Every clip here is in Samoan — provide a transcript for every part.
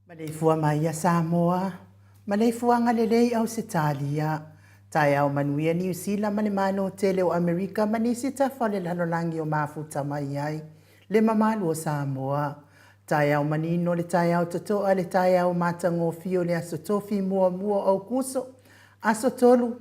Maleifua mai ia Samoa, maleifuaga lelei Ausetalia, taeao manuia Niu Sila ma le Malo tele o Amerika ma nisi tafa o le lalolagi o mafuta mai ai le mamalu o Samoa. Taeao manino le taeao totoa le taeao matagofie o le Aso Tofi muamua o Aukuso, aso 3,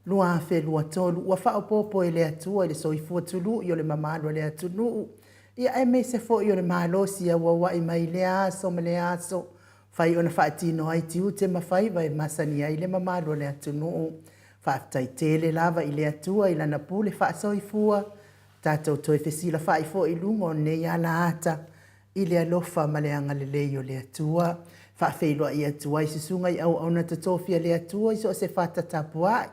2023, ua faaopoopo e le Atua i le soifua tului o le mamalu o le atunuu, ia aemaise foi o le malosi auauai mai lea aso ma lea aso, fai ona faatino ai tiute ma faiva e masani ai le mamalu o le atunuu. Faafetai tele lava i le Atua i Lana pule faasoifua, tatou toe fesilafai foi i luga o lenei alaata i le alofa ma le agalelei o le Atua. Faafeiloai atu ai susuga i auauna totofi a le Atua i so o se fata tapuai,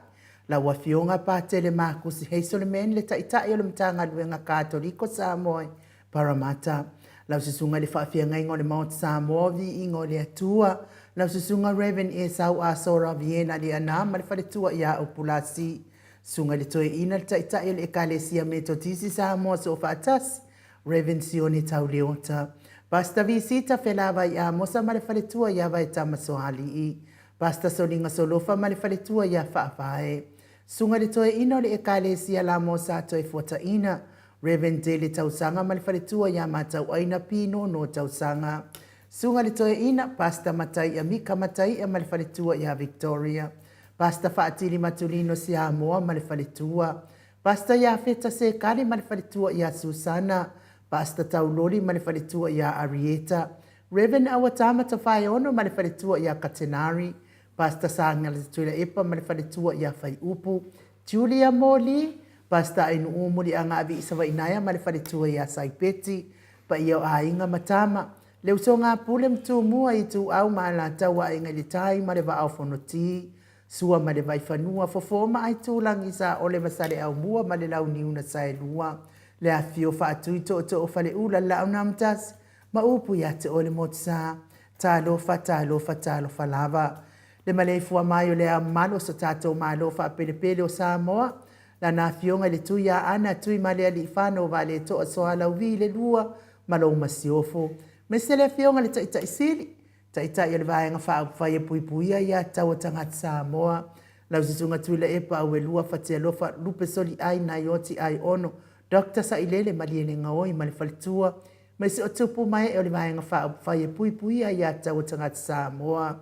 lau Afioga Patele Makusi Hazelman le Taitai o le Matagaluega Katoliko Samoa i Parramatta, lau susuga i le Faafeagaiga o le Maota Samoa o Viiga o le Atua, lau susuga Rev. Esau Asora Viena Leana ma le faletua ia Upulasi, susuga i le Toeaina le Taitai o le Ekalesia Metotisi Samoa Soofaatasi, Rev. Sione Tauleota, Pastor Visita Felavai Amosa ma le faletua ia Vaetama Soalii, Pastor Soliga Solofa ma le faletua ia Faavae, Susuga i le Toeaina o le Ekalesia Lamosa Toefuataina, Rev. Dele Tausaga ma le faletua ia Matauaina Pinono Tausaga, Susuga i le Toeaina, Pastor Mataia Mika Mataia ma le faletua ia Victoria, Pastor Faatili Matulino Siamoa ma le faletua, Pastor Iafeta Sekali ma le faletua ia Susana, Pastor Tauloli ma le faletua ia Arieta, Rev. Auatama Tafaeono ma le faletua ia Katenari, Pastor Sagalesa Tuilaepa ma le faletua ia Faiupu, Julia Moli, Pastor Ainuu Muliagaavi i Savainaea ma le faletua ia Saipeti, paia o aiga ma tama, le usoga a Pule ma Tumua, Ituau ma Alataua, Aiga i le Tai ma le Vaa o Fonoti, Sua ma le Vaifanua, Fofo ma Aitulagi, Saole ma Saleaaumua ma le Launiu na Saelua, le afifio o Faatui, Tootoo o Faleula, le Laaunaamatasi ma upu ia te oe le Motusa. Talofa, talofa, talofa lava. Le maleifua mai o le Ao Mamalu o so tatou Malo faapelepele o Samoa, Lana Afioga i le Tui Aana Tuimalealiifano Vaaletoa Sualauvi le Lua ma lou Masiofo, aemaise le Afioga i le Taitai Sili, Taitai o le Vaega Faaupufai e Puipuia Ia Tatau a Tagata Samoa, lau Susuga Tuilaepa Auelua Fatialofa Lupesoliai Naioti Aiono Doctor Sailele Malielegaoi ma le Faletua, aemaise o tupu ma ee o le Vaega Faaupufai e Puipuia Ia Tatau a Tagata Samoa.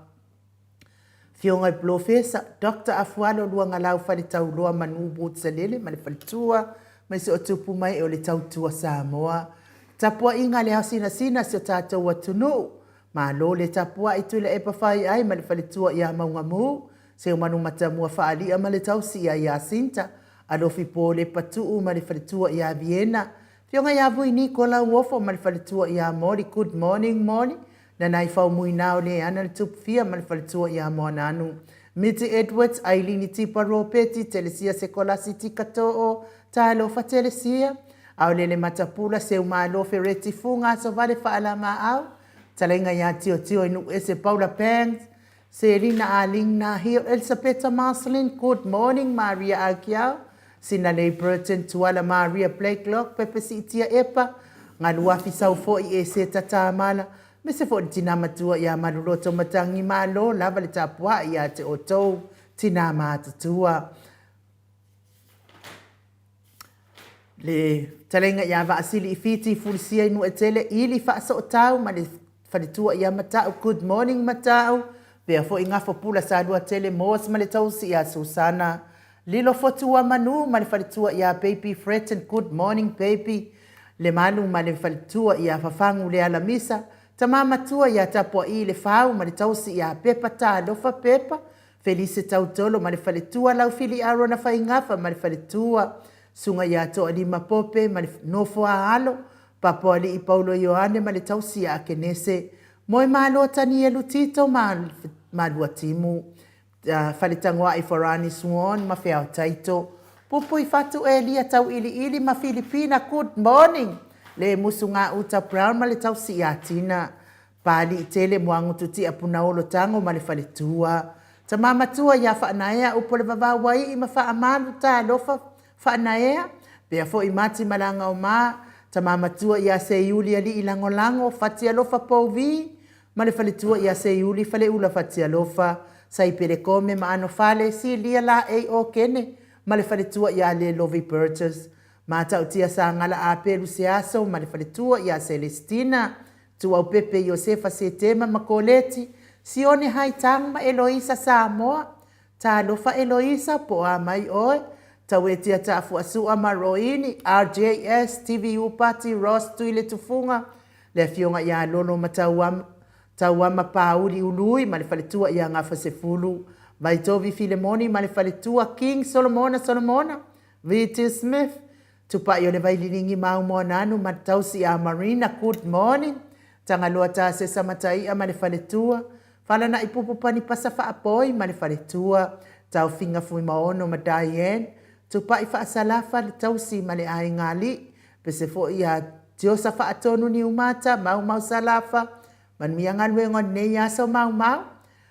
Afioga i Polofesa Doctor Afualo Luagalau Faletauloa Manu Woods-Salele ma le Faletua, aemaise o tupu ma ee o le Tautua Samoa. Tapuaiga a le ao sinasina si o tatou atunuu. Malo le tapuai Tuilaepa Faiai ma le Faletua ia Maugamu, Seumanu Matamua Faalia ma le tausi ia Iasinta, Alofi Pole Patuu ma le Faletua ia Viena, Afioga ia Vui Niko Lauofo ma le Faletua ia Moli, Good morning Moli, Nanai Faumuina o Leana le Tupufia ma le Faletua ia Moananu, Miti Edwards, Ailini Tipa Ropeti, Telesia Sekolasi Tikatoo, Talofa Telesia, Aolele Matapula, Seumalo Fereti Fuga Asovale Faalamaau, Talaiga ia Tiotio i Nuuese Paula Banks, Selina Aling Nahio, Elisapeta Marceline, Good morning Maria Akiau, Sinalei Burton, Tuala Maria Blakelock, Pepe Siitia Epa, Galuafi Saufoi Eseta Tamala, aemaise foi le tina matua ia Maluloto Matangi Malo lava le tapuai ia te outou tina matutua. Le fetalaiga ia Vaasili i Fiti Fulisia i Nuuetele Ili Faasootau ma le faletua ia Matau Good morning Matau pea foi Gafo Pula Saluatele Moss ma le tausi ia Susana Lilo Fotua Manu ma le faletua ia Baby Fretton Good morning Baby Lemalu ma le faletua ia Fafagu Lealamisa Tama matua ia Tapuaii Lefau ma le tausi ia Pepa Talofa Pepa Felise Tautolo ma le faletua, Laufili Arona Faigafa ma le faletua, Susuga ia Toalima Pope ma le nofo a alo, Papoalii Paulo Ioane ma le tausi ia Akenese, Moemalo Tanielu Tito ma Maluatimu, Faletagoai Forani Swan ma Feao Taito, Pupui Fatu Elia Tauiliili ma Filipina Good morning Le Musu Gauta Brown ma le tausi ia Tina. Pali tele Muagutu tia Punaolo tango ma le faletua. Tama matua ia Faanaea upu o le vavau waii ma Faamalu talofa Faanaea pea foi Mati malaga o ma Tama matua ia Seiuli alii lagolago Fatialofa Pouvi ma le faletua ia Seiuli Faleula Fatialofa Saipele Kome ma Anofale Silia Laei Okene ma le faletua ia Lelovi Burgess Matautia Sagala Apelu Seaso ma le faletua ia Celestina Tuaupepe Iosefa Setema ma Koleti, Sione Haitang ma Eloisa Samoa, Talofa Eloisa, po o a mai oe, Tauetia Taafuasua ma Roini, RJS, TVU Pati, Ross Tuiletufuga, le Afioga ia Lolo ma Tauama, Tauama Pauli Ului ma le faletua ia Gafasefulu, Vaitovi Filemoni ma le faletua King Solomona Solomona, VT Smith, Tupai o le Vaililigi Mau Moananu ma Tausi a Marina Good morning Tagaloa Tasesa Mataia ma le faletua Falanai Pupu Panipasa Faapoi ma le faletua Taofiga Fuimaono ma Diane Tupai Faasalafa le Tausi ma le Aiga Alii Pese foi ia Tiosa Faatonu Niumata Maumau Salafa Manuia galuega o lenei aso Maumau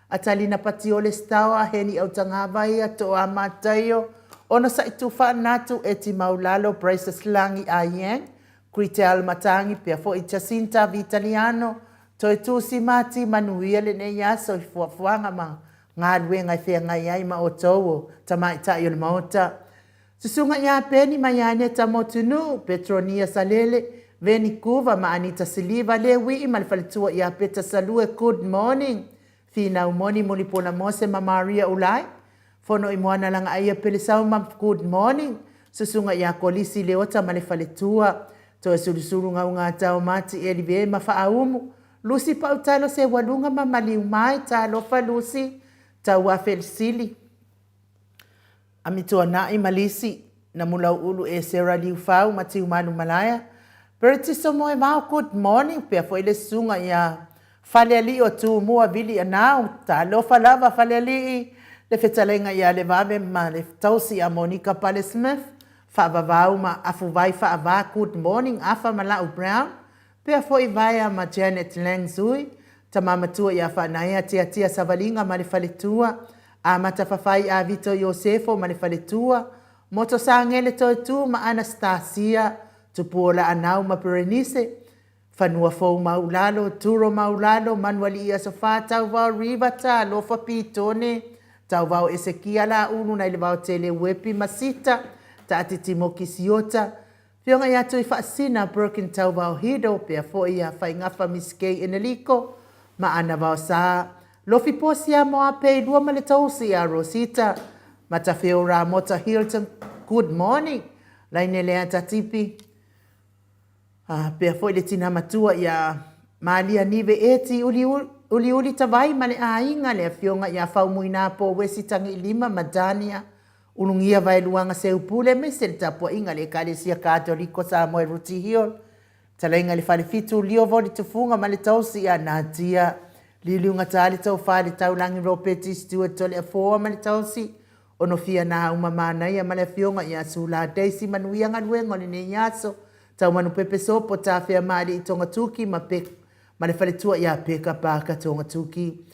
Atalina Patiole Staoa Heni Autagavaia Toa Mataio Onosai Tufa Natu Eti Maulalo Braces Lagi Aiyang Kritel Matangi pea foi Jacinta Vitaliano Toetusi Mati Manuia lenei aso i fuafuaga ma galuega e feagai ai ma outou o tamaitai o le Maota. Susuga ia Peni ma ia Aneta Motunuu, Petronia Salele, Veni Kuva ma Anita Siliva, Le Wii ma le faletua ia Peta Salue, Good morning, Finau Moni Mulipola Mose ma Maria Ulai, Fono i Moana Lagaaia Pelesau ma Good morning, Susuga ia Kolisi Leota ma le faletua, Toesulusulu Gaugata o Mati Elive ma Faaumu, Lucy Pautalo Seualuga ma Maliumai, Talofa Lucy, Tauafelesili, Amituanai ma Lisi, Namulauulu Esera Liufau ma Tiumalu Malaea, Peretiso Moevao, good morning, pea foi le susuga ia Falealii o Tumua Vili Anau, talofa lava Falealii, le fetalaiga ia Levave ma le tausi ia Monica Pale Smith, Faavavau ma Afuvai Faava, good morning Afa ma Lau Brown, Pea foi Vaea ma Janet Lang Zui, tama matua ia Faanaea Tiatia Savaliga ma le faletua, Amata Fafai Avito Iosefo ma le faletua, Moto Sagele Toetu ma Anastasia, Tupuola Anau ma Berenice, Fanua Fou Maulalo, Turo Maulalo, Manualii Aso Fa, Tauvao Riva, Talofa Pitone, Tauvao Esekia Laulu nai le Vaotele Uepi ma Sita, Taatiti Moki Siota, Afioga ia Tuifaasina Birkin Tauvao Hido, pea foi ia Faigafa Miss Kay Eneliko ma Ana Vaosa, Lofi Posia Moape Lua ma le Tausi ia Rosita Matafeo Ramota Hilton, good morning Laine Leata Tipi, ah, pea foi le tina matua ia Malia Nive Eti Uliuli Tavai ma le aiga le afioga ia Faumuinapo Wesi Tagiilima ma Dania Ulugia Vaeluaga Seupule aemaise le tapuaiga a le Ekalesia Katoliko Samoa i Rooty Hill, Talaiga i le Falefitu, Lio Voli Tufuga ma le Tausi a Natia, Liuliuga Ta le Tofa i le Taulagi Ropeti Stewart Toleafoa ma le Tausi, Onofia Nauma Manaia ma le Afioga ia Sula Daisy Manuia Galuega o lenei aso, Taumanu Pepe Sopo Tafea Maalii Togatuki ma ma le Faletua ia Peka Parker Togatuki.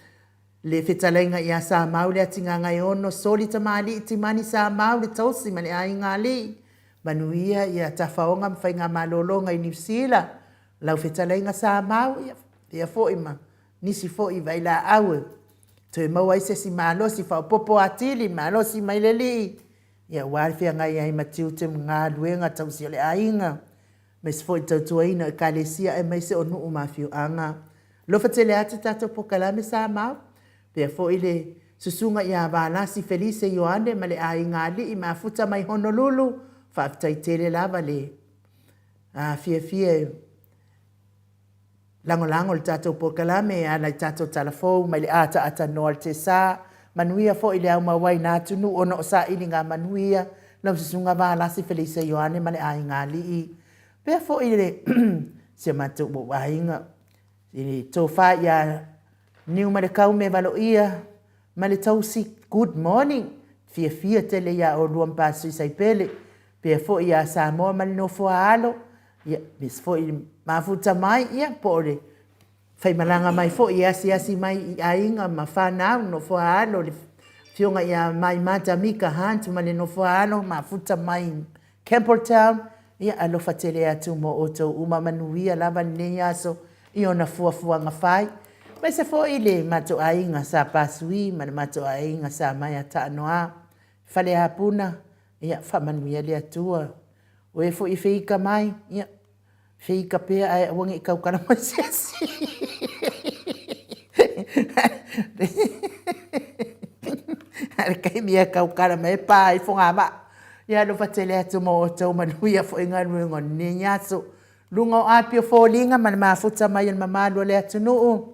Le fetalaiga ia Samau le Atigagaeono, Soli Tamalii Timani Samau le tausi ma le aiga alii, manuia ia tafaoga ma faigamalologa i Niu Sila, lau fetalaiga Samau, ia pea foi ma nisi foi vailaau e toe maua ai se isi malosi faaopoopo atili, malosi mai le alii, ia aua le feagai ai ma tiute ma galuega tausi o le aiga. Aemaise foi le tautuaina o Ekalesia aemaise o nuu ma afioaga. Alofa tele atu tatou pokalame Samau, pea foi le susuga ia Valasi Felise Ioane ma le aiga alii mafuta mai Honolulu, faafetai tele lava le fiafia e Lagolago le tatou polokalame e ala i tatou tala fou mai le ataata noa le tesa. Manuia foi le aumauaina atunuu ona o sailiga manuia lau susuga Valasi Felisa Ioane ma le aiga alii. Pea foi le si o matou ou aiga i le tofa ia Niumalekaume Valoia ma le tausi good morning fiafia tele ia olua ma Pasui Saipele pea foi ia Samoa ma le nofoa alo ia aemaise foi le mafuta mai ia po o le faimalaga mai foi e asiasi mai i aiga ma fanau nofoa alo le afioga ia Maimata Mika Hunt ma le nofoa alo mafuta mai Campbelltown, ia alofa tele atu mo outou uma manuia lava lenei aso i ona fuafuaga fai. Aemaise foi le matou aiga sa Pasui ma le matou aiga sa Maea Taanoa, Faleapuna, ia faamanuia le Atua. O e foi e feika mai, ia feika pea ae aua ne i tautala mai se isi. A o le taimi e tautala mai e pa ai fogavaa. Ia alofa tele atu mo outou manuia foi galuega o lenei aso. Luga o api o foliga ma le mafuta mai o le mamalu o le atunuu.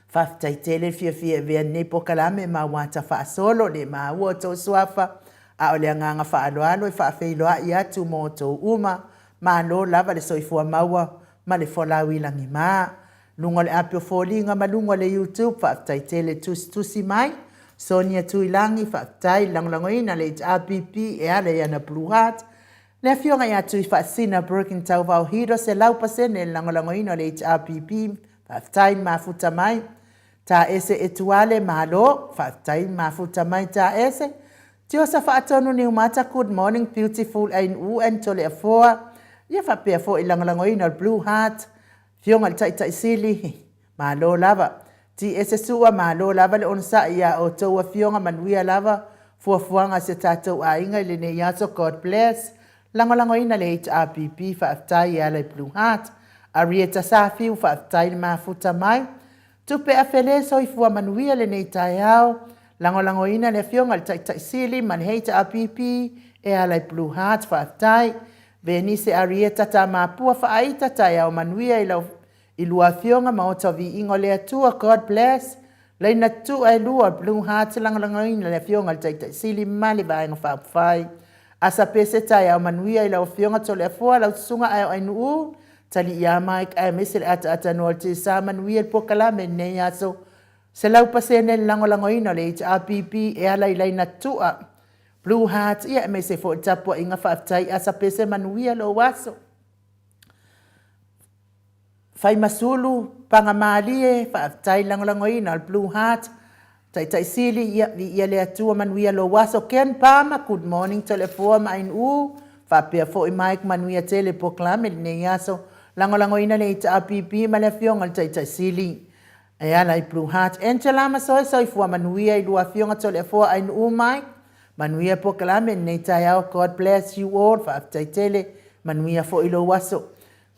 Faafetai tele le fiafia e avea lenei polokalame ma ua ata faasolo le maua outou suafa, a o le agaga faaaloalo e faafeiloai atu mo outou uma. Malo lava le soifua maua ma le folau i lagima. Luga o le api o foliga ma luga o le YouTube, faafetai tele tusitusi mai. Sonia Tuilagi, faafetai le lagolagoina le HRPP e ala i ana Blue Heart. Le Afioga ia Tuifaasina Birkin Tauvao Hiro, 100% le lagolagoina o le HRPP, faafetai le mafuta mai. Taese Etuale, malo, faafetai le mafuta mai Taese. Tiosa Faatonu Niumata, good morning beautiful Ainu and Toleafoa. Ia faapea foi le lagolagoina o le Blue Heart, Afioga i le Taitai Sili, Malo lava. TS Sua, malo lava le onosai ia outou afioga manuia lava fuafuaga a si o tatou aiga i lenei aso God bless. Lagolagoina le HRPP faafetai e ala i Blue Heart. Arieta Safiu faafetai le mafuta mai. Tupe Afele soifua manuia lenei taeao. Lagolagoina le afioga i le Taitai Sili ma le HRPP e ala i Blue Heart faafetai. Venise Arieta Tamapua Faaita taeao manuia i lau I lua afioga ma ota viiga o le Atua God bless. Laina tu'a e lua, Blue Hearts lagolagoina le Afioga i le Taitai Sili ma le Vaega Faaupufai. Asa Pese taeao manuia i lau Afioga Toleafoa, lau Susuga Aeoainuu, Taliia Mike aemaise le ataatanoa o le Tesa manuia le polokalame i lenei aso. 100% le lagolagoina o le HRPP e ala i laina tu'a Blue Heart ia aemaise foi le tapuaiga faafetai Asa Pese manuia lou aso. Faimasulu, Pagamalie, faafetai lagolagoina o le Blue Heart, Taitai Sili, ia, viia le Atua, manuia lou aso. Ken Palmer, good morning Toleafoa ma Ainuu, faapea foi Mike, manuia tele polokalame lenei aso. Lagolagoina le HRPP ma le Afioga i le Taitai Sili. E ala i Blue Heart, Angela Masoe, soifua manuia i lua Afioga Toleafoa, Ainuu, Mike, manuia polokalame lenei taeao. God bless you all, faafetai tele, manuia foi lou aso.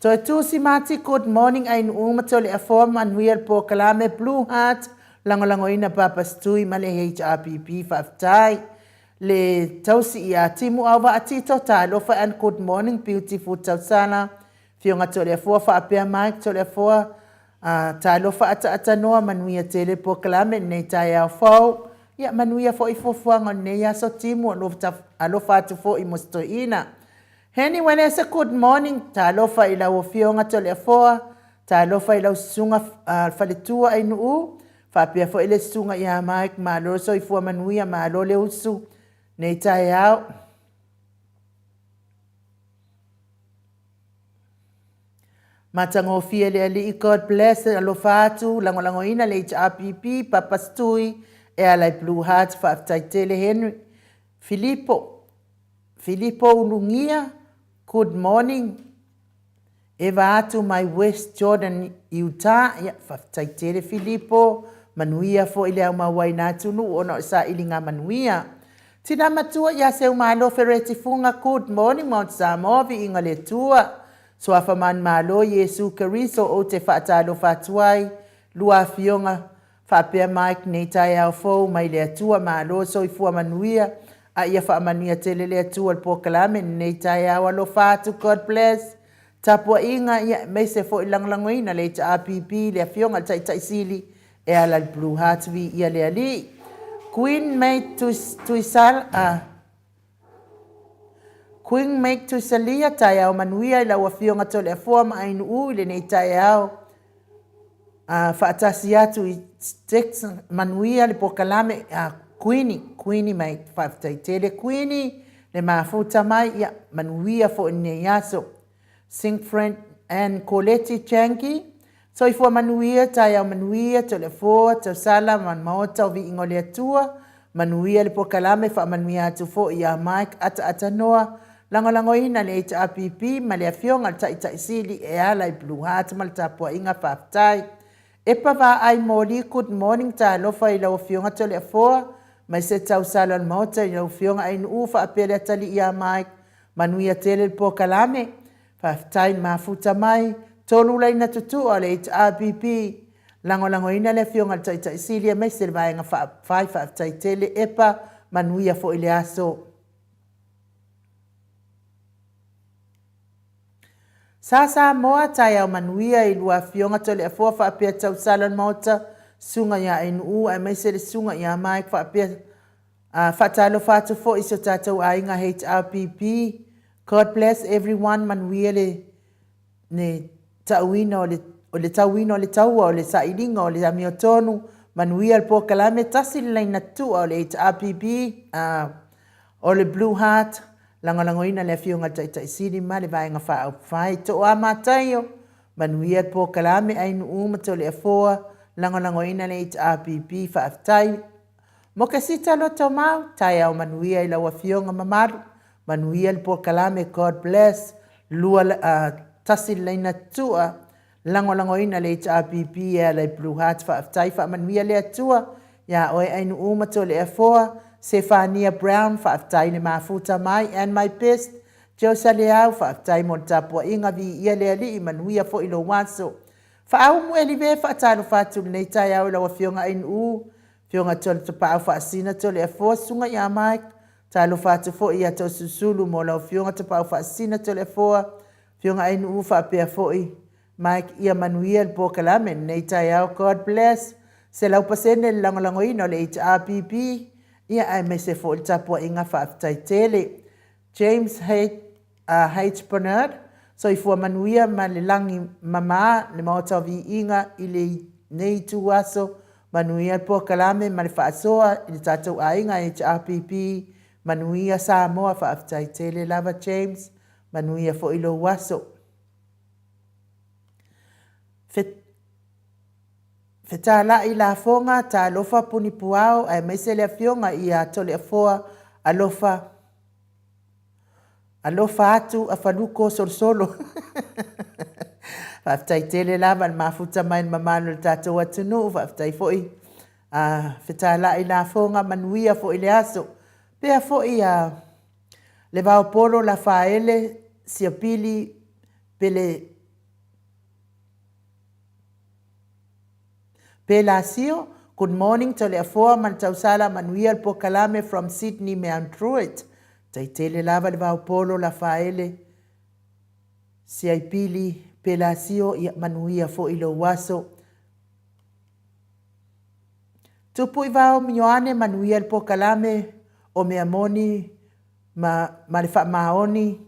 Toe Tusi Mati Good morning Ainuu ma Toleafoa manuia le polokalame Blue Heart lagolagoina Papa Stui ma le HRPP faafetai le tausi ia Timu Auvaa Tito talofa and good morning beautiful Tausala Fioga Toleafoa faapea Mike Toleafoa talofa ataatanua manuia tele polokalame lenei taeao fou ia manuia foi fuafuaga o lenei aso Timu alofa atu foi mo se toeaina Heni Welese good morning talofa i lau afioga Toleafoa talofa i lau susuga faletua Ainuu faapea foi le susuga ia Mike malo le soifua manuia malo le usu nei taeao. Matagofie le Alii God bless alofa atu lagolagoina le HRPP Papa Stui e ala i Blue Heart faafetai tele Henry Filipo Filipo Ulugia, Good morning Eva atu mai West Jordan, Utah, ia, faafetai tele Filipo, manuia foi le aumauaina atunuu ona o le sailiga manuia. Tina matua ia Seumalo Fereti Fuga, Good morning Mount Samoa, viiga le Atua, Suafa manumalo Iesu Keriso ou te faatalofa atu ai, lua afioga Faapea Mike nei taeao fou mai le Atua malo soifua manuia a ia faamanuia tele le Atua le polokalame lenei taeao alofa atu God bless tapuaiga ia aemaise foi lagolagoina le HRPP le afioga le Taitai Sili e ala le Blue Heart viia le Alii Queen May Tuisala a Queen May Tuisalia taeao manuia i lau afioga Toleafoa ma Ainuu i lenei taeao A faatasi atu i Jackson manuia le polokalame a Kuini, Kuini mai faafetai tele Kuini le mafuta mai ia manuia foi lenei aso. Sing friend and Koleti Changi soifua manuia taeao manuia Toleafoa Tausala ma le Maota o Viiga o le Atua manuia le polokalame faamanuia atu foi ia Mike Ataatanoa Lagolagoina le HRPP ma le Afioga i le Taitai Sili e ala i Blue Heart ma le tapuaiga faafetai. Epa Vaai Moli Good morning talofa i lau Afioga Toleafoa mai se tausala o le Maota i lau Afioga Ainuu faapea le atalii ia Mike manuia tele le polokalame faafetai le mafuta mai tolu laina tutua o le HRPP Lagolagoina le Afioga i le Taitai Sili aemaise le Vaega Faaupufai faafetai tele Epa manuia foi le aso. Sa Samoa, taeao manuia i lua afioga Toleafoa faapea Tausala o le Maota, Susuga ia Ainuu aemaise le Susuga ia Mike faapea faatalofa atu foi i si o tatou aiga HRPP. God bless everyone, manuia le le tauina o le, o le tauina o le taua o le sailiga o le amiotonu, manuia le polokalame, tasi le laina tua o le HRPP, o le Blue Heart, lagolagoina le Afioga i le Taitai Sili ma le Vaega Faaupufai. Toa Mataio, manuia le polokalame, Ainuu ma Toleafoa, lagolagoina le HRPP, faafetai. Mokesita Lotomau, taeao manuia i lau Afioga mamalu, manuia le polokalame, God bless. Lua, 1 le laina tua, lagolagoina le HRPP e ala i Blue Heart faafetai faamanuia le Atua ia oe Ainuu ma Toleafoa, Sefania Brown faafetai le mafuta mai and my best Josa Leau faafetai mo le tapuaiga viia le Alii manuia foi lou aso. Faaumu Elive faatalofa atu lenei taeao i lau Afioga Ainuu, Afioga Toletapau Faasina Toleafoa Susuga ia Mike Talofa atu foi ia Toesulusulu mo lau Afioga Tapaau Faasisina Toleafoa, Afioga Ainuu faapea foi Mike ia manuia le polokalame lenei taeao God bless. 100% le lagolagoina o le HRPP, ia aemaise foi le tapuaiga faafetai tele. James H. Bernard, Soifua manuia ma le lagi mama le Maota o Viiga i lenei itu aso, manuia le polokalame ma le faasoa i le tatou aiga HRPP, manuia Samoa, faafetai tele lava James, manuia foi lou aso. Fetalai Lafoga, Talofa Punipuao aemaise le Afioga ia Toleafoa Alofa Alofa atu Afaluko Solosolo. Faafetai tele lava le mafuta mai le mamalu o le tatou atunuu, faafetai foi a Fetalai Lafoga, manuia foi le aso. Pea foi a Levaopolo Lafaele Siapili Pele Pelasio, Good morning Toleafoa ma le tausala manuia le polokalame from Sydney Mount Druitt. Tai tele lava le vaopolo Lafaele Siaipili Pelasio ia manuia foi lou aso. Tupuivao Ioane manuia le polokalame o mea moni ma ma le faamaoni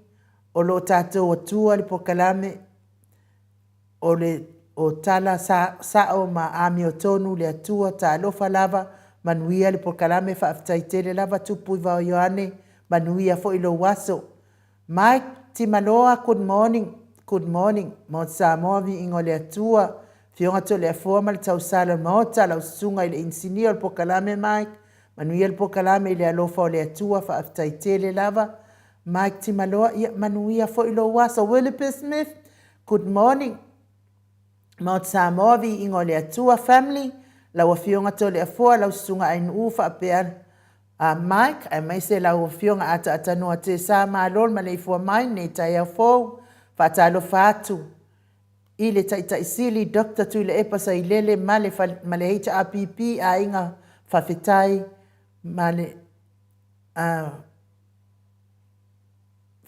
o lo tatou Atua le polokalame O le o tala sa, sao ma amiotonu le Atua talofa lava manuia le polokalame faafetai tele lava Tupu Ivao Ioane manuia foi lou aso Mike Timaloa good morning good morning Maota Samoa viiga o le Atua Afioga Toleafoa ma le tausala o le Maota lau susuga i le inisinia o le polokalame Mike manuia le polokalame i le alofa o le Atua faafetai tele lava Mike Timaloa ia manuia foi lou aso Willipe Smith Good morning Maota Samoa viiga o le Atua family lau afioga Toleafoa lau susuga Ainuu faapea a Mike aemaise lau afioga Ataatanoa Tesa malo le maleifua mai lenei taeao fou faatalofa atu i le Taitai Sili Doctor Tuilaepa Sailele ma le ma le HRPP aiga faafetai ma le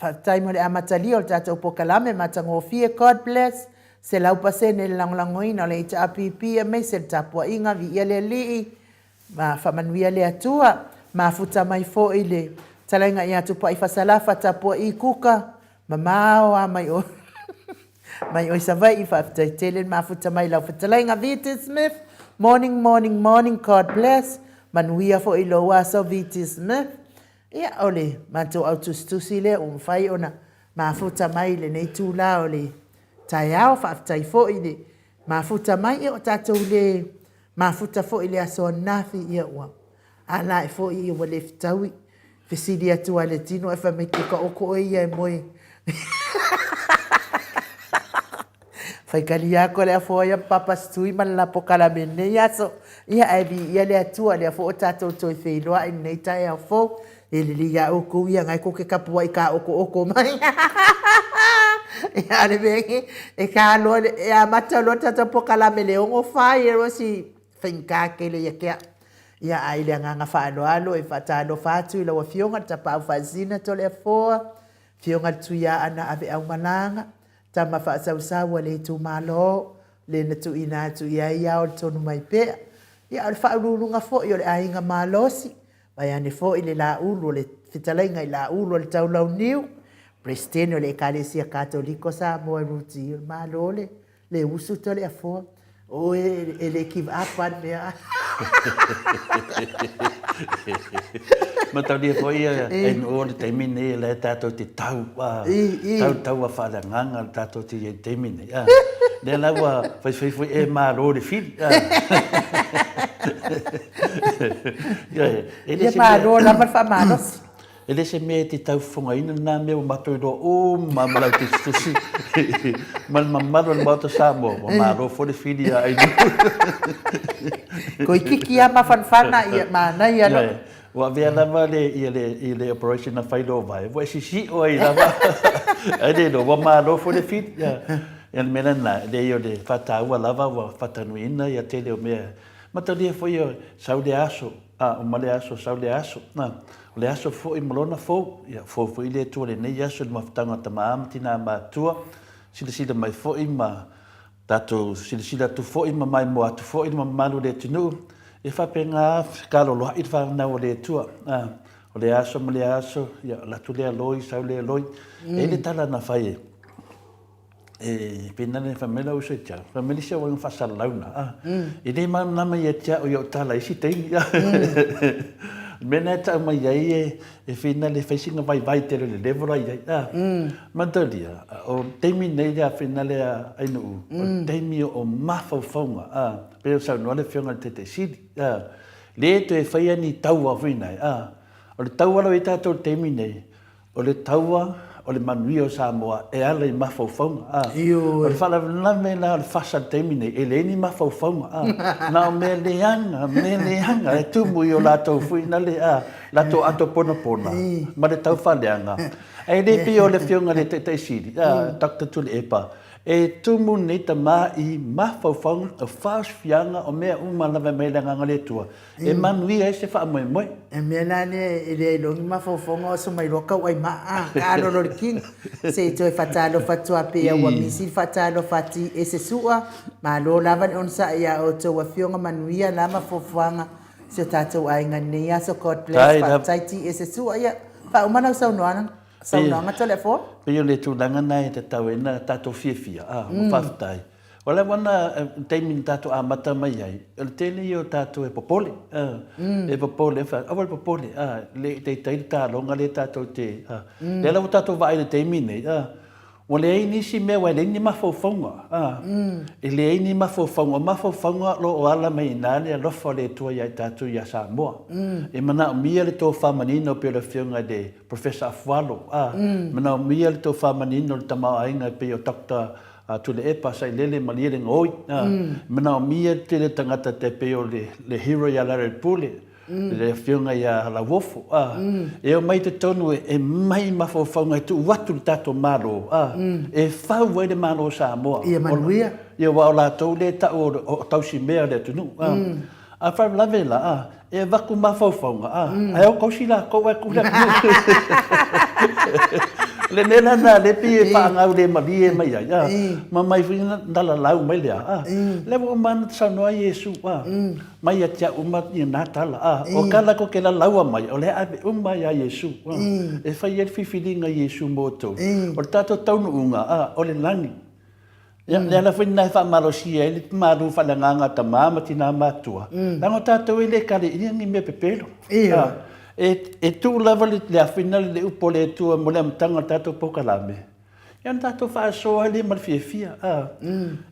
Faafetai mo le amatalia o le tatou polokalame matagofie God bless 100% le lagolagoina o le HRPP aemaise le tapuaiga viia le Alii ma faamanuia le Atua. Mafuta mai foi le talaiga ia Tupai Fasalafa tapuai Kuka mamao a mai o mai oi Savaii faafetai tele le mafuta mai lau fetalaiga VT Smith morning morning morning God bless manuia foi lou aso VT Smith Ia, o le matou au tusitusi lea ua mafai ona mafuta mai i lenei itula o le taeao. Faafetai foi i le mafuta mai. Ia, ua tatou le mafuta foi i le aso ananafi, ia ua ala ae foi ia ua le fetaui. Fesili atu lava i le tino ae fai mai, te taoto oe ia e moe. Faitalia atu le afoa ia Papa Stui ma le lapo kalame i lenei aso. Ia ae viia le Atua, lea foi ua tatou toe feiloai i lenei taeao fou. E lelei lava outou ia na e tou te tapuai taotooto mai. Ia a o le mea e ta loa, e amata loa le tatou polokalame i le 6:40 ia loa si faigata tele ia te au. Ia ae i le agaga faaaloalo e faatalofa atu i lau Afioga i le Tapaau Faasisina Toleafoa, Afioga i le Tuiaana Aveaumalaga, Tama faasausau a le itumalo, le na tuuina atu i ai ia o le tonu mai pea. Ia, o le faauluuluga foi o le aiga malosi, vaeane foi le Laulu o le fetalaiga i Laulu o le Taulauniu, Peresetene o le Ekalesia Katoliko Samoa Ruti o le Malo le le usu Toleafoa. O e, e le give up a le mea. Mataulia foi ia e nuu o le taimi nei la e tatou te tau tau tau a faaleagaga le tatou te i ai taimi nei. Lea la ua faifai foi e malo le fili. E le malo lava le faamalosi. E le se mea e te tau fofogaina lena mea ua matou iloa uma ma lau tusitusi ma le mamalu o le Maota Samoa, ua malo foi le fili ia Ainuu. Toeitiiti lava mafanafana ia manaia loa. Ioe, ua avea lava le, ia le, i le operation na fai i lou vae, ua e sisi'o ai lava. Ae le iloa, ua malo foi le fili. Ia, le mea lena, leai o le faataua lava ua faataunuuina ia tele o mea. Mataulia foi sau le aso, a uma le aso, sau le aso. O le aso foi ma lona fou, ia fou foi le Atua i lenei aso i le mafutaga a tama ma tina matua, silasila mai foi ma. Tatou silasila atu foi ma maimoa atu foi le mamalu o le atunuu, e faapena fekaloloai le fanau a le Atua. O lea aso ma lea aso, ia alu atu lea loi, sau lea loi. E i ai le tala na fai e, e pei na fai mai lau uso ia te au, fai mai le isi auala faasalalauina, e le malamalama ia te au i au tala i isi taimi. O le mea lena e tau mai ai e finale e fai sina vaivai tele o le level la i ai. Manatua, o le taimi nei le finale a Ainuu, o le taimi o mafaufauga, pei ona saunoa le Afioga i le Taitai Sili, le toe faia ni taua foi nei, o le taua la ua i ai tatou i le taimi nei, o le taua o le manuia o Samoa e ala i mafaufauga. O le faalavelave la o le fasa i le taimi nei, e leai ni mafaufauga, na o mea leaga, mea leaga e tumu i o latou foi na le, latou ato ponapona ma le taufaaleaga. Ae le pei o le Afioga i le Taitai Sili, Doctor Tuilaepa, e tumu nei tama i mafaufauga, o faaosofiaga, o mea uma lava e aumai e le Agaga o le Atua, e manuia ai se faamoemoe. E mea la lea e le iloa ni mafaufauga o aso mai loa kauai maa a lolo le kino. Se i toe faatalofa atu a pei ua misi le faatalofa ati e se sua. Malo lava le onosai ia outou afioga manuia lava fuafuaga si o tatou aiga i lenei aso. God bless. Faafetai ti e se sua. Ia faauma lau saunoaga saunoaga Toleafoa. Pei o le tulaga na e tatau ai ona tatou fiafia, a, ua faafetai. O le wana taimi na tatou amata mai ai, o le tele ia o tatou e popole, e popole, aua le popole, le i taitai le taloga lea tatou te, lea la ua tatou vaai i le taimi nei, ua leai nisi mea aua e leai ni mafaufauga, e leai ni mafaufauga, o mafaufauga o lo o ala mai i ina le alofa o le Atua ia i tatou ia Samoa. E manaomia le tofa manino pei o le Afioga i le Professor Afualo, e manaomia le tofa manino o le tamaoaiga e pei o Doctor A Tuilaepa, Sailele, malie le gaoi. E manaomia le tele o tagata tai pei o le hero ia Larry Pule, le afioga ia Lauofo. E omai i totonu e aumai mafaufauga e tuu atu i le tatou Malo e fau ai le Malo o Samoa. Ia manuia. Ia aua o latou lea e tau o tausimea o le atunuu. A faalavelave la, a, e avatu mafaufauga, a, ae o tausi latou ae tu le atunuu. O le mea la lena lea pei e faagau le malie mai ai, a, ma mai foi na lalau mai lea, a, lea ua uma ona saunoa Iesu, a, mai ia te au uma ia na tala, a, o tala tou te lalaua mai, o lea e ave uma ia Iesu, a, e fai ai le filifiliga a Iesu mo outou. O le tatou taunuuga, a, o le lagi. Ia, o le ala foi lena e faamalosia ai le malu faaleagaga a tama ma tina matutua, leaga o tatou e le kaleia ni mea pepelo. Ioe. E tuu lava le afina le upu a le Atua mo le amataga o le tatou polokalame, ia ona tatou faasoa ai lea ma le fiafia.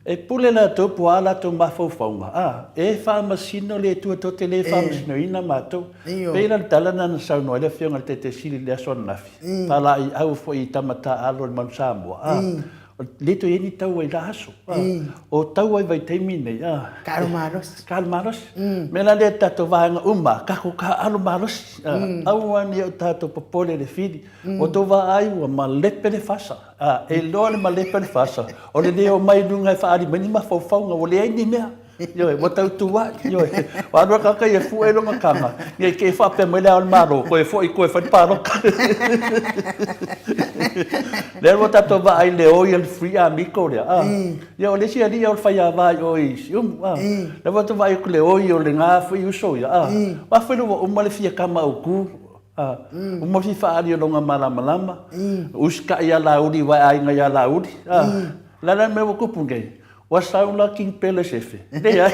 E pule latou po o a latou mafaufauga, e faamasino le Atua tou te le faamasinoina matou. E pei la o le tala lena na saunoa ai le Afioga i le Taitai Sili i le aso ananafi, faalaeiau foi i tama taaalo a le Manu Samoa. Le toe i ai ni taua i la aso. O taua i vaitaimi nei, Taaalo malosi. Taaalo malosi. Mea la lea tatou vaega uma, tatou taaalo malosi. Aua ne i o tatou popole i le fili. Ua outou vaai ua malepe le fasa. E iloa le malepe o le fasa, o le le omai i luga e faaali mai ni mafaufauga, ua leai ni mea. Ioe, ua tautuai, ioe. Ua alu le tagata ia fue lona taga, ne i te i faapea mai Le Ao o le Malo, toe foi toe fai le palota. Lea ua tatou vaai i le oi a le Free Amico lea, a. Ia o le isi alii o le faiava i o i Siumu, a. Lea ua tatou vaai atu i le oi o lena foi uso ia, a. Aua foi ua uma le fia tama autu, a. Uma le fia faaali o lona malamalama, usitai ia Laauli aua e aiga ia Laauli, a. O le a la le mea ua tupu nei? Ua sau la King Pele Sefe? Leai.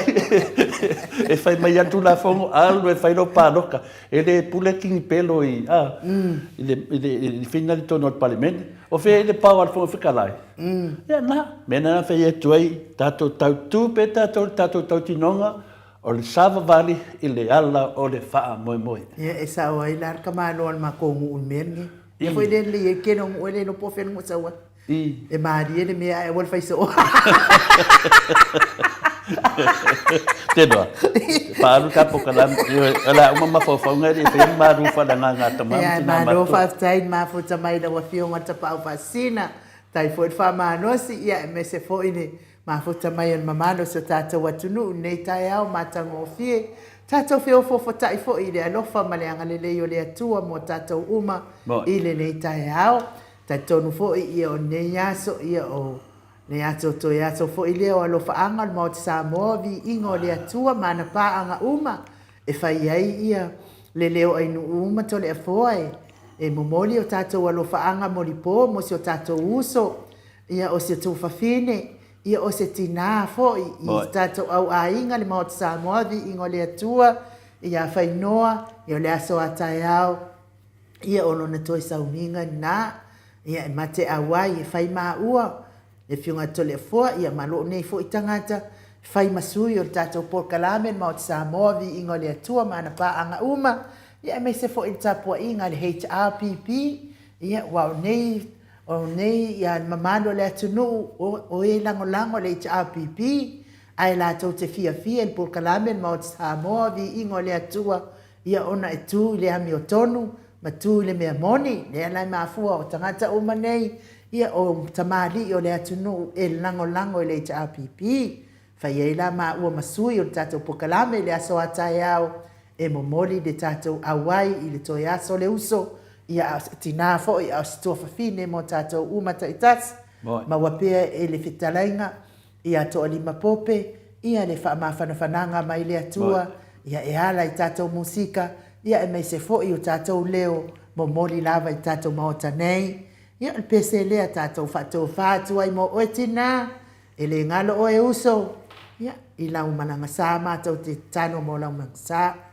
E fai mai lava le Tulafono, alu e fai lau palota. E le pule King Pele i, a, i le, i le, i le fina i totonu o le Palemene. O fea i le power a le Fofoga Fetalai? Ia na, mea na fai atu ai, tatou tautu pea tatou i le tatou tautinoga, o le savavali i le ala o le faamoemoe. Ia, e sao ai la le tamaloa o le matou nuu i le mea lenei. Ia foi lea e lelei ai le tele o nuu e le iloa po o fea le nuu e sau ai. E malie le mea ae aua le fai soo. Tēnā. Paalu ka pokalame. O le a uma mafaufauga e le i faia ni malu faaleagaga a tama ma tina matua. Malo faafetai le mafuta mai lau Afioga Tapaau Faasisina. Faafetai foi le faamalosi ia aemaise foi le mafuta mai o le mamalu o si o tatou atunuu i lenei taeao matagofie. Tatou feofoofotai foi i le alofa ma le agalelei o le Atua mo tatou uma i lenei taeao. Talitonu foi ia o lenei aso ia o Le aso toe aso foi lea o alofaaga o le Maota Samoa, viiga o le Atua ma ana paaga uma e fai ai ia le leo ainuu ma Toleafoa e e momoli o tatou alofaaga molipo mo si o tatou uso, ia o si o tuafafine, ia o se tinā foi i si tatou au aiga le Maota Samoa, viiga o le Atua, ia Fainoa, ia o le aso a taeao, ia o lona toe sauniga lena, ia e mate auai e fai maua le Afioga ia Toleafoa, ia ma lou nei foi tagata, e fai ma sui o le tatou polokalame le Maota Samoa, Viiga o le Atua ma ana paaga uma, ia aemaise foi le tapuaiga a le HRPP, ia aua o nei, o nei ia le mamalu o le atunuu o, o e lagolago i le HRPP, ae latou te fiafia i le polokalame le Maota Samoa, Viiga o le Atua, ia ona e tu i le amiotonu ma tu i le mea moni, lea la e mafua o tagata uma nei, ia o tamalii o le atunuu e lagolago i le HRPP. Fai ai la maua ma sui o le tatou polokalame i le aso a taeao e momoli le tatou auai i le toe aso le uso, ia a o se tinā foi a o se tuafafine mo tatou uma taitasi, maua pea e le fetalaiga Ia Toalima Pope, ia le faamafanafanaga mai le Atua, ia e ala i tatou musika, ia aemaise foi o tatou leo momoli lava i tatou Maota nei. Ia o le pese lea tatou faatofa atu ai mo oe tinā, e le galo oe uso, ia i lau malaga sa matou te tatalo mo lau malaga sa.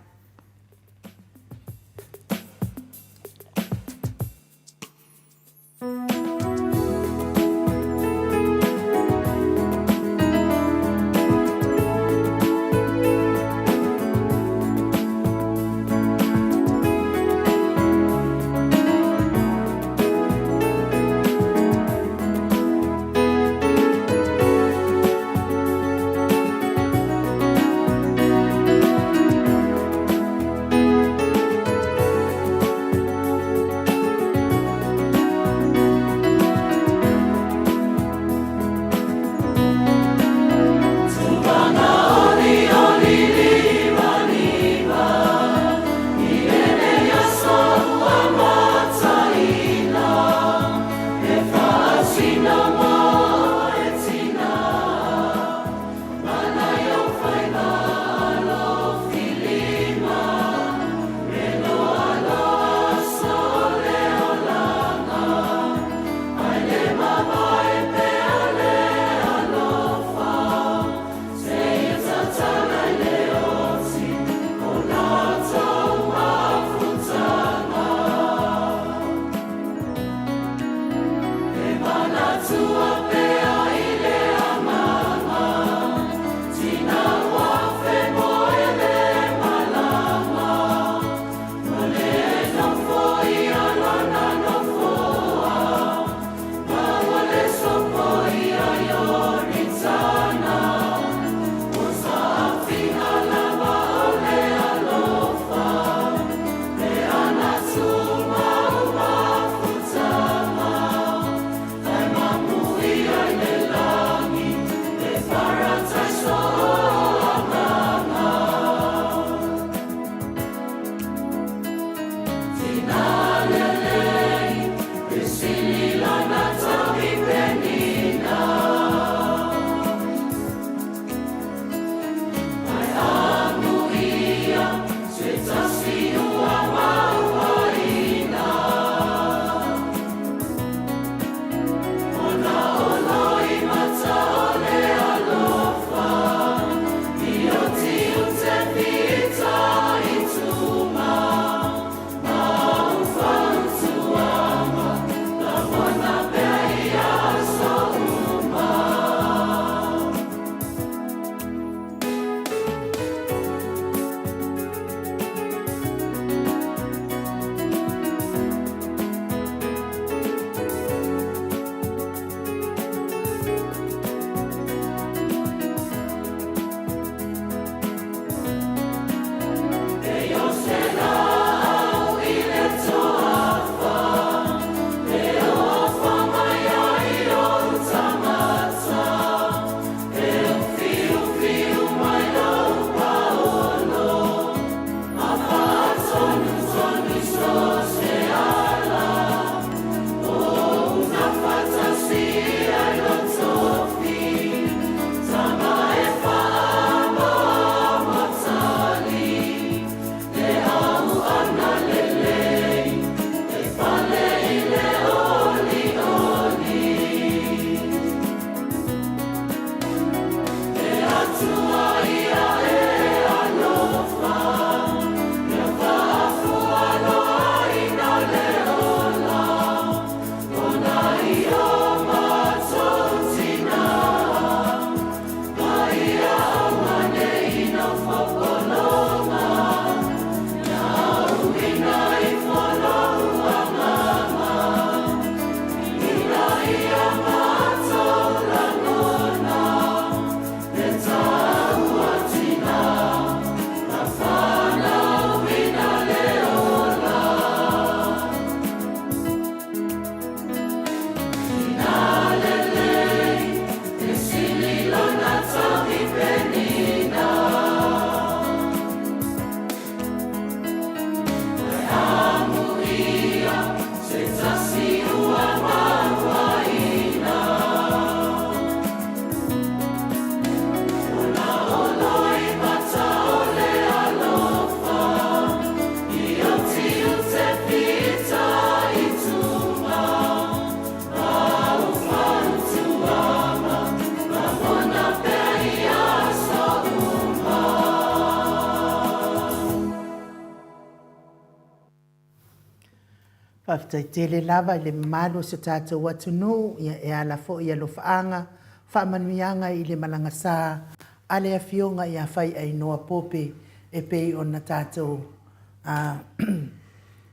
Faafetai tele lava i le mamalu o si o tatou atunuu, ia e ala foi i alofaaga, faamanuiaga i le malaga sa a le Afioga ia Faiainoa Pope e pei ona tatou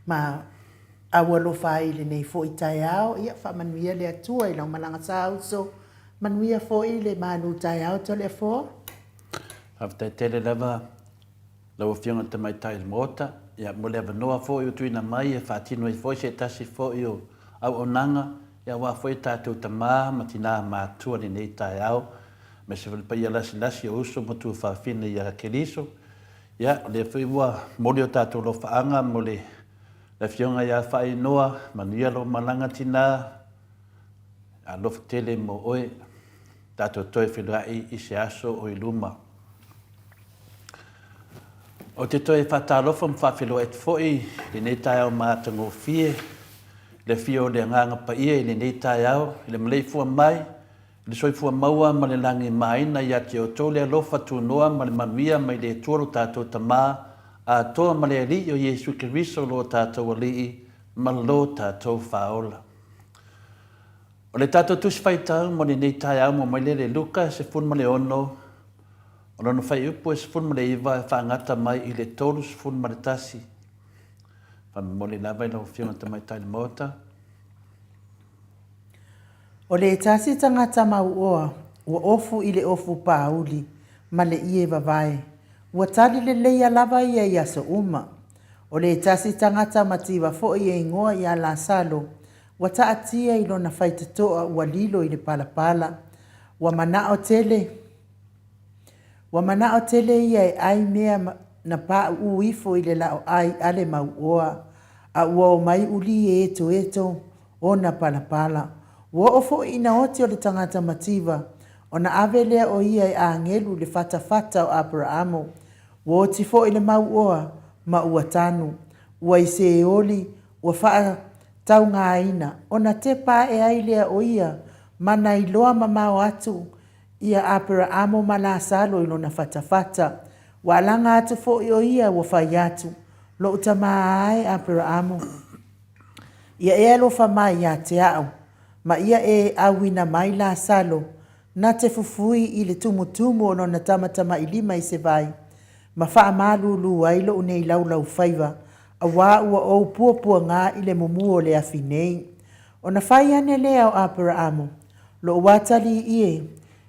ma aualofa ai i lenei foi taeao. Ia faamanuia le Atua i lau malaga sa uso, manuia foi le malu taeao Toleafoa. Faafetai tele lava lau Afioga i le Tamaitai o le Maota, ia, mo le avanoa foi ua tuuina mai e faatino ai foi se tasi foi o auaunaga, ia, aua foi tatou tama ma tina matutua i lenei taeao, aemaise foi le paia lasilasi o uso ma tuafafine ia Keriso. Ia, o lea foi ua momoli o tatou alofaaga mo le Afioga ia Faainunoa, manuia lou malaga tina, alofa tele mo oe, tatou toe feiloai i se aso o i luma. Ou te toe faatalofa ma faafeiloai atu foi i lenei taeao matagofie, i le afio o le Agaga Paia i lenei taeao, i le maleifua mai, i le soifua maua ma le lagimāina ia te outou le alofa tunoa ma le manuia mai le Atua lo tatou Tama atoa ma le Alii o Iesu Keriso lo tatou Alii ma lo tatou Faaola. O le tatou Tusi Faitau mo lenei taeao ua mai lea i le Luka 16, o lona fuaiupu e 19 e faagata mai i le 31. Faamomoli lava i lau Afioga i le Tamaitai o le Maota. O le tasi tagata mauoa ua ofu i le ofu pāuli ma le ie vavae, ua tali leleia lava ia i aso uma. O le tasi tagata mativa foi e igoa ia Lasalo, Ua taatia i lona faitotoa ua lilo i le palapala. Ua manao tele, ua manao tele ia e ai mea na pauu ifo i le laoai a le mauoa, a ua omai uli e etoeto ona palapala. Ua oo foi ina oti o le tagata mativa, ona ave lea o ia e agelu i le fatafata o Aperaamo. Ua oti foi le mauoa ma ua tanu. Ua i Seoli, ua faataugaina, ona tepa ae ai lea o ia ma na iloa mamao atu ia Aperaamo ma Lasalo i lona fatafata. Ua alaga atu foi o ia ua fai atu, Lou tamā e Aperaamo, ia e alofa mai ia te au, ma ia e auina mai Lasalo, na te fufui i le tumutumu o lona tamatamailima i se vai, ma faamalūlū ai lou nei laulaufaiva, auā ua ou puapuagā i le mumu o le afi nei. Ona fai ane lea o Aperaamo, Lou atalii e,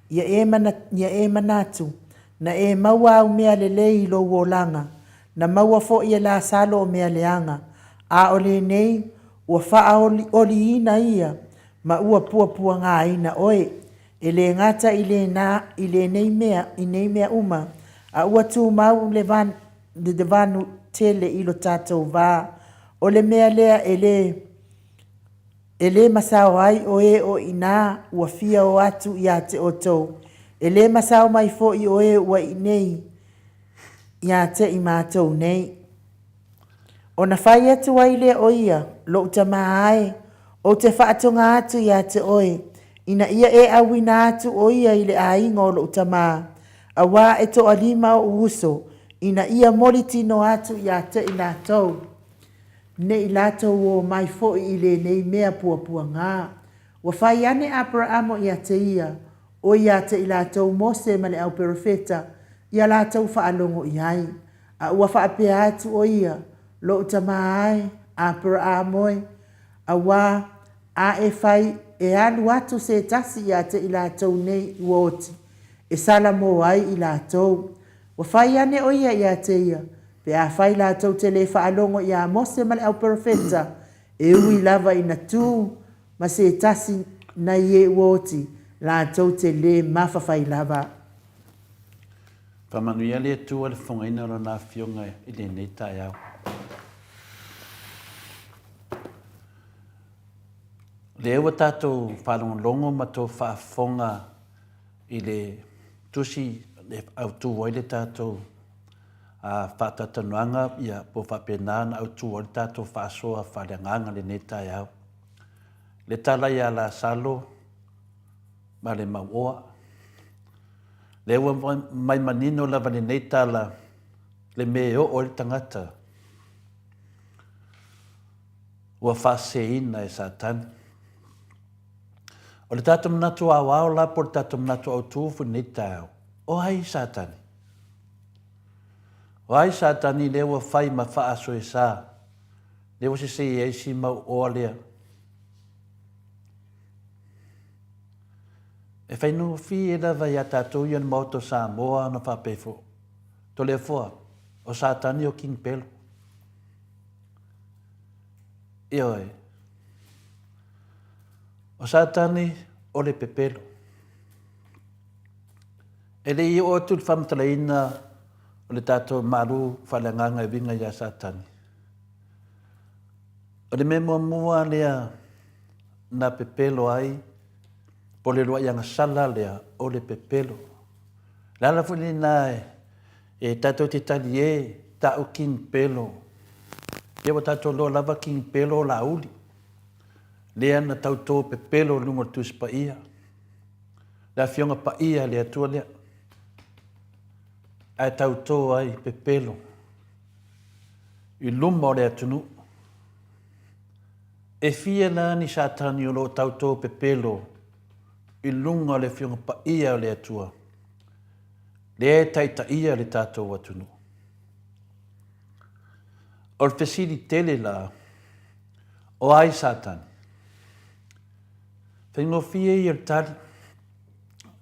ia e, ia e manatu, na e maua au mea lelei i lou olaga, na maua foi e Lasalo o mea leaga, a o lenei, ua faaolioliina ia, ma ua puapuagāina oe. E le gata i lena, i lenei mea, i nei mea uma, a ua tumau le va, le vanu tele i lo tatou va, o le mea lea e le, e le masao ai o e o iina ua fia o atu ia te outou, e le masao mai foi o e ua iinei ia te i matou nei. Ona fai atu ai lea o ia, Lou tamā ae, ou te faatoga atu ia te oe, ina ia e auina atu o ia i le aiga o lou tamā, auā e toalima oʻu uso, ina ia moli tino atu ia te i latou, ne i latou o mai foi i lenei mea puapuagā. Ua fai ane Aperaamo ia te ia, o ia te i latou Mose ma le au perofeta, ia latou faalogo i ai. A ua faapea atu ʻo ia, Loʻu tamā ae, Aperaamo e, auā, a e fai e alu atu se tasi iā te i latou nei ua oti, e salamō ai i latou. Ua fai ane ʻo ia iā te ia, pe afai latou te lē faalogo iā Mose ma le au perofeta, e ui lava ina tū ma se tasi nai e ua oti, latou te lē mafafai lava. Faamanuia le Atua i le fofogaina o Lana Afioga i lenei taeao. O lea ua tatou faalogologo ma tou faafofoga i le tusi e autu ai le tatou faatalatalanoaga ia po o faapena ona autu ai le tatou faasoa faaleagaga i lenei taeao. Le tala ia Lasalo ma le mauoa. Lea ua mai manino lava lenei tala le mea e oo ai le tagata. Ua faaseseina e Satani. O le tatou manatu aoao la po o le tatou manatu autu foi i lenei taeao, o ai Satani? O ai Satani lea ua fai ma faasoesa, lea ua sese ai si mau oa lea? E faigofie lava ia tatou ia le Maota o Samoa ona faapea ifo, Toleafoa, o Satani o King Pelo. Ioe. O Satani o le pepelo. E le i oo atu le faamatalaina o le tatou malu faaleagaga e uiga ia Satani. O le mea muamua lea na pepelo ai, po o le uluai agasala lea, o le pepelo. O le ala foi lena e tatou te talie ta'u King Pelo. Ia ua tatou iloa lava King Pelo o Laauli, lea na tautō pepelo i luga o le Tusi Paia. Le Afioga Paia a le Atua lea, ae tautō ai pepelo i luma o le atunuu. E fia la ni Satani o lo o tautō pepelo i luga o le Afioga Paia o le Atua, lea e taitaia le tatou atunuu. O le fesili tele la, o ai Satani? Faigofie ia le tali,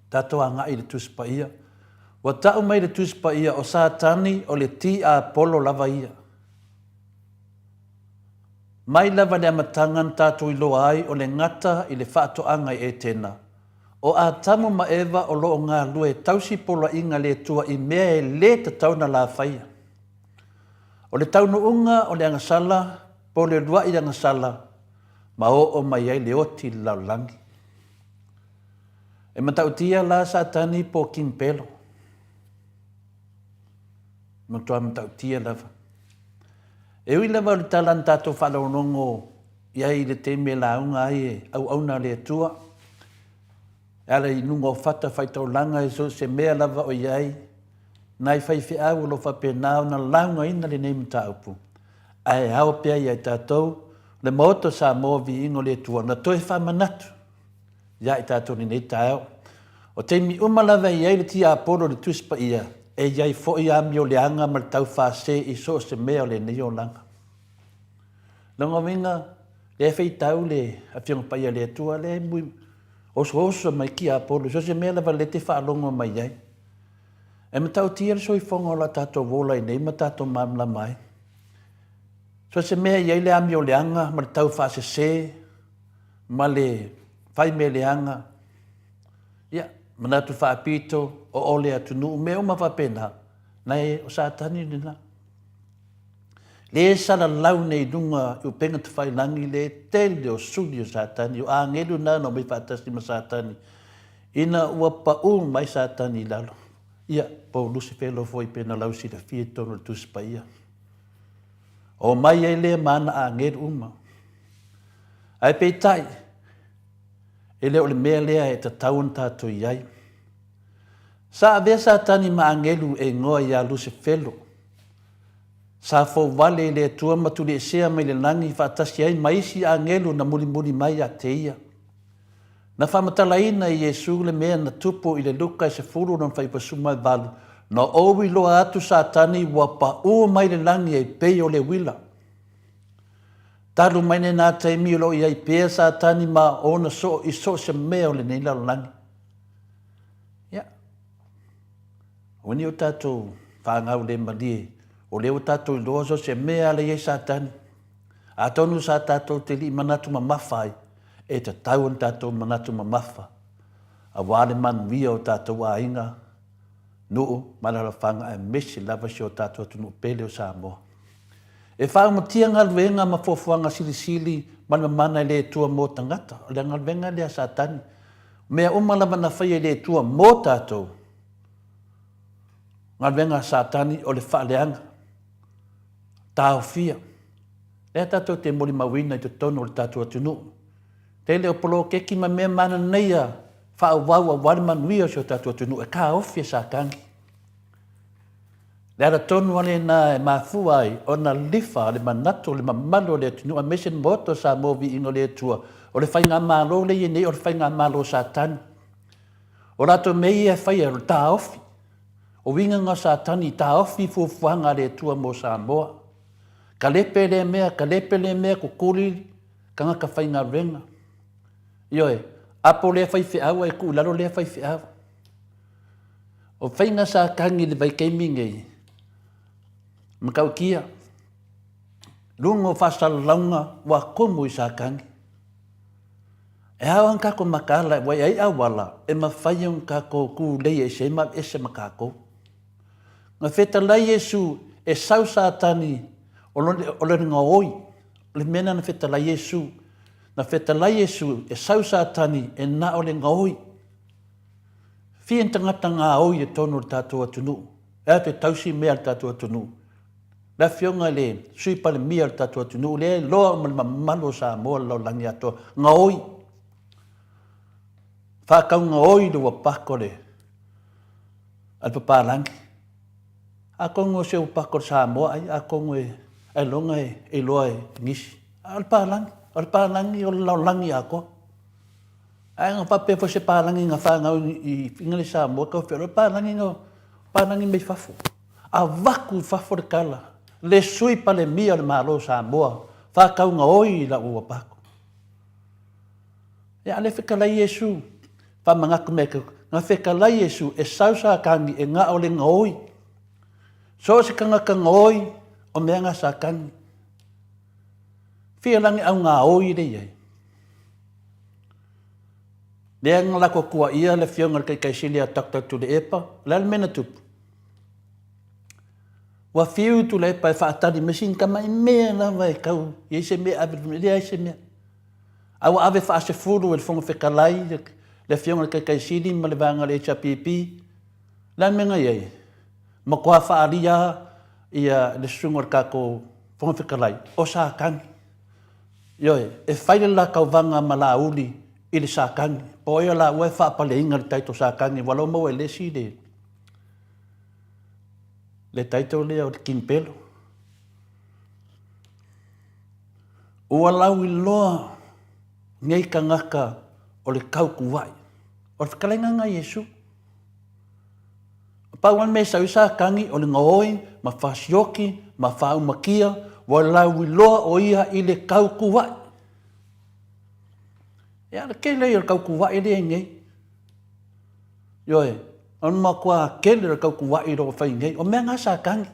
tatou agai i le Tusi Paia. Ua tau mai le Tusi Paia o Satani o le tiapolo lava ia. Mai lava i le amataga na tatou iloa ai o le gata i le faatoaga i Etena, o Atamu ma Eva o lo o galue e tausi poloaiga le Atua i mea e le tatau ona la faia. O le taunuuga o le agasala po o le uluai agasala ma oo mai ai le oti i le lalolagi. E matautia la Satani po o King Pelo. Matua matautia lava. E ui lava o le tala na tatou faalogologo i ai i le taimi e lauga ai e auauna a le Atua, e ala i luga o fata faitaulaga i so o se mea lava o i ai, nai faifeau o lo o faapena ona laugaina lenei mataupu, ae ao pea ia i tatou, le Maota o Samoa Viiga o le Atua, na toe faamanatu ia i tatou i lenei taeao. O taimi uma lava e i ai le tiapolo i le Tusi Paia, e i ai foi amio leaga ma le taufaase i so o se mea o lenei olaga. Lona uiga, lea e faitau le Afioga Paia a le Atua, lea e mui osooso mai tiapolo i so o se mea lava lea e te faalogo mai ai. E matautia le soifuaga o la tatou ola ai nei ma tatou malamalama ai. So o se mea e i ai le amio leaga ma le taufaasese ma le fai mea leaga, ia, manatu faapito, oo le atunuu, mea uma faapena, na e, o Satani lena. Le salalau nei i luga i upega tafailangi le tele o suli o Satani, o agelu na na omai faatasi ma Satani, ina ua pau mai Satani i lalo. Ia, po o Lusifelo foi pe na lau silafia i totonu o le Tusi Paia. Omai ai lea ma ana agelu uma. Ae peitai, e le o le mea lea e tatau ona tatou i ai. Sa avea Satani ma agelu e igoa ia Lusifelo. Sa fouvale i le Atua ma tuliesea mai le lagi faatasi ai ma isi agelu na mulimuli mai ia te ia. Na faamatalaina e Iesu le mea na tupu i le Luka e sefulu lona faipasuma e valu, na ou iloa atu Satani ua paʻu mai le lagi e pei o le uila. Talu mai lena taimi o lo o i ai pea Satani ma ona soo i so o se mea o lenei lalolagi. Ia, aua ne i o tatou fanau le malie, o lea ua tatou iloa so o se mea ala i ai Satani. Atonu sa tatou te lii manatu mamafa ai, e tatau ona tatou manatu mamafa aua le manuia o tatou aiga, nuu ma alaalafaga aemaise lava si o tatou atunuu pele o Samoa. E faaumatia galuega ma fuafuaga silisili ma le mamana e le Atua mo tagata. O le galuega lea a Satani. O mea uma lava na faia e le Atua mo tatou, galuega a Satani o le faaleaga, taofia. Lea tatou te molimauina i totonu o le tatou atunuu. Tele o poloketi ma mea mananaia faaauau aua le manuia o si o tatou atunuu e taofi e Satani. Le ala tonu lava lena e mafua ai ona lifa le manatu o le mamalu o le atunuu aemaise le Maota o Samoa Viiga o le Atua, o le Faigamalo lea e i ai nei o le Faigamalo Satani. O latou mea ia e faia o le taofi. O uiga na o Satani, taofi fuafuaga a le Atua mo Samoa. Kalepe lea mea, kalepe lea mea, kukuli tagata faigaluega. Ioe, apo lea faifeau ae tuu i lalo lea faifeau. O faiga sa tagi i le vaitaimi nei, matautia, luga o faasalalauga ua tumu i Satani. E ao ona tatou mataala ua i ai auala e mafai ona tatou tulei ese ai ma aveese ma tatou. Na fetalai Iesu e sau Satani o le gaoi, o le mea lena na fetalai Iesu. Na fetalai Iesu e sau Satani e na o le gaoi. Fia ni tagata gaoi i totonu o le tatou atunuu, e alu e tausi mea a le tatou atunuu. Le Afioga i le Sui Palemia o le tatou atunuu, lea e iloa uma e le mamalu o Samoa le lalolagi atoa, gaoi, faatau gaoi le uapato a le papalagi. Atonu o se uapato a le Samoa ai, atonu e ailoga e iloa e nisi. A o le palagi, o le palagi o le lalolagi atoa. Ae na faapea foi se palagi na fanau i Figale Samoa tau feoloolo, palagi na palagi mai fafo. Avatu i fafo le tala, le Sui Palemia o le Malo o Samoa, faatau gaoi i lau uapato. Ia, a le fetalai Iesu, faamanatu mea e na fetalai Iesu e sau Satani e na o le gaoi. So o se tagata gaoi o mea na Satani. Fia lagi au gaoi le i ai. Lea na lako tuaia le afioga i le Taitaisili ia Doctor Tuilaepa, o le a le mea na tupu? Ua fiu Tuilaepa e faatali mai sina tamai mea lava e tau i ai se mea e ave i le leai se mea. A ua ave faasefulu e le Fofoga Fetalai le afioga i le Taitaisili ma le vaega o le HRPP, o le a le mea na i ai? Matua faaalia ia le susuga o le tatou Fofoga Fetalai, o Satani. Ioe, e fai le la tauvaga ma Laauli i le Satani, po o ai o laua e faapaleina le title Satani, ua lau maua e le isi le, le title lea o le King Pelo. Ua lauiloa nei tagata o le tautuai. O le fetalaiga lena a Iesu. Pau lava le mea e sau ai Satani o le gaoi ma fasioki ma faaumakia ua lauiloa o ia i le tautuai. Ia, o le tele ia o le tautuai lea i nei. Ioe, o le matua tele o le tautuai o lo o fai nei. O mea na a Satani.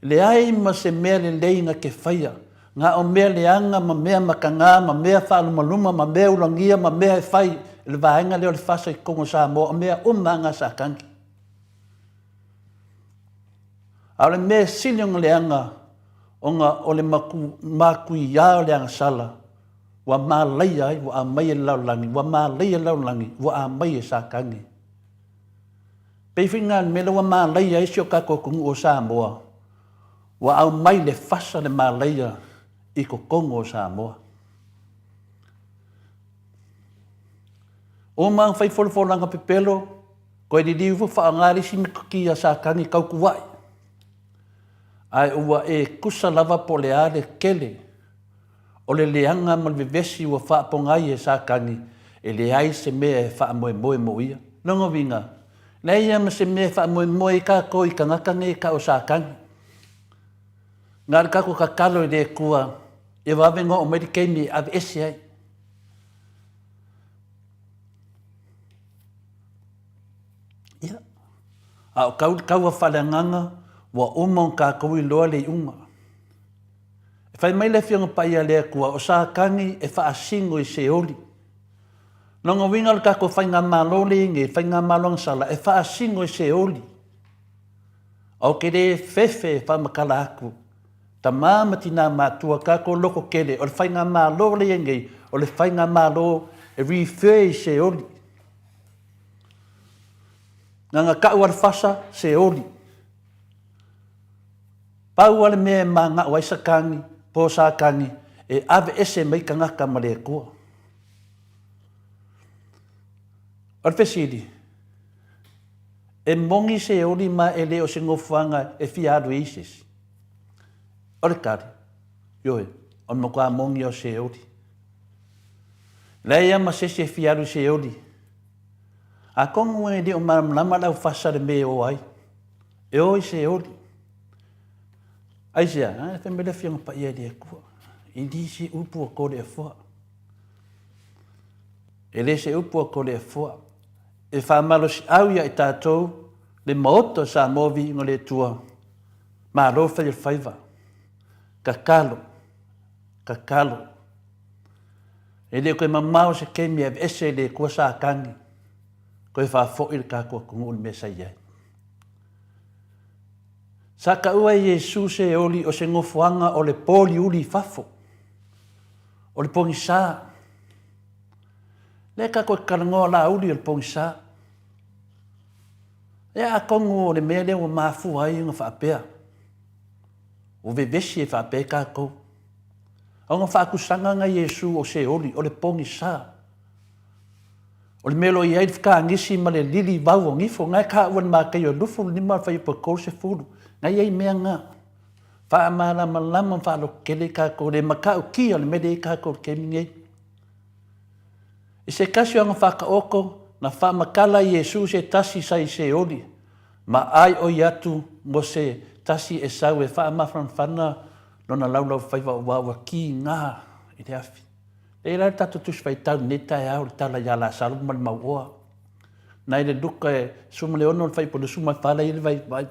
Leai ma se mea lelei na te faia, na o mea leaga ma mea mataga ma mea faalumaluma ma mea ulagia ma mea e fai e le vaega lea o le FASA i totonu o Samoa, o mea uma lava na a Satani. A o le mea e sili ona leaga ona o le matuia o le agasala ua malaia ai, ua aumai e le lalolagi, ua malaia le lalolagi, ua aumai e Satani. Pei foi na o le mea lea ua malaia ai si o tatou atunuu o Samoa, ua aumai le fasa le malaia i totonu o Samoa. Uma ona fai folafolaga pepelo, toe liliu ifo faaaoga le isi metotia a Satani tautuai. Ae ua e tusa lava po o le a le tele o le leaga ma le vevesi ua faapogai e Satani, e leai se mea e faamoemoe mo ia. Lona uiga, leai lava ma se mea e faamoemoe ai tatou i tagata nei e tau o Satani. Na o le tatou tatalo i le Atua ia vave ona oo mai le taimi e aveese ai. Ia, a o tau le taua faaleagaga, ua uma ona tatou iloa le iuga. E fai mai le Afioga Paia a le Atua, o Satani e faasino i Seoli. Lona uiga o le tatou Faigamalo lea i nei, Faigamalo Agasala, e faasino i Seoli. Ou te le fefe e faamatala atu, tama ma tina matua, tatou loto tele, o le Faigamalo lea i nei, o le Faigamalo e refer i Seoli. Na ona tau lava le fasa, Seoli. Pau lava le mea e manao ai Satani, po o Satani, e aveese mai tagata ma le Atua. O le fesili, E moni Seoli ma e le o se nofoaga e fia alu ai se isi. O le tali, Ioe, o le matua moni lava o Seoli. Leai lava ma se isi e fia alu i Seoli. Atonu e le o malamalama le aufasa i le mea e o ai. E o i Seoli. Aisea? Ae fai mai le Afioga Paia i le Atua, i nisi upu a Toleafoa. E le se upu a Toleafoa. E faamalosiau ia i tatou le Maota o Samoa Viiga o le Atua, malo fai o le faiva. Tatalo, tatalo. E le o toe mamao se taimi e aveese e le Atua Satani, toe faafoi le tatou atunuu i le mea sa i ai. Sa taua e Iesu Seoli o se nofoaga o le pōliuli i fafo, o le pogisa. Lea tatou te talanoa laauli o le pogisa. Ia atonu o le mea lea ua mafua ai ona faapea, ua vevesi e faapea ai tatou. A ona faatusaga na Iesu o Seoli, o le pogisa. O le mea o lo o i ai le fetagisi ma le lilivau o nifo, na e taua i le Mataio 25 fuaiupu 30, na i ai mea na. Faamalamalama ma faalototele tatou, le matautia o le mea lea e i ai tatou i le taimi nei. I se tasi o aga faataoto, na faamatala e Iesu se tasi sa i Seoli, ma aioi atu mo se tasi e sau e faamafanafana lona laulaufaiva aua ua kiga i le afi. E la le tatou Tusi Faitau i lenei taeao i le tala ia Lasalo ma le mauoa. Na i le Luka e 16 le fuaiupu 24 la e i ai le vai, vai,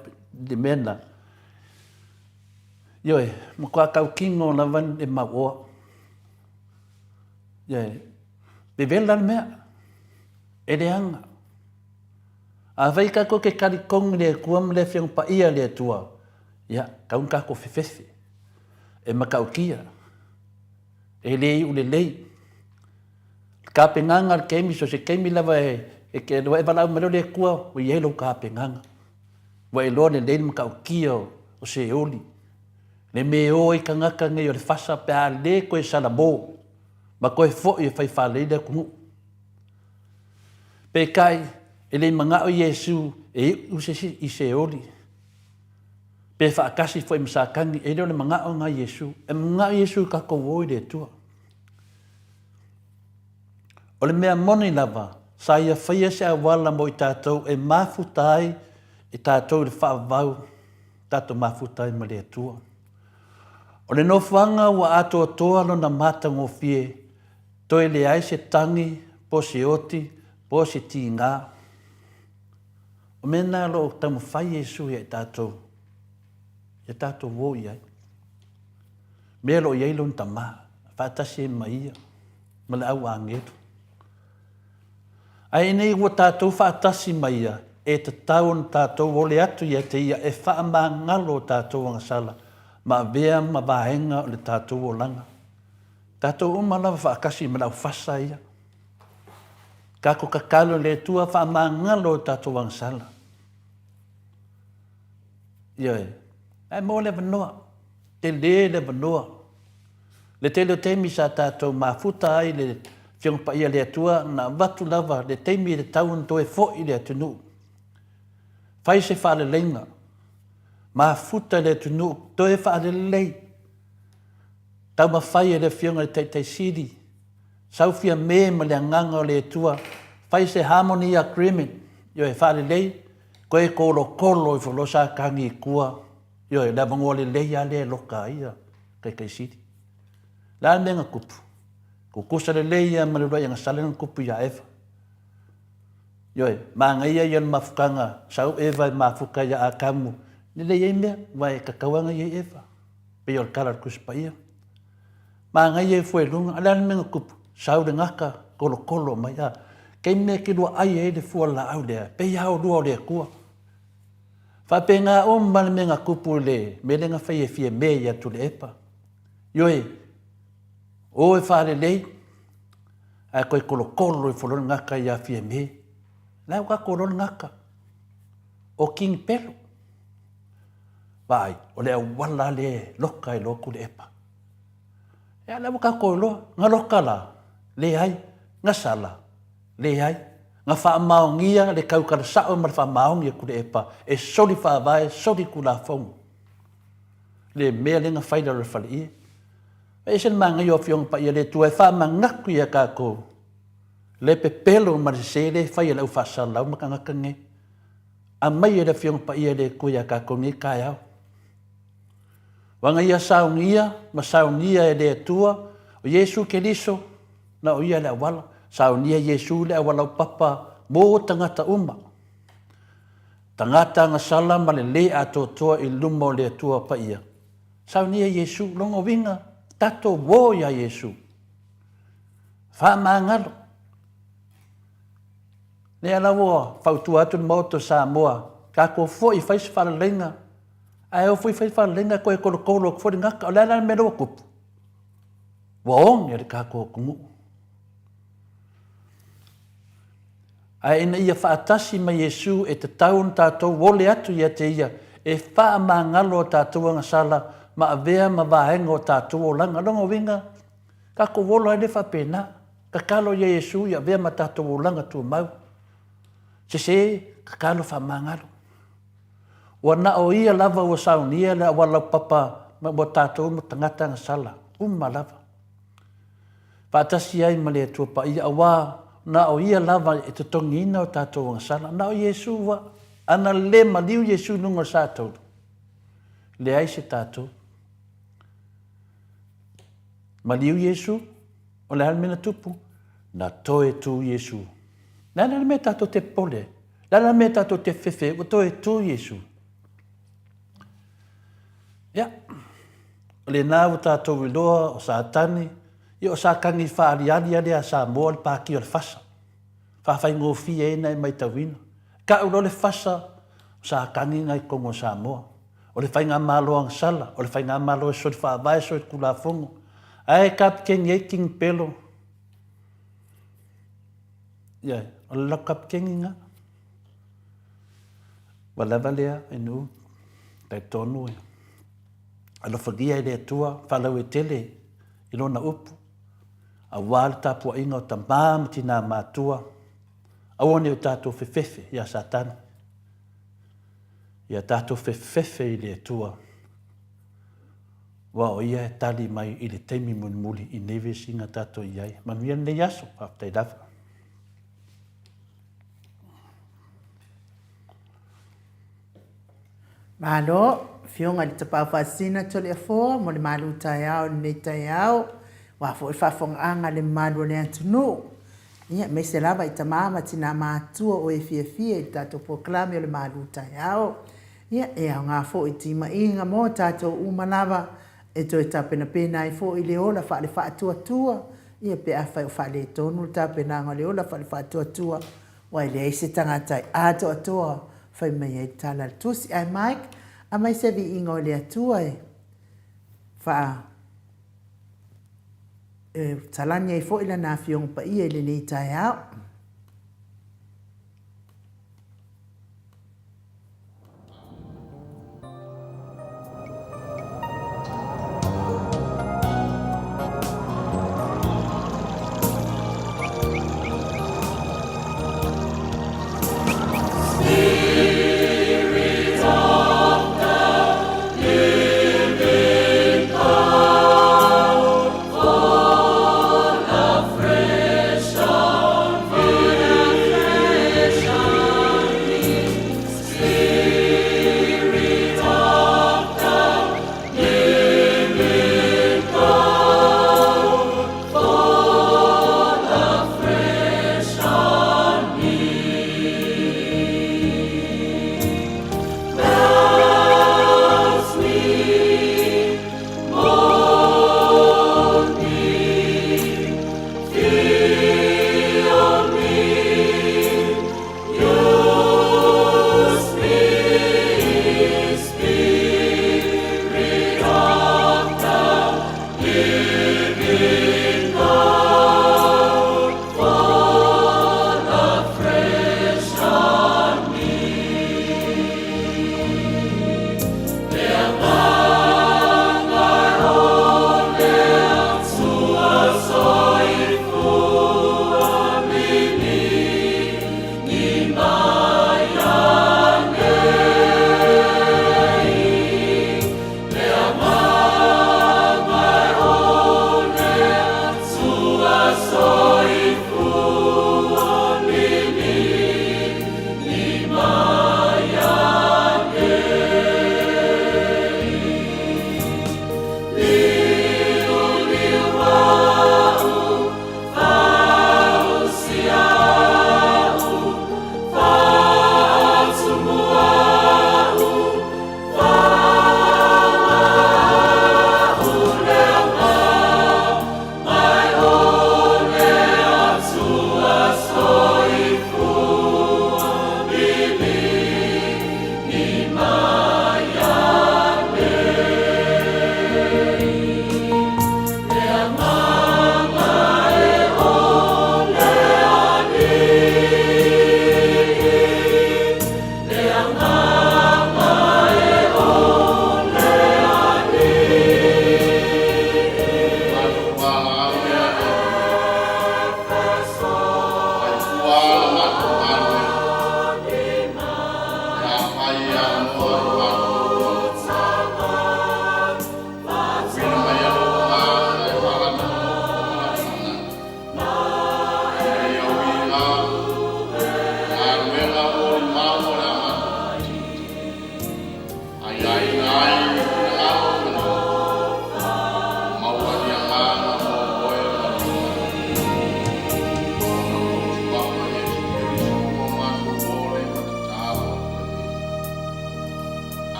le mea lena. Ioe, matua tautino lava le mauoa. Ioe, vevela le mea, e leaga. Afai tatou te talitonu i le Atua ma le Afioga Paia a le Atua, ia, tau ina tatou fefefe, e matautia. E le iu lelei. Le tapenaga o le taimi, so o se taimi lava e te, ua e valaau mai loa le Atua, ua i ai lau tapenaga. Ua e iloa lelei le matautia o Seoli, le mea e o ai tagata nei o le fasa pe a le toe salamo ma toe foi e fai faalelei le atunuu. Peitai, e le i manao Iesu e iu se isi i Seoli. Pe faatasi foi ma Satani, e le o le manao lena Iesu. E manao Iesu i tatou o i le Atua. O le mea moni lava, sa ia faia se auala mo i tatou e mafuta ai i tatou i le faavavau, tatou mafuta ai ma le Atua. O le nofoaga ua atoatoa lona matagofie, toe leai se tagi, po se oti, po se tiga. O mea na o lo o taumafai Iesu ia i tatou, ia tatou o i ai. Mea o lo o i ai lona Tama, faatasi ai ma ia, ma le au agelu. Ae ina ua tatou faatasi ma ia, e tatau ona tatou ole atu ia te ia e faamagalo o tatou agasala ma avea ma vaega o le tatou olaga. Tatou uma lava faatasi ma le aufasa ia. Tatou tatalo i le Atua faamagalo o tatou agasala. Ioe. Ae maua le avanoa. Tele le avanoa. Le tele o taimi sa tatou mafuta ai le Afioga Paia a le Atua na avatu lava le taimi e tatau ona toe foi le atunuu. Fai se faaleleiga. Mafuta le atunuu toe faalelei. Taumafai e le Afioga i le Taitai Sili Sau Fiame ma le Agaga o le Atua, fai se harmony agreement, ioe, faalelei, toe tolotolo ifo loa Satani i tua, ioe, le avanoa lelei lava lea e loka ai ia Taitai Sili. O le a le mea na tupu? Tutusa lelei lava ma le uluai agasala na tupu ia Eva. Ioe, manaia ia o le mafutaga, sau Eva e mafuta ia Atamu, lelei ai mea, aua e tatau lava ona i ai Eva, pei o le tala a le Tusi Paia. Manaia e fua i luga, a o le a le mea na tupu? Sau le gata, tolotolo mai, a. Taimi mea e te lua ai ai le fua laau lea, pei lava o lua o le Atua. Faapena uma le mea na tupu i le mea lea na fai e Fiame ia Tuilaepa. Ioe, o e faalelei, ae toe tolotolo ifo loa le gata ia Fiame. La ua tatou iloa le gata, o King Pelo. Vaai, o le auala lea e loka ai loa Tuilaepa. Ia, la ua tatou iloa, na loka la? Leai. Na sala? Leai. Na faamaonia le tautala sao ma le faamaoni a Tuilaepa e soli faavae, soli Tulafono. Le mea lea na fai i lalo o le faleie. E ese le manaia o Afioga Paia a le Atua e faamanatu ia tatou le pepelo ma le sese lea e fai e le au faasalalau ma tagata nei. Aumai e le Afioga Paia e le Atua ia tatou i lenei taeao. Aua na ia saunia ma saunia e le Atua o Iesu Keriso na o ia le auala. Saunia Iesu le auala laupapa mo tagata uma. Tagata agasala ma le le atoatoa i luma o le Atua Paia. Saunia Iesu, lona uiga, tatou o iā Iesu. Faamagalo. Lea la ua fautua atu le Maota o Samoa, tatou foi e fai se faaleleiga, ae o foi e fai faaleleiga toe tolotolo atu foi le gata. O le a la le mea lea ua tupu? Ua oge le tatou atunuu. Ae ina ia faatasi ma Iesu e tatau ona tatou ole atu ia te Ia e faamagalo a tatou agasala ma avea ma vaega o tatou olaga. Lona uiga, tatou ola ai lea faapena. Tatalo ia Iesu ia avea ma tatou olaga tumau. Sese, tatalo faamagalo. Ua na o Ia lava ua saunia le auala laupapa mo tatou ma tagata agasala uma lava. Faatasi ai ma le Atua Paia, auā na o Ia lava e totogiina o tatou agasala. Na o Iesu ua. Ana le maliu Iesu i luga o le sa taulu, leai se tatou. Maliu Iesu, o le a le mea na tupu? Na toe tu Iesu. Le a le mea tatou te popole ai? Le a le mea tatou te fefe ai? Ua toe tu Iesu. Ia, o lena ua tatou iloa o Satani, ia o Satani faaliali lea a Samoa le pati o le fasa. Faafaigofie ai ona e matauina. Tau loa le fasa, o Satani lena i totonu o Samoa. O le faigamalo agasala, o le faigamalo e soli faavae, soli tulafono. Ae kapikeni ai King Pelo. Ia, o le latou kapikeni lena. Ua lava lea e nuu, talitonu e alofagia e le Atua faalauaitele i Lona upu, aua le tapuaiga o tama ma tina matua, aua ne i o tatou fefefe ia Satani, ia tatou fefefe i le Atua, aua o Ia e tali mai i le taimi mulimuli i nei vesiga tatou i ai. Manuia lenei aso. Faafetai lava. Malo, Afioga i le Tapaau Faasisina Toleafoa mo le malu taeao i lenei taeao, aua foi le faafofogaaga a le mamalu o le atunuu, ia, aemaise lava i tama ma tina matutua o e fiafia i le tatou polokalame o le malu taeao. Ia, e aoga foi i timaiga mo tatou uma lava e toe tapenapena ai foi le ola faale-faatuatua, ia pe afai o faaletonu le tapenaga o le ola faale-faatuatua, Ua e leai se tagata e atoatoa fai mai ai le tala a le Tusi. Ae Mike, aumai se viiga o le Atua e faa e talani ai foi Lana Afioga Paia i lenei taeao.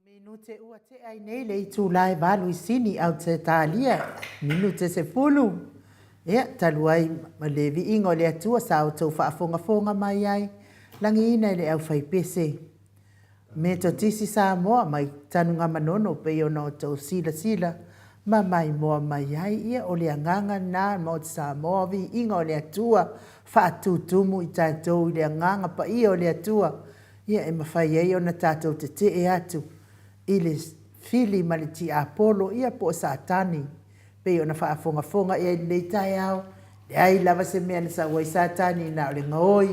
Minute ua tea ai nei le itula e valu i Sini, Ausetalia, minute 10. Ia, talu ai ma le viiga o le Atua sa outou faafogafoga mai ai, lagiina e le aufaipese. Metotisi Samoa mai Tanugamanono pei ona outou silasila ma maimoa mai ai, ia o le agaga lena Maota Samoa, viiga o le Atua, faatutumu i tatou i le agaga paia o le Atua, ia e mafai ai ona tatou tetee atu i le fili ma le tiapolo, ia po o Satani, pei ona faafogafoga i ai i lenei taeao, leai lava se mea na sau ai Satani na o le gaoi,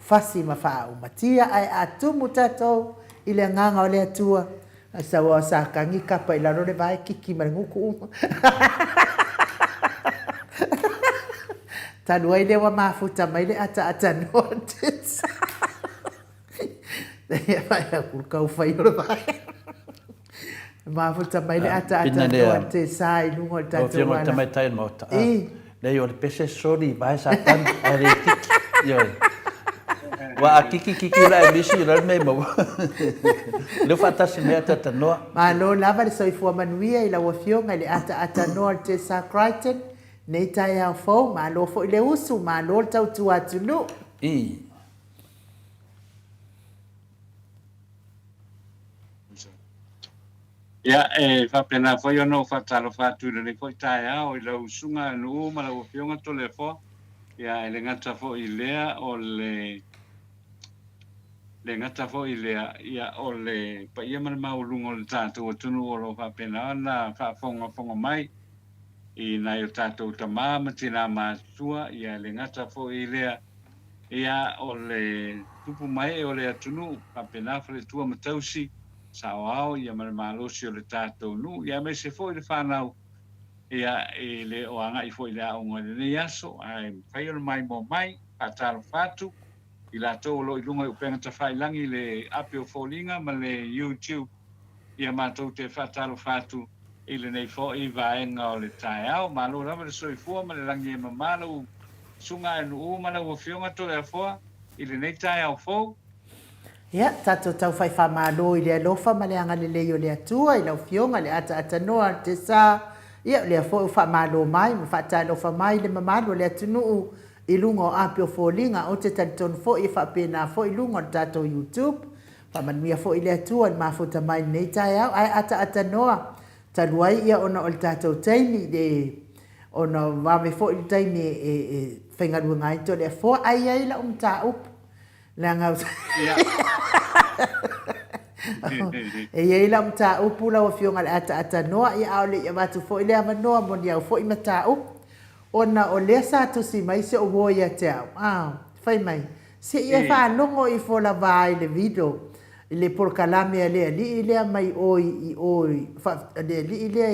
fasi ma faaaumatia, ae a tumu tatou i le agaga o le Atua, a sau lava o Satani kapa i lalo le vae, kiki ma le gutu uma. Talu ai lea ua mafuta mai le ataatanoa Tau fai o le vae. Mafuta mai le ataatanoa te sa i luga o le tatou ala. Tamaitai o le Maota. Leai, o le pese soli vae Satani, ae le kiki. Ioe. Ua a kiki kiki la e misi, o le a le mea e maua. Lea ua faatasi mai ataatanoa. Malo lava le soifua manuia i lau Afioga i le ataatanoa o le Tesa Crichton, nei taeao fou, malo foi le usu, malo le tautua atunuu. I. Ia, e faapena foi ona ou faatalofa atu i lenei foi taeao i lau usuga Nuu ma lau Afioga Toleafoa. Ia, e le gata foi i lea, o le le gata foi i lea, ia, o le paia ma le maualuga o le tatou atunuu o lo o faapena ona faafogafoga mai i nai o tatou tama ma tina matutua, ia, e le gata foi i lea, Ia, o le tupu mae o le atunuu, faapena faletua ma tausi, saoao ia ma le malosi o le tatou nuu, ia aemaise foi le fanau, ia, e le o agai foi i le aoga i lenei aso, ae mafai ona maimoa mai, faatalofa atu i latou o lo o i luga i upega tafailagi i le ape o foliga ma le YouTube. Ia matou te faatalofa atu i lenei foi vaega o le taeao. Malo lava le soifua ma le lagi e mama lau Susuga Nuu ma lau Afioga Toleafoa i lenei taeao fou. Ia, tatou tau fai faamalo i le alofa ma le agalelei o le Atua i lau Afioga i le ataatanoa o le sa. Ia, o lea foi ua faamalo mai ma faatalofa mai i le mamalu o le atunuu i luga o ape o foliga. Ou te talitonu foi e faapena foi i luga o le tatou YouTube. Faamanuia foi le Atua i le mafuta mai i lenei taeao, ae ataatanoa talu ai ia ona o le tatou taimi le ona vave foi le taimi e e faigaluega ai Toleafoa, ae i ai lau mataupu leaga e i ai lau mataupu lau Afioga i le ataatanoa, ia a o le i avatu foi le avanoa mo ni au foi mataupu, ona o lea sa tusi mai si ou uo ia te au, a, fai mai, Se i e faalogo ifo lava i le video i le polokalame a le alii lea mai o i o i le alii lea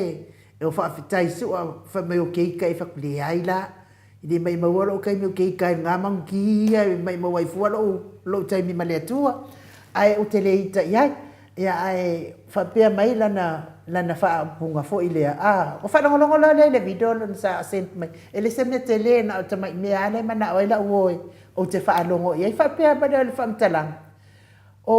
e o faafetai sua fai mai o keika e fai leai la e le maimaua lou taimi o keika i lena manuti ia e maimau ai fua lou lou taimi ma le Atua ae ou te le ita i ai ia ae faapea mai lana lana faaupuga foi lea a ua faalogologo loa lea i le video lona sa sent mai e le se mea tele na o le tamai mea lava lea e manao ai lau uo e Ou te faalogo i ai faapea mai lea o le faamatalaga, o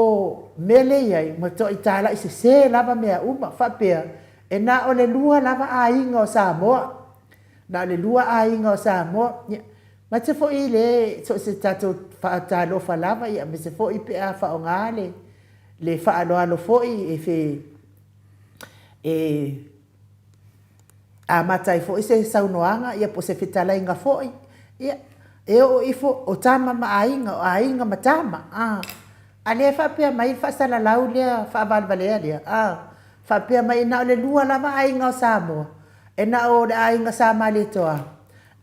mea lea i ai, matuai talai sese lava mea uma, faapea, e na o le lua lava aiga o Samoa, na o le lua aiga o Samoa, ia, maite foi le, so o se tatou faatalofa lava, ia, aemaise foi pe a faaaoga le, le faaaloalo foi e fe, e amata ai foi se saunoaga ia po o se fetalaiga foi, ia, e oo ifo o tama ma aiga, o aiga ma tama, a. A lea e faapea mai le faasalalau lea faavalevalea lea, a, faapea mai e na o le lua lava aiga o Samoa, e na o le aiga Sa Malietoa.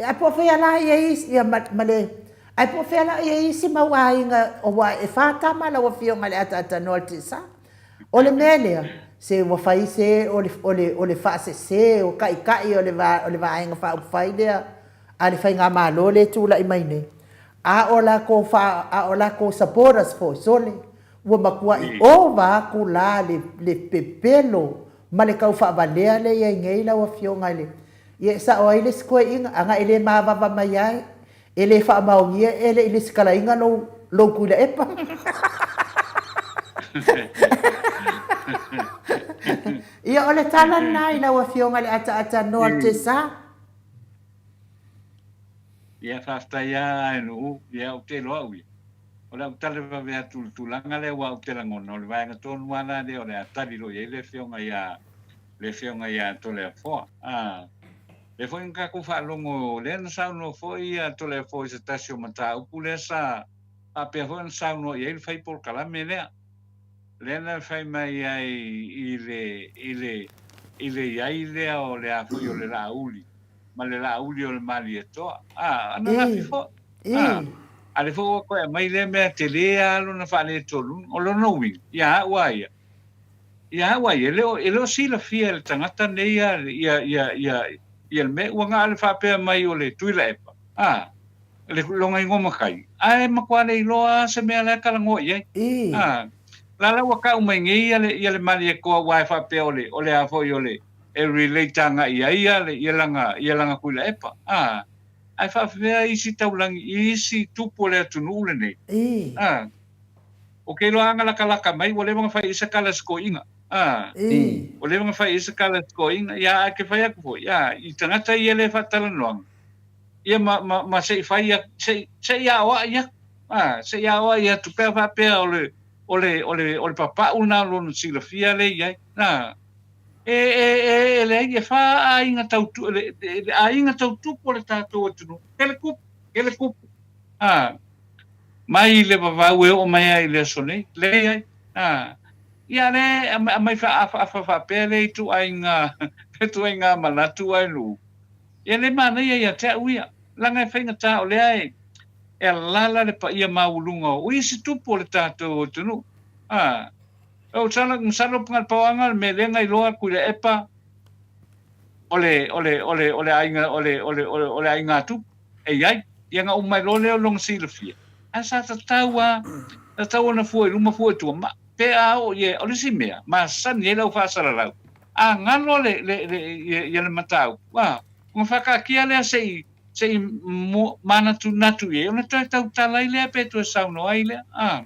Ae po o fea la ia isi, ia ma, ma le, ae po o fea la ia isi mau aiga, aua e fa tama lau Afioga i le ataatanoa o le Tiasa. O le mea lea, se ua fai se o le, o le, o le faasese o taitai o le, o le Vaega Faaupufai lea a le Faigamalo lea e tulai mai nei, a o latou faa, a o latou supporters foi, sole, ua matuai ova atu la le, le pepelo ma le tau faavalea lea e i ai nei lau Afioga i le, ia e sao ai le isi toeaiina, ana e le mavava mai ai, E le faamaonia e le i lesitalaina lou, lou Tuilaepa. Ia, o le tala lena i lau Afioga i le ataatanoa o le Tesa. Ia, faafetai lava Aenuu. Ia, ou te iloa au ia, o le a ou tali vave atu i le tulaga lea aua ou te lagona o le vaega tonu lava la lea o le a tali loa i ai le Afioga ia, le Afioga ia Toleafoa. A, lea foi na tatou faalogo, lea na saunoa foi ia Toleafoa i se tasi o mataupu lea sa faapea foi ona saunoa i ai le fai polokalame lea. Lea na fai mai ai i le, i le, i le i ai lea o le a foi o le Laauli ma le Laauli o le Malietoa. A, ananafi foi. A, a lea foi ua toe aumai lea mea tele lava lona faaletonu. O lona uiga, ia au a ia, ia au a ia, e le o, e le o silafia e le tagata nei ia, ia, ia, ia, ia le mea, ua na o le faapea mai o le Tuilaepa, a, le lona igoa matai, ae matua le iloa lava se mea la e talanoa i ai. A, la la ua tau mai nei ia le, ia le Malietoa aua e faapea o le, o le a foi o le, e relate agai i ai ia le, ia lana, ia lana Tuilaepa. A, ae faafefea isi taulagi i isi tupu o le atunuu lenei. A, ou te iloa a na latalata mai ua leva ona fai i ai se tala a se toeaina. A, ua leva ona fai i ai se tala a se toeaina, ia ae te fai atu foi, a, i tagata ia lea e faatalanoaga, ia ma, ma, ma se i fai atu, se i, se i aoai atu, a, se i aoai atu pe a faapea o le, o le, o le, o le papau lena o lona silafia lea e i ai. A, e, e, e, e leai, e fa aiga tau, le, le aiga tau tupu o le tatou atunuu, tele tupu, tele tupu. A, mai le vavau e oo mai ai i le aso nei, leai, a, ia le aumai faaafaafa faapea le ituaiga, le ituaiga manatu ae nuu. Ia le manaia ia te au ia, leaga e faigata o lea e, e alala le paia maualuga o isi tupu o le tatou atunuu. A, o sala, masalo na pau lava le mea lea na iloa atu i le epa, o le, o le, o le, o le aiga, o le, o le, o le, o le aiga tupu e i ai. Ia na uma ai loa lea o lona silafia. Ae sa tatau lava, tatau ona fua i luma fua i tua. Ma, pe a oo i ai, o le isi mea, masani ai lau faasalalau, a galo le, le, le, ia le mataupu, a, ona faataatia lea se i, se i manatunatu i ai, ona toe tautala ai lea pe toe saunoa ai lea, a.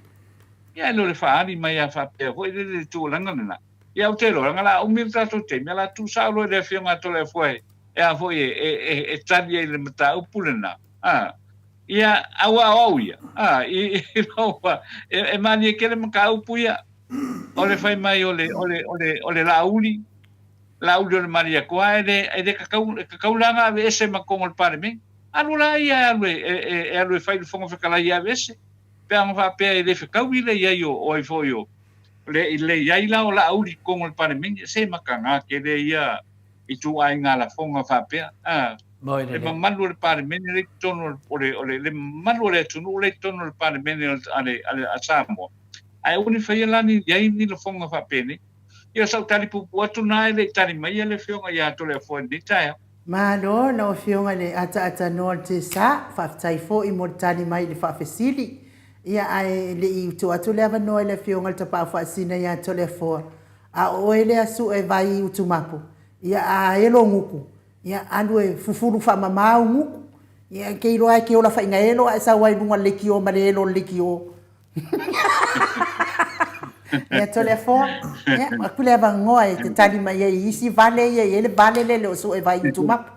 Ia e le o le faaali mai lava faapea foi le, le tulaga lena. Ia ou te iloa, leaga o le a umi le tatou taimi, o le a tuusao loa i le Afioga a Toleafoa e, e a foi, e, e, e, e tali ai i le mataupu lena, a. Ia, aua o au ia, a, i, i lou, e, e malie tele mataupu ia, o le fai mai o le, o le, o le, o le Laauli, Laauli o le Malietoa, e le, e le tatau, e tatau la ona aveese ma totonu o le Palemene. Alu la ia e alu e, e, e, e alu e fai le Fofoga Fetalai e aveese, pe a ona faapea e le fetaui le i ai o, o ai foi o, le, le i ai la o Laauli i totonu o le Palemene, se mataga tele ia ituaiga lafoga faapea, a. Moi Le lelei. mamalu o le Palemene lea i totonu o le, o le, le mamalu o le atunuu lea i totonu o le Palemene a le, a le, a Samoa. Ae aua ne i faia la ni, i ai ni lafoga faapenei. Ia o sau tali puupuu atu lena e le i tali mai le Afioga ia Toleafoa i lenei taeao. Malo lau Afioga i le ataatanoa o le TSA, faafetai foi mo le tali mai i le faafesili. Ia ae le i tuu atu le avanoa i le Afioga i le Tapaau Faasina ia Toleafoa, a o oe lea sue vai i Utumapu, ia a elo guku, Ia alu e fufulu faamama au guku. Ia e ke iloa e ke ola whainga elo a e sau ai lunga le lekiō ma le elo o le lekiō. Ia Toleafoa, ia aku le avanoa e te tali mai ai i isi vale ia, i ai le vale lea le o sue vai utumapu.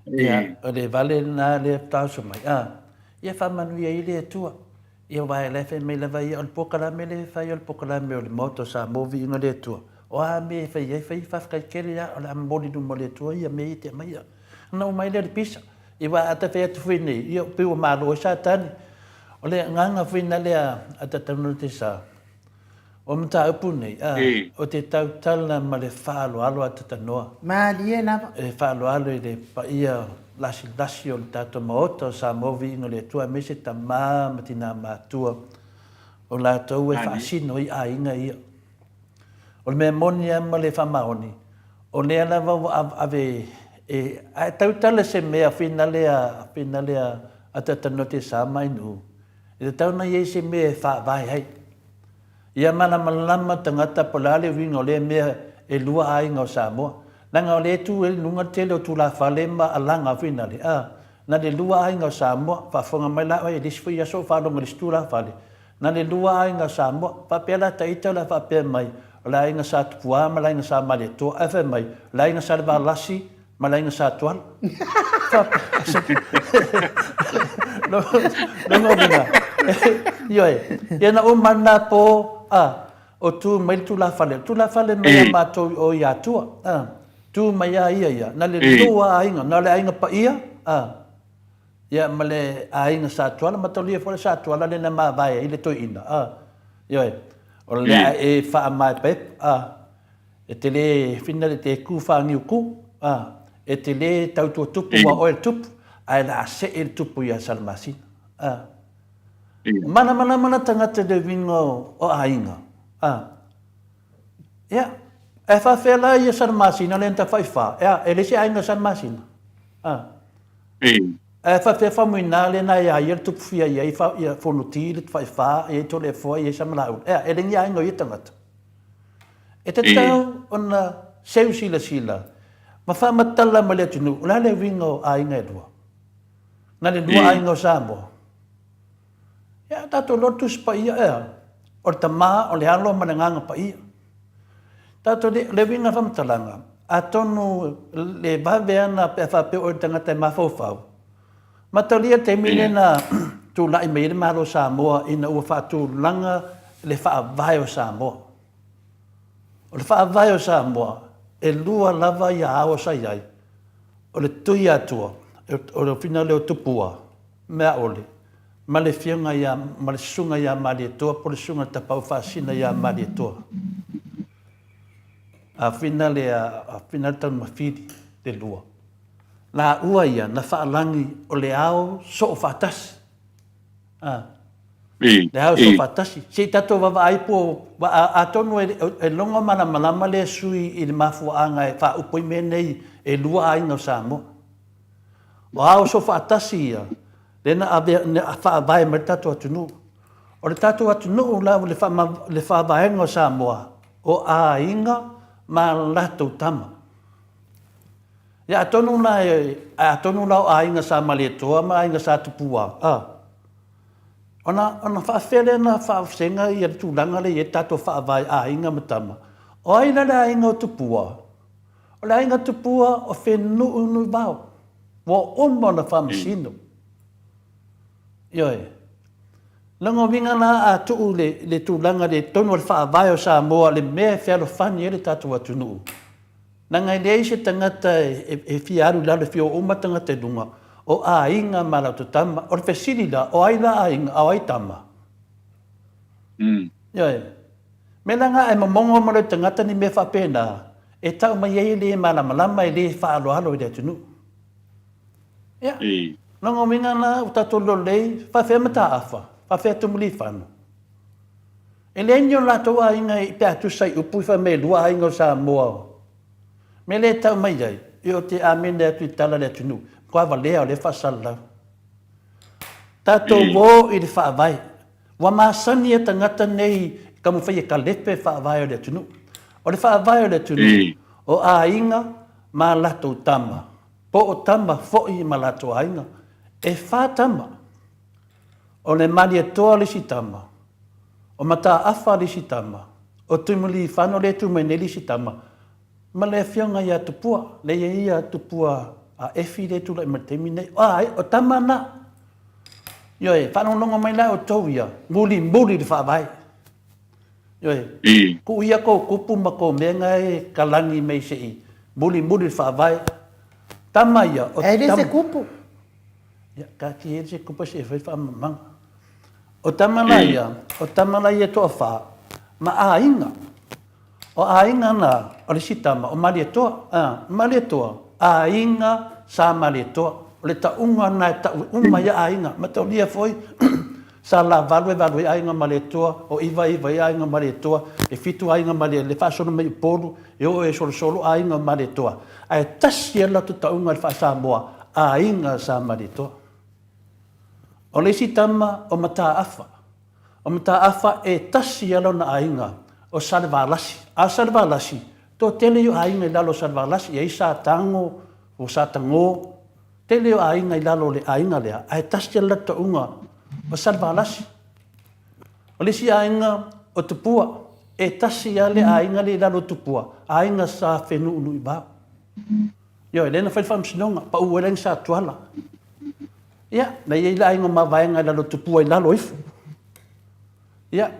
Ia, o le vale lena lea faatoa mai, a, ia faamanuia ai le Atua. Ia aua la e fai mai lava ia, o le polokalame lea e fai o le polokalame o le Maota o Samoa Viiga le Atua. O a mea e fai ai, fai faafetai tele lava, o le a momoli i luma o le Atua ia mea ia e te aumaia. Ona uma ai lea o le pisa. Ia aua a ta fai atu foi nei, ia pei ua malo ai Satani. O le agaga foi lena lea a Tataunoa te sa, o mataupu nei, a, o te tautala ma le faaaloalo a Tatanoa. Malie lava. E faaaloalo i le paia lasilasi o le tatou Maota o Samoa Viiga o le Atua aemaise tama ma tina matua o latou e faasino ai aiga ia. O le mea moni lava ma le faamaoni, o lea lava ua aveave e, a e tautala se mea finale a, finale a, a Tatanoa te sa mai nuu, e tatau ona i ai se mea e faavae ai. Ia malamalama tagata po o le a le uiga o lea mea e lua aiga o Samoa. Leaga o lea e tu ai i luga le tele o tulafale ma alaga finale, a, na le lua aiga o Samoa, faafofoga mai la oe i le isi foi aso o faalogo i le isi tulafale, Na le lua aiga o Samoa. Faapea la ta ita o le a faapea mai, o le aiga Sa Tupuā ma le aiga Sa Malietoa, ae fai mai, o le aiga Salevalasi ma le aiga Sa Tuala. Lona uiga, ioe, ia na uma lena po, a, o tu mai le tulafale, le tulafale mai a matou i o i Atua, a, tu mai a ia ia, na le lua aiga, na o le aiga paia, a, ia ma le aiga Sa Tuala, mataulia foi le Sa Tuala lea na mavae ai le toeaina, a, ioe, o le a e faamaepaepa, a, e te le whina le te ku whaangiu ku, a, e te le tautua tupu ua oe le tupu, ae le a see le tupu ia Salamasina, a. Manamanamana tagata i le uiga o aiga, a. Ia, ae faafefea la ia Salamasina lea na tafaifa, ea, e leai se aiga Salamasina, a. Ae faafefea Faumuina lea na ia ia le tupu fia i ai ia Fonoti le tafaifa, i ai Toleafoa, i ai Samalaeulu, ea, e leai ni aiga o ia tagata. E tatau ona seu silasila ma faamatala mai le atunuu, o le a le uiga o aiga e lua? Na le lua aiga o Samoa. Ia, tatou iloa le Tusi Paia, ea, o le Tama, o le Alo ma le Agaga Paia. Tatou le, le uiga o le faamatalaga, atonu le vave ana pe a faapea o oe le tagata e mafaufau, Mataulia le taimi lea na tulai mai ai le Malo o Samoa ina ua faatulaga le Faavae o Samoa. O le Faavae o Samoa, e lua lava ia ao sa i ai, o le Tuiatua, o le fina lea o Tupua, Meaole, ma le Afioga ia, ma le Susuga ia Malietoa po o le Susuga i le Tapaau Faasisina ia Malietoa. A fina lea, a fina le Taunamafili, le lua. Laua ia na faalagi o le ao soo faatasi. A. Le ao soo faatasi. Se i tatou vavaai po atonu e logo malamalama lea sui i le mafuaaga e faaupu ai mea nei e lua aiga o Samoa. O ao soo faatasi ia lea na ave na faavae mai le tatou atunuu. O le tatou atunuu la le faavaega o Samoa o aiga ma latou tama. Ia atonu la e, atonu la o aiga sa Malietoa ma aiga sa Tupua, a. Ona, ona faafefea lea ona faavasega ia le tulaga lea i ai le tatou faavae aiga ma tama. O ai la le aiga o Tupua? O le aiga Tupua o Fenunuivao. Ua uma ona faamasino. Ioe. Lona uiga la a tuu le, le tulaga le totonu o le faavae o Samoa le mea e fealofani ai le tatou atunuu, Leaga e leai se tagata e fia alu i lalo e fia oo uma tagata i luga, o aiga ma latou tama. O le fesili la, o ai la aiga a o ai tama? Ioe. Mea la na a e momogo ma lou tagata ni mea faapena, e tau mai ai e le malamalama e le faaaloalo i le atunuu. Ia. Lona uiga la ua tatou lolei, faafefea Mataafa, faafefea Tumulifano? E leai ni o latou aiga i pe a tusa i upu i fai mai e lua aiga o Samoa o mea lea e tau mai ai, e o te amene atu i tala le atunuu, matua valea o lea faasalalau. Tatou o i le faavae. Ua masani ia tagata nei i taumafai e kalepe faavae o le atunuu. O le faavae o le atunuu, o aiga ma latou tama, po o tama foi ma latou aiga. E fa tama. O le Malietoa le isi tama, o Mataafa le isi tama, o Tuimulifano lea e tu mai nei le isi tama, ma le afioga ia Tupua, lea e i ai ia Tupua a Efi lea e tulai mai i le taimi nei. A, o tama na. Ioe, faalogologo mai la outou ia, mulimuli le faavae. Ioe, tuu ia kou kupu ma kou mea na e kalagi mai se i mulimuli le faavae. Tama ia, o E le se kupu. Ia, taatia ia se kupa se i fai faamamaga. O tama la ia, o tama la ia e toafa, ma aiga. O aiga na, o le isi tama, o Malietoa. A, Malietoa, aiga sa Malietoa. O le tauga na e tau uma ia aiga. Mataulia foi, sa la valu e valu ai aiga Malietoa, o iva e iva ai aiga Malietoa, e fitu aiga Malietoa, le faasolo mai Upolu, e oo e solosolo aiga o Malietoa, ae tasi lava le latou tauga i le faa-Samoa, aiga sa Malietoa. O le isi tama o Mataafa, o Mataafa e tasi lava lona aiga, o Salevalasi. A o Salevalasi, toatele ia o aiga i lalo o Salevalasi, e i ai Sa Tago, o Sa Tago, tele o aiga i lalo o le aiga lea, ae tasi lava le latou tauga o Salevalasi. O le isi aiga o Tupua. E tasi lava le aiga lea i lalo o Tupua, aiga Sa Fenuunuivao. Ioe, lea na fai le faamasinoga, pau ai le aiga Sa Tuala. Ia, na i ai le aiga o Mavaega i lalo o Tupua i lalo ifo. Ia,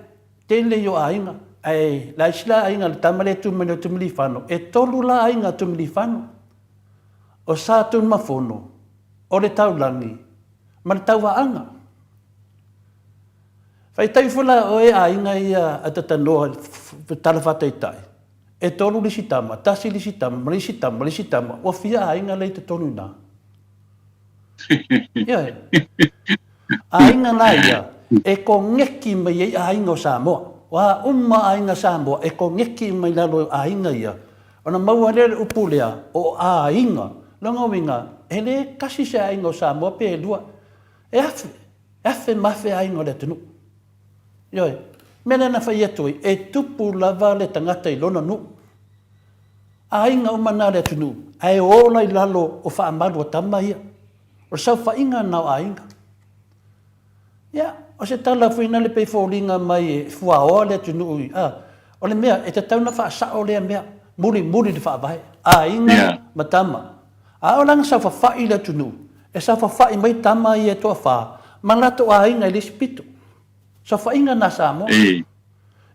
tele ia o aiga, ae la isi la aiga le tama lea e tu mai nei o Tumilifano, e tolu la aiga a Tumilifano. O Sa Tunumafono, o le Taulagi, ma le Tauaaga. Faitau ifo la oe aiga ia a Tatanoa i le tala faataitai, e tolu le isi tama, tasi le isi tama, ma le isi tama, ma le isi tama, ua fia aiga la i totonu i ina? Ioe. Aiga la ia e koneki mai ai aiga o Samoa. O a uma aiga Samoa e koneki uma i lalo o aiga ia, ona maua lea le upu lea o aiga. Lona uiga, e le tasi se aiga o Samoa pe lua, e afe. E afe ma afe aiga o le atunuu. Ioe. Mea lea na fai atu ai, e tupu lava le tagata i lona nuu. Aiga uma na o le atunuu, ae ola i lalo o faamalu a tama ia. O le saofaiga lena o aiga. Ia, o se tala foi lena e pei e foliga mai e fuaoa le atunuu i, a, o le mea, e tatau ona faasao lea mea, mulimuli le faavae, aiga ma tama. A o lana saofafai i le atunuu, e saofafai mai tama ia e toafa ma latou aiga i le isi pito. Saofaiga na a Samoa.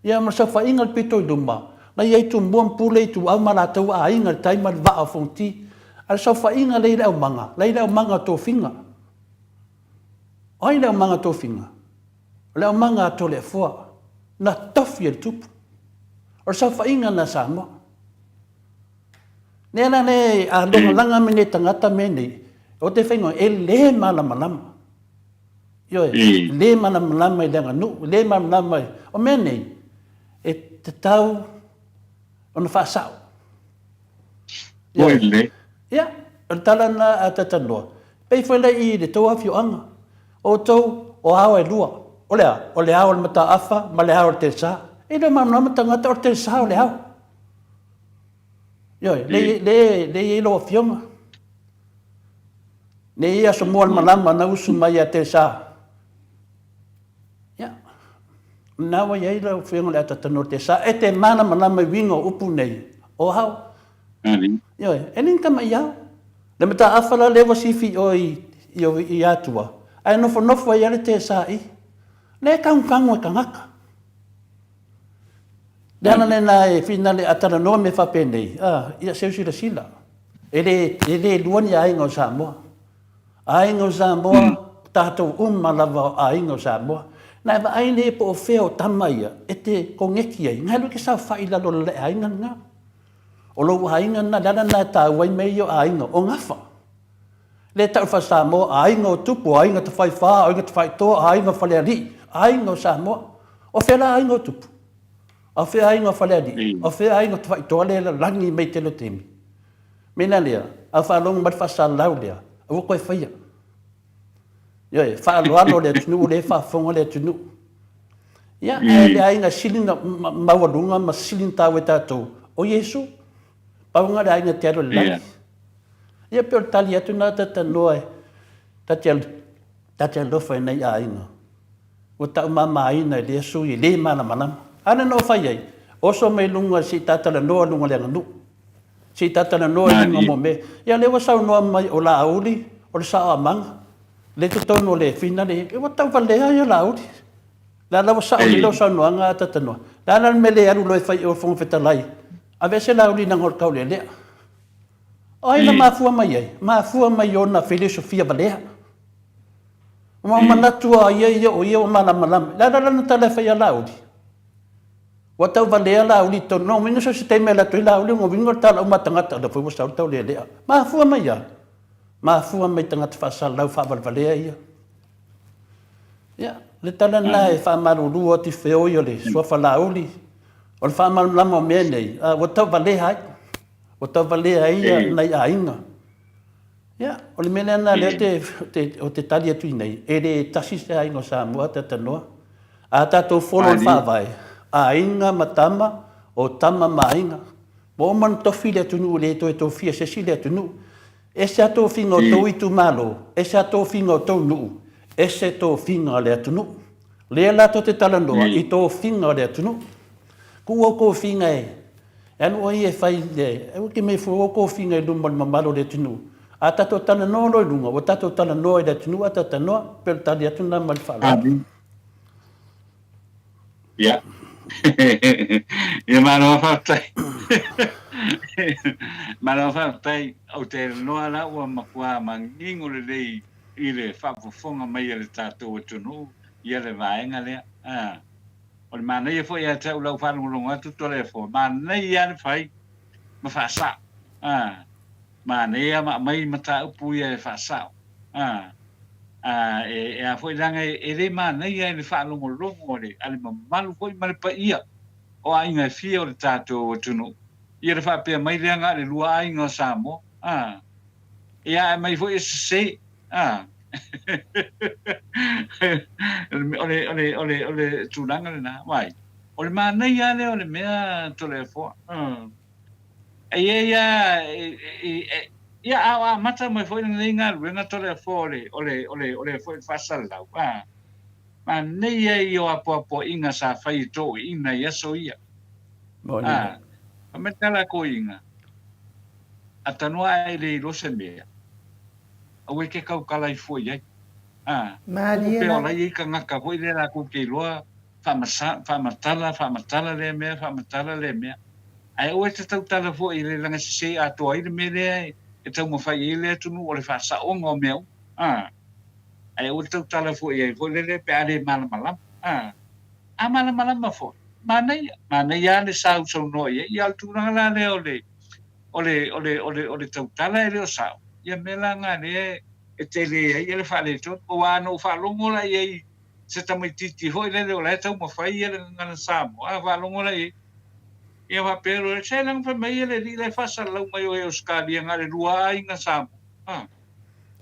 Ia ma le saofaiga i le pito i luma, na i ai Tumua ma Pule, Ituau ma latou aiga i le tai ma le vaa o Fonoti. A o le saofaiga lea i le aumaga, la i le aumaga o tofiga. O ai le aumaga o tofiga? O le aumaga a Toleafoa, na tofi e le Tupu. O le saofaiga na a Samoa. Lea la le a lagalaga mai nei tagata mea nei, o te whaingoa, e le malamalama. Ioe, e le malamalama i le aganuu, e le malamalama i... O mea nei, e tatau ona faasao. Ioe. Le. Ia, o le tala na a Tatanoa, pei foi lea i le tou afioaga, o outou o ao e lua, o le a? O le ao o le Mataafa ma le ao o le Telesa. E le o malamalama tagata o le Telesa o le ao. Ioe, le, le, le i ai lau afioga. Le i aso mua le malama na usu mai ia Telesa. Ia, na ua i ai lau afioga le atatano o Telesa. E te malamalama i uiga o upu nei, o au. Ioe, e le ni tama i au. Le mataafa la lea ua sifi i oe i, i, i Atua, ae nofonofo ai lava le Telesa i. Le kagukagu e tagata. Le ala lena e finale a talanoa mea faapenei, a, ia seu silasila. E le, e le lua ni aiga o Samoa. Aiga o Samoa, mm. tatou uma lava o aiga o Samoa. Na e vaai le po o fea o tama ia, e te kongeki ai, ngai ke saofai lalo le aiga lena. O lou aiga lena, le ala lena e tāua ai mea ia o aiga, o gafa. Le tau faa-Samoa, aiga o Tupu, aiga Tafaifa, aiga Tafaitoa, aiga Falealii, aiga o Samoa. O fea la aiga o Tupu? O fea aiga o Falealii? O fea aiga o Tafaitoa lea e lalagi mai tele o taimi? Mea lea, a faalogo mai le faasalalau lea, aua koe faia. Ioe, faaaloalo le atunuu lea e faafofoga le atunuu. Ia, ae le aiga sili na maualuga ma sili na taua e tatou, o Iesu. Pau lena o le aiga e te alu i le lagi. Ia pei o le tali atu lena Tatanoa e ta te ta te alofa i nai aiga ua taumamaina e lea sui e le malamalama. A lea na ou fai ai, oso mai luga se i ta talanoa luga o le aganuu. Se i ta talanoa i luga mo mea. Ia lea ua saunoa mai o Laauli, o le saoamaga, lea i totonu o le finale, ua tauvalea ia Laauli. Le ala ua sao lelei lau saunoaga Tatanoa. Le a la le mea le alu loa e fai i o le Fofoga Fetalai, aveese Laauli leaga o le taulealea. O ai na mafua mai ai? Mafua mai i ona filosofia valea. Ua manatu a ia ia o ia ua malamalama. Le a la lana tala e fai ia Laauli? Ua tauvalea Laauli i totonu. Lona uiga so o se taimi e alu atu ai Laauli, lona uiga o le tala uma a tagata, o lea foi ua sau le taulealea. Mafua mai a? Mafua mai tagata faasalalau faavalevalea ia. Ia, le tala lena e faamalulu atu i feoi o le suafa Laauli, o le faamalamalama o mea nei, ua tauvalea ai. Ua tauvalea ai ia nai aiga. Ia, o le mea lea na lea te, te, o te tali atu i nei, e le tasi se aiga o Samoa talanoa. A tatou folo le faavae, aiga ma tama, o tama ma aiga. Ua uma ona tofi le atunuu e le toe tofia se isi le atunuu. Ese a tofiga o tou itumalo, ese a tofiga o tou nuu, ese tofiga o le atunuu. Lea la tou te talanoa i tofiga o le atunuu. Tuu au tofiga e alu oe ia e fai le, aua te mea fua au tofiga i luma o le mamalu o le atunuu. A tatou talanoa loa i luga, ua tatou talanoa i le atunuu a talanoa, pei o le tali atu lena ma le faaaloalo. Ia. Ia malo faafetai. Malo faafetai. Ou te iloa la ua matua manino lelei i le faafofoga mai a le tatou atunuu ia le vaega lea. A. O le manaia foi ia te au lau faalogologo atu Toleafoa, manaia lava le fai ma faasao. A. Manaia ma aumai mataupu ia e faasao. A. A e, e a foi leaga e, e le manaia i le faalogologo a le, a le mamalu foi ma le paia o aiga e fia o le tatou atunuu, ia le faapea mai lea na o le lua aiga o Samoa. A. Ia ae aumai foi e sese. A. O le, o le, o le, o le tulaga lena. Vai. O le manaia lava lea o le mea Toleafoa. A. E i ai lava, ia a o amata mai foi lenei galuega Toleafoa o le, o le, o le, o le foi faasalalau, a, manaia ia o apoapoaiga sa fai e toeaiina i aso ia. A, fai mai le tala a toeaiina, a tanoa ae le iloa se mea, aua e te tautala ifo i ai. A, Malie pea la. o la e i ai tagata foi lea latou te iloa faamasa, faamatala, faamatala lea mea, faamatala lea mea. Ae aua e te tautala foi i le laga sese atoa ai le mea lea e taumafai ai le atunuu o le faasaoga o mea uma. A, ae aua e te tautala foi i ai foi lele pe a le malamalama. A, a malamalama foi, manaia, manaia lava le sausaunoa i ai. Ia o le tulaga la lea o le, o le, o le, o le, o le tautala e le o sao, ia mea la na lea e tele ai le faaletonu. Aua na ou faalogo la i ai se tamaitiiti foi lele o la e taumafai ia le gagana Samoa, a faalogo la i ai, ia faapea loa, se leaga fai mai le alii la e faasalalau mai o e Ausetalia na o le lua aiga Samoa. A,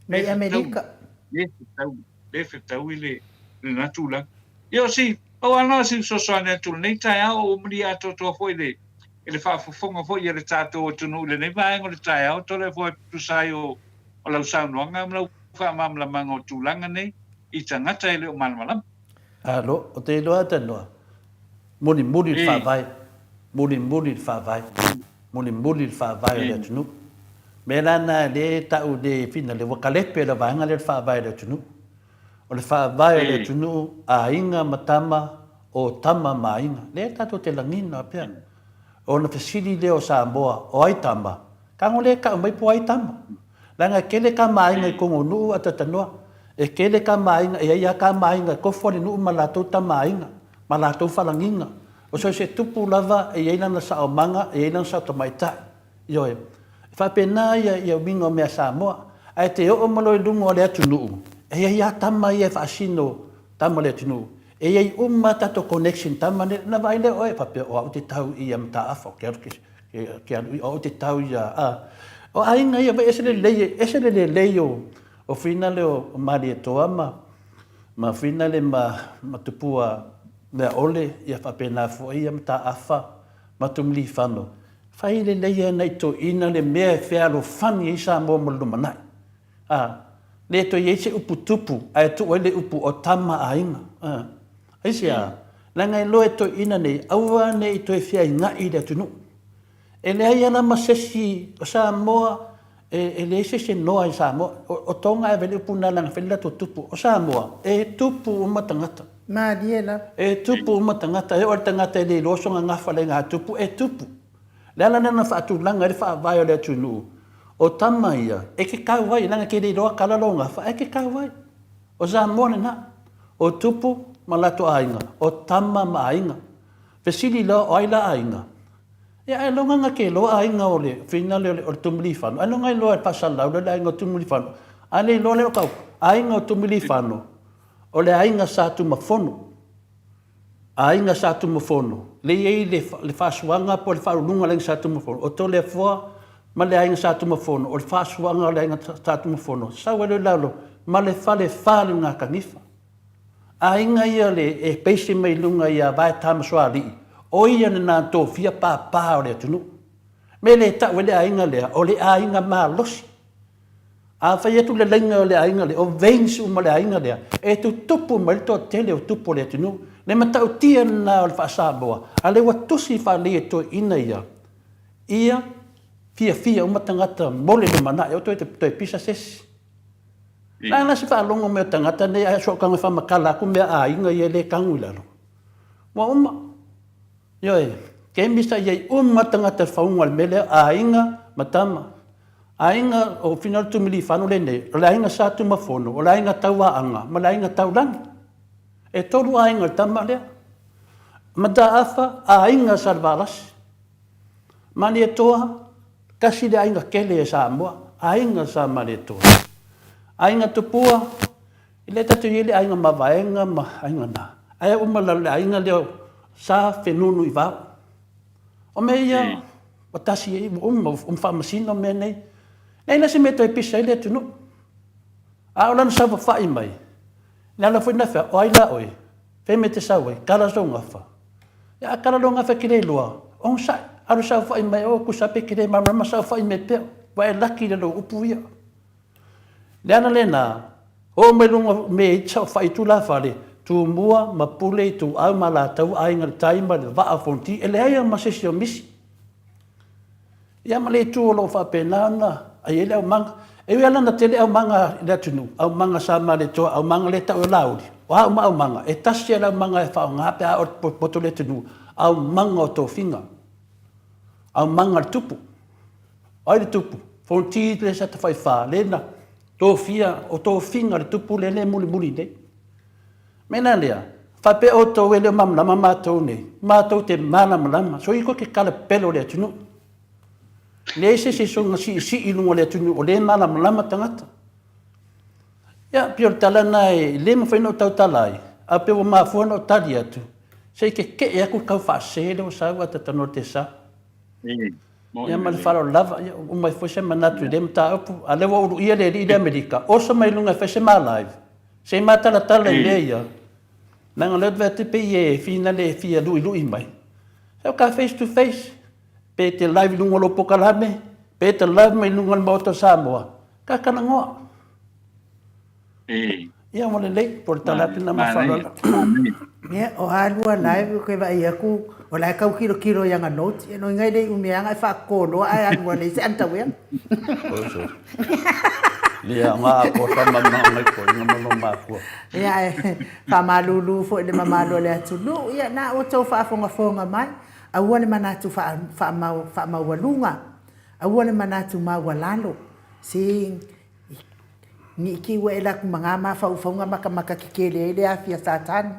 Mai Amerika. Le fetaui, le fetaui le lena tulaga. Ia o si, pau lava lena o si fesoasoani atu i lenei taeao, ua malie atoatoa foi le, i le faafofoga foi a le tatou atunuu i lenei vaega o le taeao, Toleafoa e tusa ai o, o lau saunoaga ma lau faamalamalamaga o tulaga nei i tagata e le o malamalama. Alo, o te iloa tanoa, mulimuli le faavae, mulimuli le faavae, mulimuli le faavae o le atunuu. Mea la na lea e tau le finale, ua kalepe le vaega lea o le faavae o le atunuu. O le faavae o le atunuu, aiga ma tama, o tama ma aiga. Lea tatou te lagina pea. Ona fesili lea o Samoa, o ai tama? Kago lea e tau mai po o ai tama. Leaga e tele tama aiga i tonu o nuu a tatanoa. E tele tama aiga, e i ai lava tama aiga e tofo le nuu ma latou tama aiga, ma latou falagiga. O so o se tupu lava e i ai lana saomaga, e i ai lana sao tamaitai. Ioe. E faapena ia ia uiga o mea Samoa. Ae te oo ma loa i luga o le atunuu, e i ai lava tama ia e faasino tama o le atunuu. E i ai uma lava tatou connection tama nei, ona vaai lea o oe faapea o au te tau i ia Mataafa, o ke alu ke Ke alu i o te tau ia a. O aiga ia vai ese le lelei ese le lelei o o whina le o Malietoa ma ma whina le ma ma tupua mea ole ia faapena foi ia Mataafa ma Tumiliifano. Fai lelei e nai toeaiina le mea e fealofani ai Samoa mo le lumanai. A, le toe i ai se upu tupu ae tuu ai le upu o tama aiga. A, aisea? Leaga e iloa e toeaiina nei, aua ne i toe feainai le atunuu. E leai lava ma se isi o Samoa, e, e leai se isi e noa i Samoa. O, o Tonga e ave le upu lena leaga fai le latou tupu. O Samoa, e tupu uma tagata. Malie lava. E tupu uma tagata, e oo i le tagata e le iloa sona gafa le iga tupu, e tupu. Le ala lea na faatulaga ai le faavae o le atunuu, o tama ia, e ke kau ai, leaga ke le iloa kala lou gafa, ae ke kau ai. O Samoa lena. O tupu ma latou aiga, o tama ma aiga. Fesili loa, o ai la aiga? Ia, ae loga na ke iloa aiga o le whina lea o le Tumilifano. Ai loga iloa e faasalau lea le aiga o Tumilifano. A le iloa lea o kau, aiga o Tumilifano, o le aiga Sa Tumafono. Aiga Sa Tumafono, lea e i ai le, le faasuaga po o le faauluuluga o le Aiga Sa Tumafono, o Toleafoa ma le Aiga Sa Tumafono, o le faasuaga o le Aiga Sa Tumafono, sau ai loa i lalo ma le falefa o le Gatanifa. Aiga ia le e peisi mai luga ia Vaetamasoalii, o ia lena na tofia pāpā o le atunuu. Mea le tau ai le aiga lea, o le aiga malosi. A fai atu le laina o le aiga lea, o veins uma o le aiga lea, e tutupu mai le toatele o tupu o le atunuu. Le matautia lena o le faa-Samoa, a lea ua tusi faalelei e toeaiina ia, ia fiafia uma tagata mo le lumanai, aua toe toe pisa se isi. Le a la se faalogo mai o tagata nei ae sootaga e faamatala atu mea a aiga ia e le tagu i lalo. Ua uma. Ioe, kemi sa i ai uma tagata i le fauga o le mea lea, aiga ma tama. Aiga o Finau Tumilifano lenei, o le aiga Sa Tumafono, o le aiga Tauaaga ma le aiga Taulagi. E tolu aiga o le tama lea. Mataafa, aiga Salevalasi. Malietoa, tasi le aiga tele e Samoa, aiga Sa Malietoa. Aiga Tupua, E le tatou i ai le aiga mavaega ma aiga na, ae uma lalo le aiga lea o Sa Fenunuivao. O mea ia ua tasi ai, ua uma, ua faamasino mea nei. Leai la se mea e toe pisa ai le atunuu. A o lana saofafai mai, le ala foi na fea, o ai la oe? Fea mea e te sau ai? Kala sou gafa. Ia a kala lou gafa e te le iloa, onosai, alu saofai mai, o tusa pe e te le malamalama saofai mai pea, ua e laki i lou upu ia. Le ala lena, oo mai luga o mea i saofai i tulafale, Tumua ma Pule, Ituau ma Alataua, Aiga i le Tai ma le Vaa o Fonoti, e leai lava ma se isi o misi. Ia ma le itu o lo o faapena ona ai ai le aumaga. E ui lava la ina tele aumaga i le atunuu, aumaga sa Malietoa, aumaga lea e tau o Laauli, o a uma aumaga, e tasi lava le aumaga e faaaoga pe a oo i le popoto o le atunuu, aumaga o tofiga, aumaga a le tupu. O ai le tupu? Fonoti le Satafaifa, le na tofia, o tofiga le tupu lea e mulimuli nei. Mea la lea, faapea outou e le o malamalama matou nei, matou te malamalama, so iko ke kala pepelo o le atunuu. Leai se isi soga siisii i luga o le atunuu o lea e malamalama tagata. Ia, pei o le tala lena e le mafai ona ou tautala ai, ae pei ua mafua ona ou tali atu, se i keke'e atu le tau faasese lea ua sau ae talanoa i le tesa. Ia ma le faaaloalo lava, ia ua uma ai foi se manatu i lea mataupu. A o lea ua uluia le alii lea Amerika, oso mai luga e fai se ma live, se i matalatala i mea ia, leaga o lea ou te vaai atu pei e finale e fia luilui mai. Se o ka face to face, pe te live i luga o lou polokalame, pe te live mai luga o le Maota o Samoa, ka talanoa. Ia ua lelei, po o le tala atu lena ma le faaaloalo. Ia, o a lua live ke vaai atu, o la e tau kilokilo i ana notes, ia no inga e le i umi anga e faakoko loa ae alu ua leai se underwear. Ia, nga akoa fa ma ma ngai ko inga ma lo makua. Ia, e faamalulu foi i le mamalu o le atunuu, ia na outou faafogafoga mai, aua le manatu faamaualuga, aua le manatu maualalo, se Niʻi ua e laku ma ngā mafaufauga makamaka kekele ai le afi a Satani,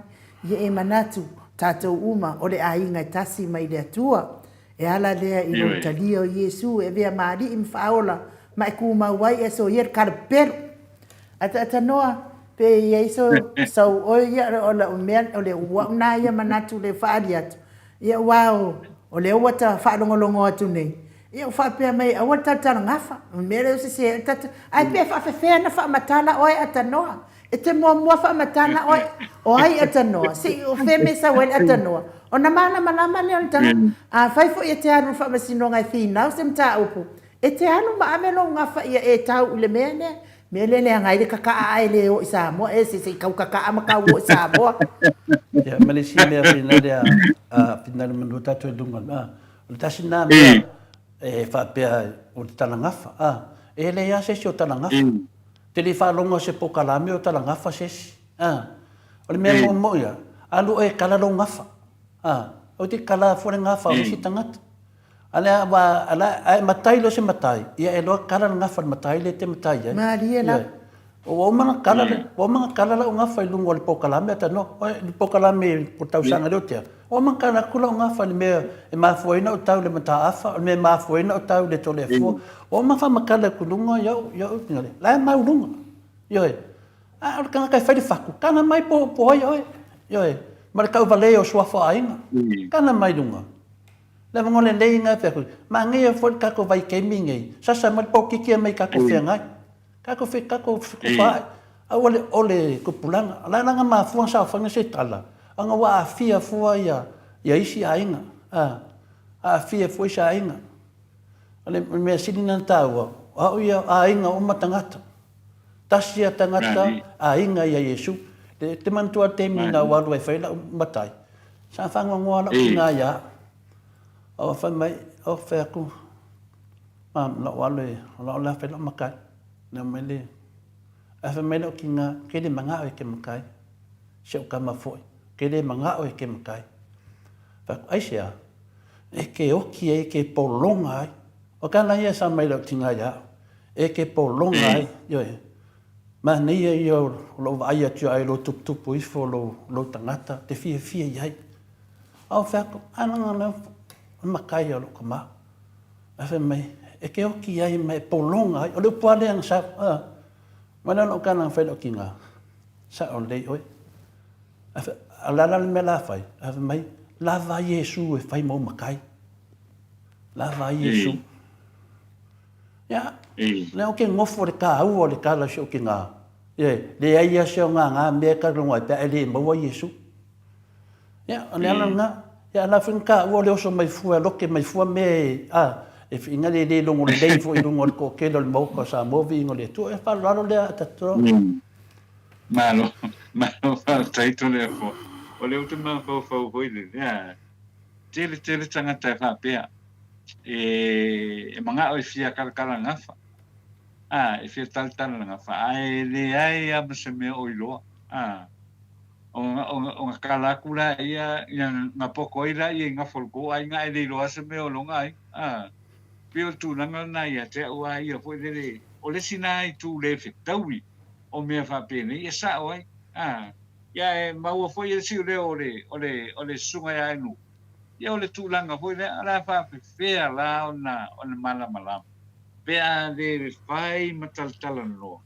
ia e manatu, tatou uma, o le aiga e tasi mai le Atua. E ala lea i lou talia o Iesu e avea ma Alii ma Faaola ma e kumau ai e so ia le kalapelo. Ataatanoa, pe i ai so sau oe ia o lau mea o le ua'u na ia manatu le faali atu, ia ua o lea ua ta faalogologo atu nei, Ia ua faapea mai, aua le talatala gafa, o le mea lea ua sese ai le tatou, ae pe faafefea ona faamatala oe Atanoa? E te muamua faamatala oe, o ai Atanoa? Se i o fea mea e sau ai le Atanoa? Ona malamalama lea o le tagata. Afai foi e te alu i le faamasinoga e finau se mataupu, e te alu ma ave lou gafa ia e tau i le mea lea. Mea lea e leaga ai le kakaa ae le o i Samoa, e se se i tau kakaa ma tau o i Samoa. Ia, ma le isi mea finale a, finale manu tatou i luga, a, O le tasi lena mea e faapea o le talagafa, a, e leai lava se isi o talagafa. Te le faalogo se polokalame o talagafa se isi, a. O le mea moomoo ia, alu oe e kala lou gafa, a, aua te kala fua le gafa o le isi tagata. A lea aua, a e matai loa se matai, ia e iloa kala le gafa i le matai lea e te matai ai. Malie lava. Ua uma ona kala, ua uma ona kala lau gafa i luga o le polokalame a talanoa, oi le polokalame o le tausaga lea ua tea, ua uma ona kala atu lau gafa i le mea e mafua ai ona ou tau i le mataafa, o le mea e mafua ai ona ou tau i le Toleafoa. Ua uma ona faamatala atu i luga i au, i au, la e mau luga. Ioe. A o le tagata e fai le fatu, tala mai po, po ai oe. Ioe. Ma le tauvalea o suafa o aiga. Tala mai luga. Le avanoa lelei lena e fai atu, manaia foi le tatou vaitaimi lenei, sasa mai le polokiki aumai tatou feagai. Tatou fe, tatou fetufaai, aua le ole tupulaga. O le a la na mafua ona saofaiga se tala, ona ua aafia fua ia, ia isi aiga, a, aafia fua isi aiga. O le mea sili lena ona taua, o au ia, o aiga uma tagata. Tasi a tagata aiga ia Iesu. Te, te manatua le taimi na ou alu ai fai lau matai, sa faanoanoa lau tina ia au. A fai mai, o fai atu, ma lau alu e, o lau la fai lau matai. Na mai le, ae fai mai lau tina, ke le manao e ke matai. Si ou tama foi, ke le manao e ke matai. Fai atu, aisea? E ke oki ai, e ke pologa ai. O ka la ia sa mai lau tina ia au. E ke pologa ai, ioe. Manaia ia o lou vaai atu ia ai lou tuputupu ifo lou, lou tagata, te fiafia i ai. A o fea atu, a lana lea, o matai ia lou tama. Ae fai mai, e ke oki ai ma e pologa ai. O le upu lava lea na sau, a. Mai lea lou tala na fai lou tina, sao lelei oe. Ae fai, a o le a la le mea la fai? Ae fai mai, lava Iesu e fai mau matai. Lava Iesu. Ia, lea ou te nofo i le taua o le tala o si ou tina, ioe, leai lava se ogaga mea e talanoa ai pe a e le maua Iesu. Ia, o le ala lena. Ia, a o la foi na taua o le oso mai fua e lote mai fua mea e, a, e ina le le logo lelei foi i luga o le toatele o le Maota o Samoa viiga o le Atua. Ia, faaaloalo lea a tatou. Malo, malo faafetai Toleafoa. O lea ou te mafaufau foi lele, tele tele tagata e faapea e manao e fia talatala gafa, a, e fia talatala gafa, ae leai lava ma se mea o iloa, a, ona tala atu laia, ia na poto ai laia i gafa o le tou aiga ae le iloa se mea o lona aiga, a. Pei o le tulaga lena ia te au a ia foi lele, o le isi na itu le fetaui o mea faapenei e sao ai, a. Ia e maua foi e le isi o leo o le, o le, o le susuga ia Enu, ia o le tulaga foi lea, o le a faapefea la ona, ona malamalama, pe a le fai ma talatalanoa,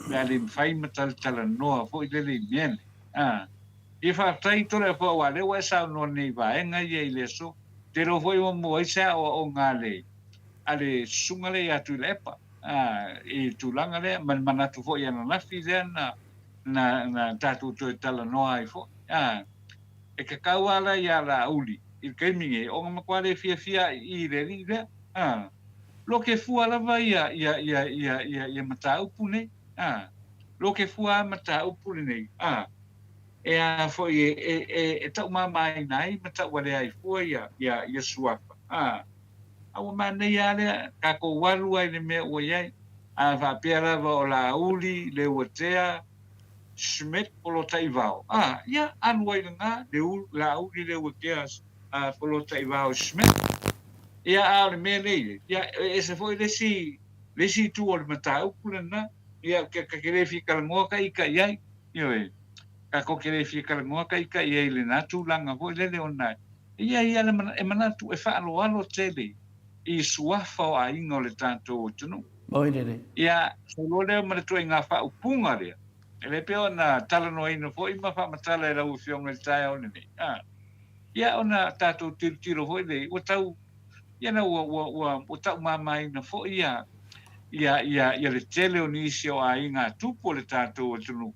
pe a le mafai ma talatalanoa foi lele i mea nei. A, ia faafetai Toleafoa aua o lea ua e saunoa nei i vaega ia i le aso. Ou te iloa foi ua maua ai se aoaoga a le, a le susuga lea ia Tuilaepa, a, i le tulaga lea, ma le manatu foi ananafi lea na, na, na tatou toe talanoa ai foi. A, e tatau lava la iā Laauli i le taimi nei, ona matua le fiafia i i le alii lea. A, loke fua lava ia, ia, ia, ia, ia, ia mataupu nei. A, loke fua lava mataupu lenei. A, e a foi e, e, e, e taumamaina ai ma taualea ai fua ia, ia, ia suafa. A, a ua manaia lava lea, tatou alu ai i le mea ua i ai. A faapea lava o Laauli, Leuatea, Schmidt, Polataivao, a, ia, alu ai lena, Leu, Laauli, Leuatea, Polataivao, Schmidt. Ia, a o le mea lea i ai, ia, e ese foi le isi, le isi itu o le mataupu lena, ia, ke, ke le fia talanoa ka ita i ai, ioe, tatou te le fia talanoa ka ita i ai i lena tulaga foi lele ona e i ai lava le, e manatu e faaaloalo tele i suafa o aiga o le tatou atunuu. Oi lelei. Ia, sau loa lea ma le ituaiga faaupuga lea, e le pei ona talanoaina foi ma faamatala e lau Afioga i le taeao lenei, a, ia ona tatou tilotilo foi lea, ua tau, ia na ua, ua, ua, ua taumamaina foi ia, ia, ia, ia le tele o nisi o aiga tupu o le tatou atunuu.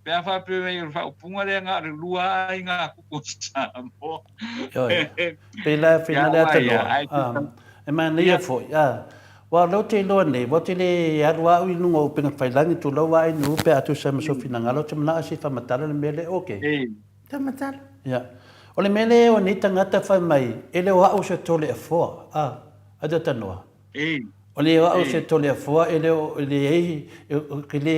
Pe a faapea mai o le faaupuga lea na o le lua aiga tupu o Samoa. Ioe. Pei la fina lea tanoa. E manaia foi. Aua o lea ou te iloa nei, ua te le alu lava au i luga o upega tafailagi, tulou lava i nuu pe a tusa ma sou finagalo, ou te manao se i faamatala le mea lea, ok. Faamatala. Ia. O le mea lea o nei tagata fai mai, e le o au se Toleafoa, a, a te tanoa. O le o au se Toleafoa, e le o, e leai, ou te le,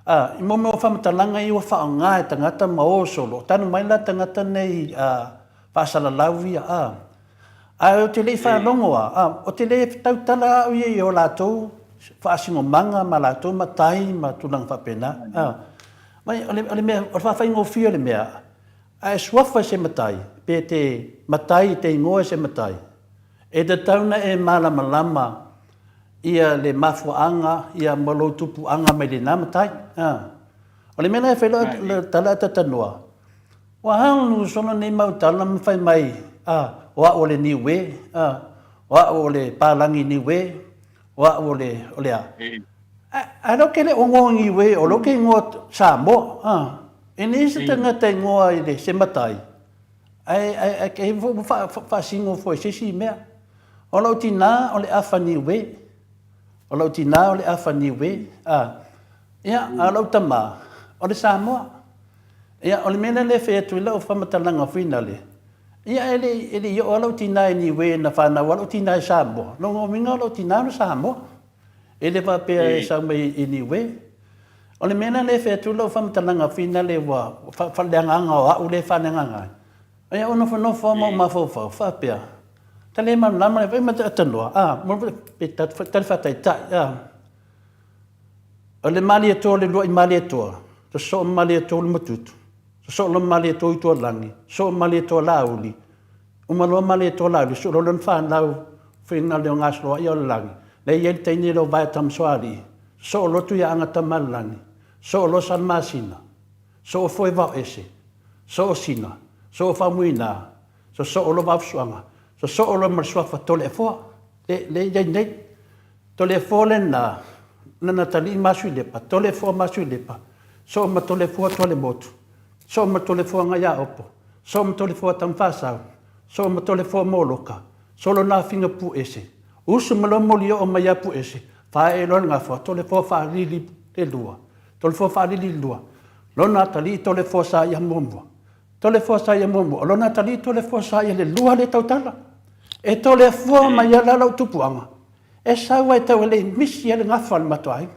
A, i mea o faamatalaga ia ua faaaoga e tagata ma o solo, tanu mai la tagata nei a, faasalalau ia, a. Ae ou te le i faalogo a, a, ou te le tautala au ia i o latou faasinomaga ma latou matai ma tulaga faapena, a. Mai, o le, o le mea, o le faafaigofie o le mea, a e suafa i se matai, pe te matai i te igoa i se matai, e tatau ona e malamalama ia le mafuaaga ia ma lou tupuaga mai lena matai. A. O le mea la e fai loa le tala a Tatanoa, ua alu solo nei mau tala ma fai mai, a, o au o le Niue, a, o au o le palagi Niue, o au o le, o le a. A, a lea ou te le o ngoa Niue, o lea ou te igoa Samoa, a. E leai se tagata e ngoa i le se matai, ae, ae, ae, ae faasino foi i se isi mea. O lou tinā o le afa Niue. O lou tinā o le afa Niue, a. Ia, a o lou tama, o le Samoa. Ia, o le mea lea lea e fai atu i lau faamatalaga foi nale, ia e le, e le i oo lava lou tina i Niue na fanau lava lou tina i Samoa. Lona uiga o lou tina o le Samoa. E le faapea e sau mai i Niue. O le mea la lea e fai atu lau faamatalaga foi nale ua faaleagaga o au lea e faaleagaga ai. Ia ou nofonofo lava ma ou mafaufau faapea, ta le malamalama le ma tanoa, a, pe tali faataitai, a. O le Malietoa o le luaʻi Malietoa, sosoo ma Malietoa Ulumatutu, sosoo loa ma Malietoa Utualagi, sosoo ma Malietoa Laauli, uma loa Malietoa Laauli, sosoo loa lona fanau finale o Gasoloaia o le lagi, lea e i ai le teine lea o Vaea Tamasoalii, sosoo loa Tuiaaga Tamalelagi, sosoo loa Salamasina, sosoo Foevaoese, sosoo Sina, sosoo Faumuina, sosoo loa Vaafusuaga, sosoo loa ma le suafa Toleafoa, lea e i ai nei. Toleafoa lena, na Natalii ma Suilepa, Toleafoa ma Suilepa, soo ma Toleafoa Tualemotu, soo ma Toleafoa Gaiaopo, soo ma Toleafoa Tamafasau, soo ma Toleafoa Moloka, solo na afiga Puese, usu ma loa molioo mai ia Puese, faaee loa le gafa, Toleafoa faalili le lua, Toleafoa faalili le lua, lona atalii Toleafoa sa ia muamua, Toleafoa sa ia muamua, o lona atalii Toleafoa sa ia le lua lea tautala. E Toleafoa mai ia la lou tupuaga, E sau ai tau e le i misi ai le gafa o le matou aiga.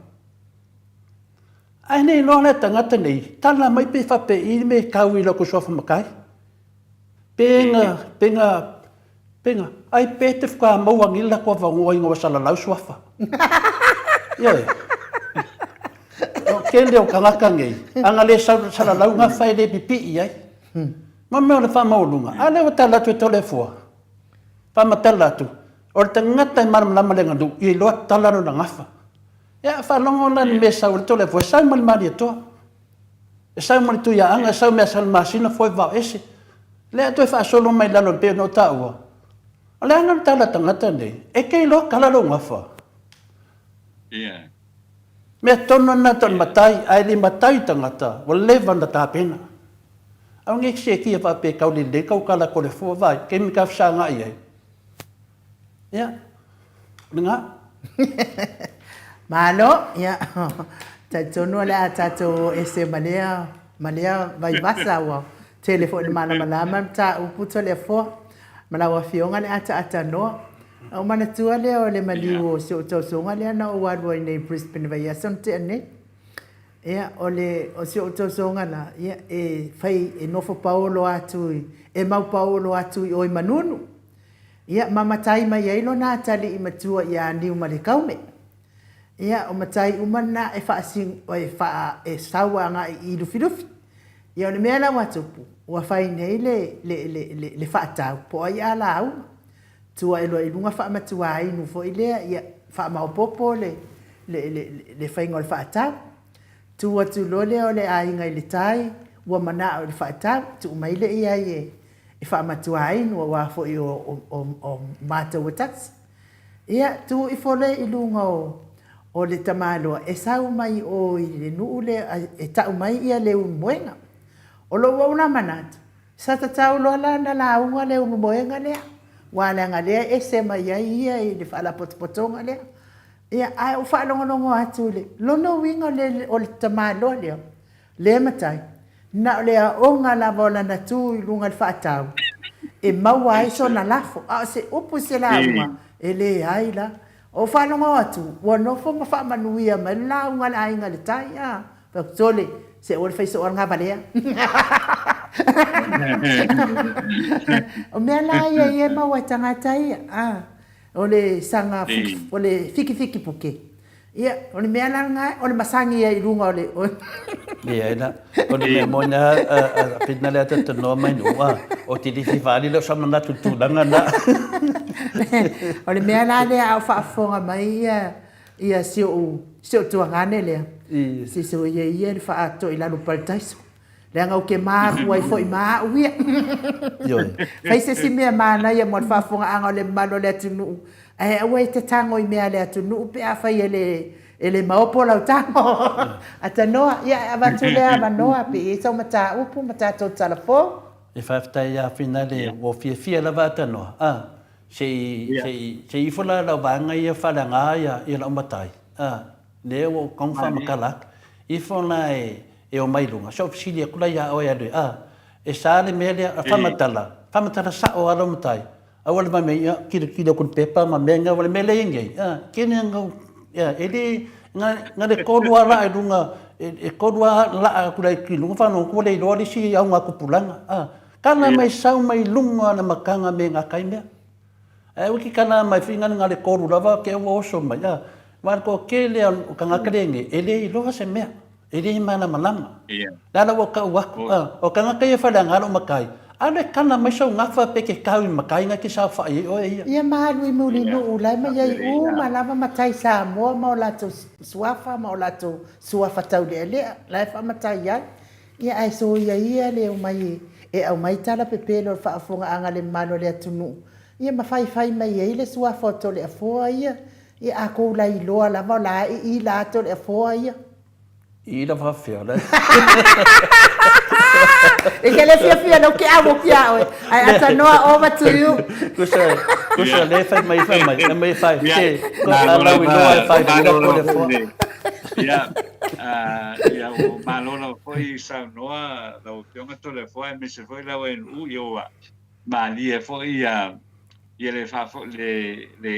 Ae nei loa le tagata nei, tala mai pe faapei le mea e kau i loko suafa matai. Pe nga, pe nga, pe nga, ai pe te whakamau angi la kua vangoa inga wa salalau suafa. Ioe. O kele o kangaka nei, anga le salalau gafa e le pipii ai. Ma mea o le whamaualunga, a lea wa tala atu e tole fua. Whamatala atu, O le tagata e malamalama le aganuu, ia iloa tala lona gafa. Ia, faalogo la le mea e sau ai le Toleafoa, e sau ma le Malietoa, e sau ma le Tuiaaga, e sau me Asalamasina, foe vao ese. Lea toe faasolo mai lalo e pei ona ou taua. O le a la le tala a tagata nei? E te iloa tala lou gafa. Ia. Mea tonu lena tau le matai, ae le matai tagata, ua leva ona tapena. Aua ne i sekia faapea e taulelei kau tala Toleafoa, vaai, taimi ta fesagai ai. Ia, o lena. Malo, ia, talitonu o le a tatou o ese ma lea, ma lea vaivasa ua tele foi ina malamalama le mataupu Toleafoa ma lau Afioga le ataatanoa. Ona ou manatua lea o le maliu o si ou tausoga lea na ou alu ai nei i Brisbane i le vaiaso na tea nei. Ia, o le, o si ou tausoga la, ia, e fai, e nofo paolo atu i, e mau paolo atu i o i Manunu. Ia, ma matai mai ai lona atalii matua ia Niumalekaume. Ia, o matai uma na e faasi, e faa, e sau agai i Lufilufi. Ia, o le mea la ua tupu, ua fai nei le, le, le, le, le faatau, po o ai a lauga. Tua e loa i luga faamatuainu foi lea, ia, faamaopoopo le, le, le, le faiga o le faatau. Tu atu loa lea o le aiga i le tai, ua manao i le faatau, tuu mai lea i ai e, e faamatuainu aua foi o, o, o, o matou e tasi. Ia, tu ifo lea i luga o, o le tamaloa e sau mai o i le nuu lea, e tau mai ia le ulumoega. O lou au la manatu, Sa tatau loa la ona lauga le ulumoega lea, aua leaga lea e ese mai ai ia i le faalapotopotoga lea. Ia, ae ou faalogologo atu i le lona uiga o le, o le tamaloa lea, lea matai, na o le aoga lava o lana tu i luga i le faatau e maua ai sona lafo, a o se upu i se lauga, e leai la. Ou faalogo atu, ua nofo ma faamanuia mai le lauga a le aiga i le tai, a. Fai atu, Sole, se aua le fai soo a le gavalea. O mea la ia ia e maua e tagata ia, a, o le saga, o le fikifiki puke. Ia, o le mea la lena, o le masagi ai i luga o le... Leai la, o le mea moni lava, a pei na lea talanoa mai nuu, a, o te le fia faaali lea o sa manatu i le tulaga lena. O le mea la lea a o faafofoga mai ia, ia si ou, si ou tuagane lea, se se o ia ia le faatoilalo parataiso. Leaga ou te mapu ai foi ma au ia. Ioe. Fai se isi mea manaia mo le faafofogaaga o le mamalu o le atunuu, ae aua e te tago i mea a le atunuu pe afai e le, e le maopo lau tago. Atanoa, ia e avatu lea avanoa pe i ai sau mataupu ma tatou tala fou. E faafetai ia Finale, ua fiafia lava Atanoa, a, se i, se i, se i ifo la lau vaega ia faaleaga ia, ia lau matai, a, lea ua ou tago faamatala atu. Ifo la e e omai i luga, sa ou fesili atu la ia oe alu e, a, e sa le mea lea, faamatala, faamatala sao lava lau matai, aua le fai mai, ia, tilotilo atu i le pepa ma mea na, o le mea lea e i ai nei, a, kene au, ia, e le, na, na le tolu lava laa i luga, e tolu lava laa atu i luga faalogo atu ua le iloa le isi augatupulaga, a, tala mai sau mai luga o le amataga me gata ai mea. Ae aua e te tala mai foi na le tolu lava te ua oso mai, a, aua o le toatele o tagata lenei e le iloa se mea, e le malamalama. Le ala ua tau atu, a, o tagata ia e faaleaga lou matai, alu e tala mai sou gafa pe te tau i matai na e te saofai ai oe ia. Ia ma alu i Mulinuu la e mai ai uma lava matai Samoa ma o latou suafa ma o latou suafa taulealea la e faamatai ai. Ia ae soia ia le omai e aumai tala pepelo o le faafofogaaga a le mamalu o le atunuu, ia ma faifai mai ai le suafa o Toleafoa ia. Ia a kou lailoa lava o la e i la Toleafoa ia. I la faafefea la. E ke le fiafia lou ke amo ki a oe. Ae atanoa over to you. Kusa, kusa le fai mai fai mai, mai fai te, ko a lau iloa e fai i la Toleafoa. Ia, ia ua malo lava foi saunoa lau Afioga Toleafoa aemaise foi lau ANU, ia ua malie foi ia ia le faa le le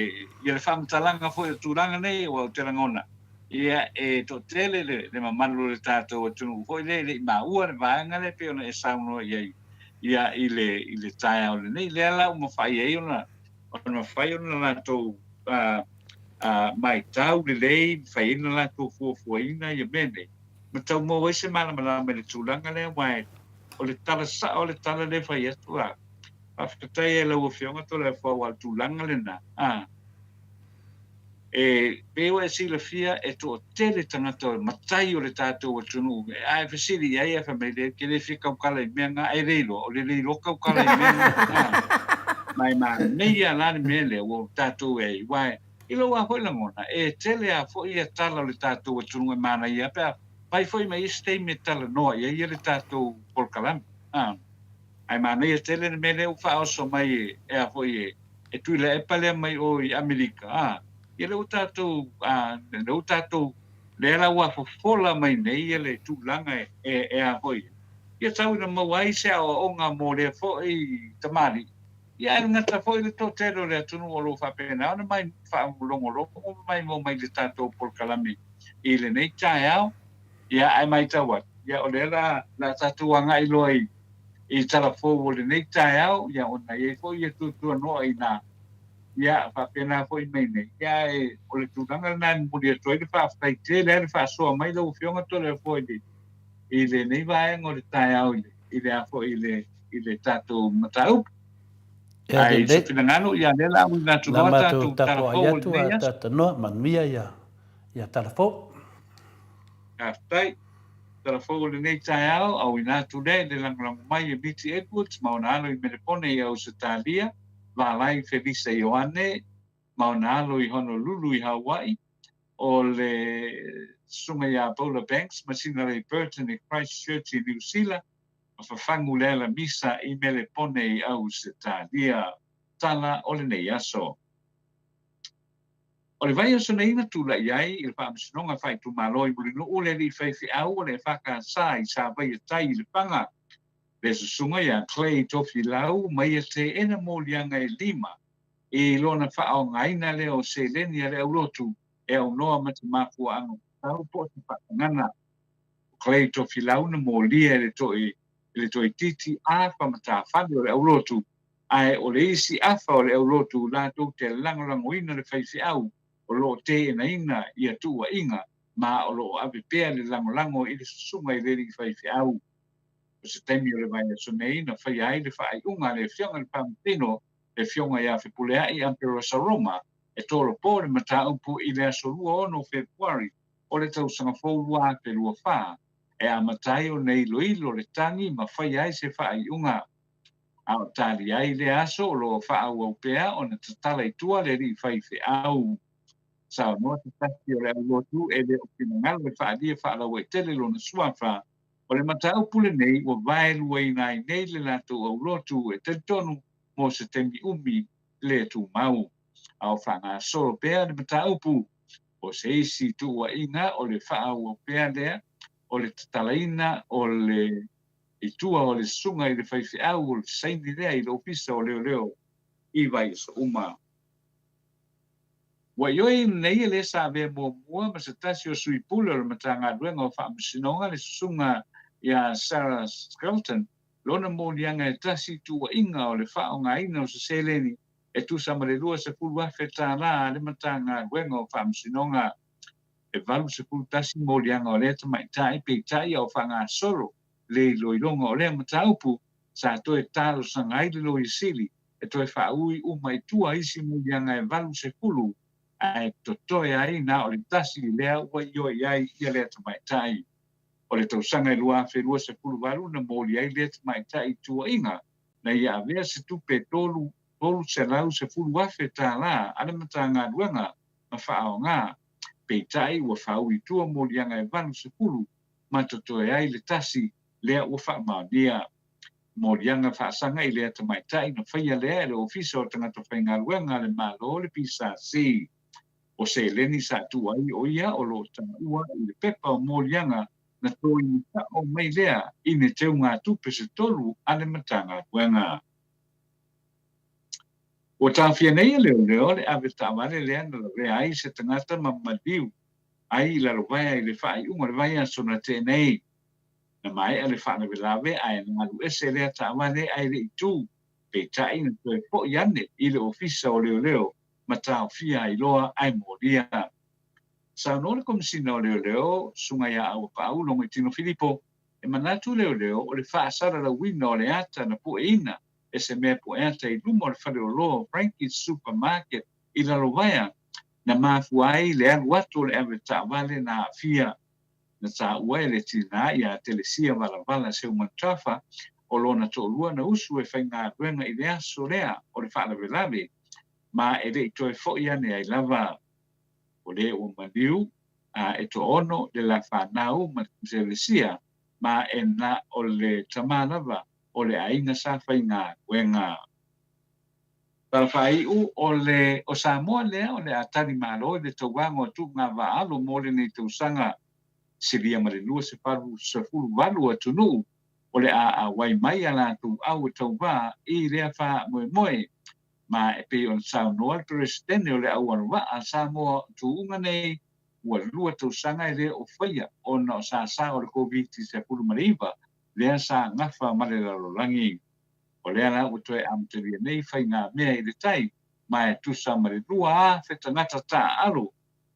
ia le faamatalaga foi o tulaga nei aua ou te lagona ia e toatele le le mamalu o le tatou atunuu foi lea e le i maua le vaega lea pei ona e saunoa i ai ia i le i le taeao lenei. Lea la ua mafai ai ona ona mafai ona latou matau lelei, mafai ai ona latou fuafuaina ia mea nei, ma tau maua ai se malamalama i le tulaga lea, aua o le tala sao le tala lea e fai atu, a faafetai i lau Afioga Toleafoa, aua o le tulaga lena, a e pei ua e silafia e toatele tagata o matai o le tatou atunuu, a e fesili i ai ae fai mai le, ke le fia kaukala i mea nga, e le iloa, o le le iloa kaukala i mea nga, ma e manaia la le mea lea ua tatou e ai, aua i lou lava foi lagona, e tele lava foi ia tala o le tatou atunuu e manaia pe a fai foi ma isi taimi e talanoa i ai ia le tatou polokalame. Ae manaia tele le mea lea ua faaoso mai e a foi e e Tuilaepa lea mai o i Amerika, a, ia lea ua tatou, a, lea ua tatou, lea la ua fofola mai nei ia le tulaga e, e, e a foi, ia tau ina maua ai se aoaoga mo lea foi tamalii, ia ae gata foi le toatele o le atunuu o lo o faapena ona mai faalogologo ma maimoa mai i le tatou polokalame i lenei taeao, ia ae matau atu, ia o lea la, la tatou agai loa i i tala fou o lenei taeao, ia ona i ai foi ia tuatuanoa i ina, ia faapena foi mai nei. Ia ae o le tulaga lena e momoli atu ai le faafetai tele lava le faasoa mai lau Afioga Toleafoa i le i lenei vaega o le taeao i le i le a foi i le i le tatou mataupu. Ea Ae i se lelei. finagalo, ia lea la auina atu La loa matou tatou tala tapuai fou o atu lenei a aso. tatanoa manuia ia ia tala fou. Faafetai. Tala fou o lenei taeao, auina atu lea i le lagolago mai e Miti Edwards ma ona alo i Melepone i Ausetalia, Valai Felisa Ioane ma ona alo i Honolulu i Hawaii, o le Susuga ia Bola Banks ma Sinalei Burton i Christchurch i Niu Sila, ma Fafagu Leala Misa i Melepone i Ausetalia. Tala o lenei aso. O le vaiaso nei na tulai ai i le Faamasinoga Faaitumalo i Mulinuu le alii faifeau o le EFKS i Savaia Tai i Lefaga, le susuga ia Clay Tofilau ma ia teena moliaga e lima i lona faaaogaina lea o seleni a le aulotu e aunoa ma se mafuaaga tatau po o se faatagana. O Clay Tofilau na molia e le toeitiiti afa matafale o le aulotu Ae o le isi afa o le aulotu latou te lagolagoina le faifeau o lo o teenaina ia tuuaiga ma o lo o ave pea le lagolago i le susuga i le alii faifeau. O se taimi o le vaiaso nei na faia ai le faaiuga a le Afioga i le Faamasino, le Afioga ia Fepuleai Amperosa Roma, e tolopo le mataupu i le aso 26 o Fepuari o le tausaga fou 2024, e amata ai ona iloilo le tagi ma faia ai se faaiuga. A o tali ai lea aso o lo o faaauau pea ona tatala i tua le alii faifeau. Saunoa se tasi o le aulotu e le o finagalo e faaalia faalauaitele lona suafa, o le mataupu lenei ua vaeluaina ai nei le latou aulotu e talitonu mo se taimi umi le tumau. A o faagasolo pea le mataupu, o se isi tuuaiga o le faaauau pea lea. O le tatalaina o le i tua o le susuga i le faifeau o le saini lea i le Ofisa o Leoleo i vaiaso uma. Ua ioe nei e lē sa avea muamua ma se tasi o sui pule o le Matagaluega o Faamasinoga le Susuga ia Sarah Skelton lona moliaga e tasi tuuaiga o le faaaogaina o se seleni e tusa ma le $20,000 a le Matagaluega o Faamasinoga. E 81 moliaga o lea tamaitai peitai a o faagasolo le iloiloga o lea mataupu sa toe talosaga ai le Loia Sili e toe faaui uma i tua isi moliaga e 80 ae totoe ai na o le tasi lea ua ioe i ai ia lea tamaitai. O le tausaga e 2028 na moli ai lea tamaitai i tuuaiga na ia avea se tupe e $310,000 a le Matagaluega ma faaaoga, peitai ua faaui i tua moliaga e 80 ma totoe ai le tasi lea ua faamaonia. Moliaga faasaga i lea tamaitai na faia lea e le Ofisa o Tagata Faigaluega a le Malo le PSC. O seleni sa tuu ai o ia o lo o taua i le pepa o moliaga na toina sao mai lea i ne teugatupe se tolu a le Matagaluega. Ua taofia nei e leoleo le ave taavale lea na lavea ai se tagata ma maliu ai i Lalovaea i le faaiuga o le vaiaso na tea nei. Na maea le faalavelave ae na alu ese lea taavale ae le i tu, peitai na toe foi ane i le ofisa o leoleo ma taofia ai loa ae molia. Saunoa le Komesina o Leoleo, Susuga ia Auapaau Logoitino Filipo, e manatu leoleo o le faasalalauina o le ata na pueina e se mea pueata i luma o le faleoloa o Frankie's Supermarket i Lalovaea na mafua ai le alu atu o le ave taavale na aafia. Na taua e le tinā ia Telesia Valavala Seumanutafa o lona toalua na usu e faigaluega i le aso lea o le faalavelave ma e le i toe foi ane ai lava. O le ua maliu a e toaono le la fanau ma Telesia ma e na o le tama lava o le aiga sa faigaluega. Tala faaiu, o le o Samoa lea o le a tali malo i le tauvaga o tuuga vaaalo mo lenei tausaga. Silia ma le 28 atunuu o le a auai mai a latou au e tauva i lea faamoemoe, ma e pei ona saunoa le Peresetene o le Au Alovaa a Samoa o tuuga nei ua lua tausaga e le o faia ona o sasa o le Koviti-19 lea sa gafa ma le lalolagi. O lea la ua toe amatalia nei faigamea i le tai, ma e tusa ma le 2,000 tagata taaalo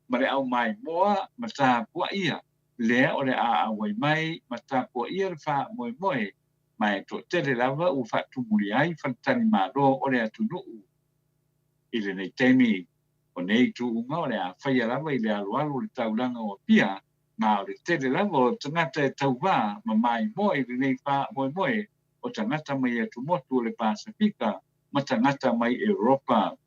ma le aumaimoa ma tapuaia lea o le a auai mai ma tapuaia le faamoemoe, ma e toatele lava ua faatumulia ai faletalimalo o le atunuu i lenei taimi. O nei tuuga o le a faia lava i le aloalo o le taulaga o Apia, ma o le tele lava o tagata e tauvā ma maimoa i lenei faamoemoe o tagata mai atumotu o le Pasefika ma tagata mai Europa.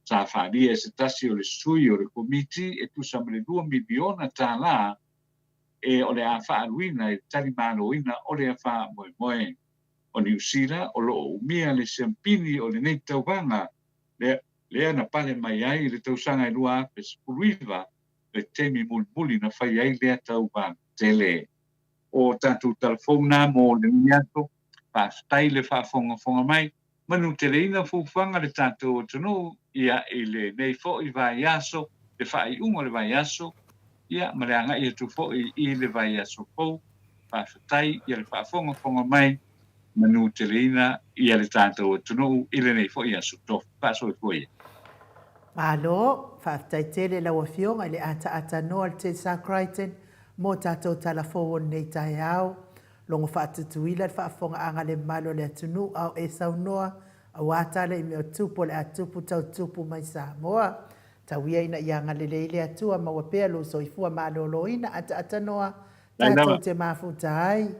Sa faaalia e se tasi o le sui o le Komiti e tusa ma le $2 miliona e o le a faaaluina i le talimaloina o lea faamoemoe. O Niu Sila o lo o umia le siampini o lenei tauvaga lea, lea na pale mai ai i le tausaga e 2019, le taimi mulimuli na fai ai lea tauvaga tele. O tatou tala fou na mo lenei aso. Faafetai le faafogafoga mai. Manuteleina fuafuaga a le tatou atunuu ia i lenei foi vaiaso, le faaiuga o le vaiaso, ia ma le agai atu foi i le vaiaso fou. Faafetai ia le faafogafoga mai. Manuteleina ia le tatou atunuu i lenei foi aso tofi. Faasoifua ia. Malo, faafetai tele i lau Afioga i le ataatanoa o le Tessa Crichton mo tatou tala fou o lenei taeao. Logo faatutuila le faafofogaaga a le mamalu o le atunuu a o e saunoa aua tala i mea o tupu o le a tupu tau tupu mai Samoa. Tau ia ina ia agalelei le Atua maua pea lou soifua maloloina ataatanoa tatou te mafuta ai.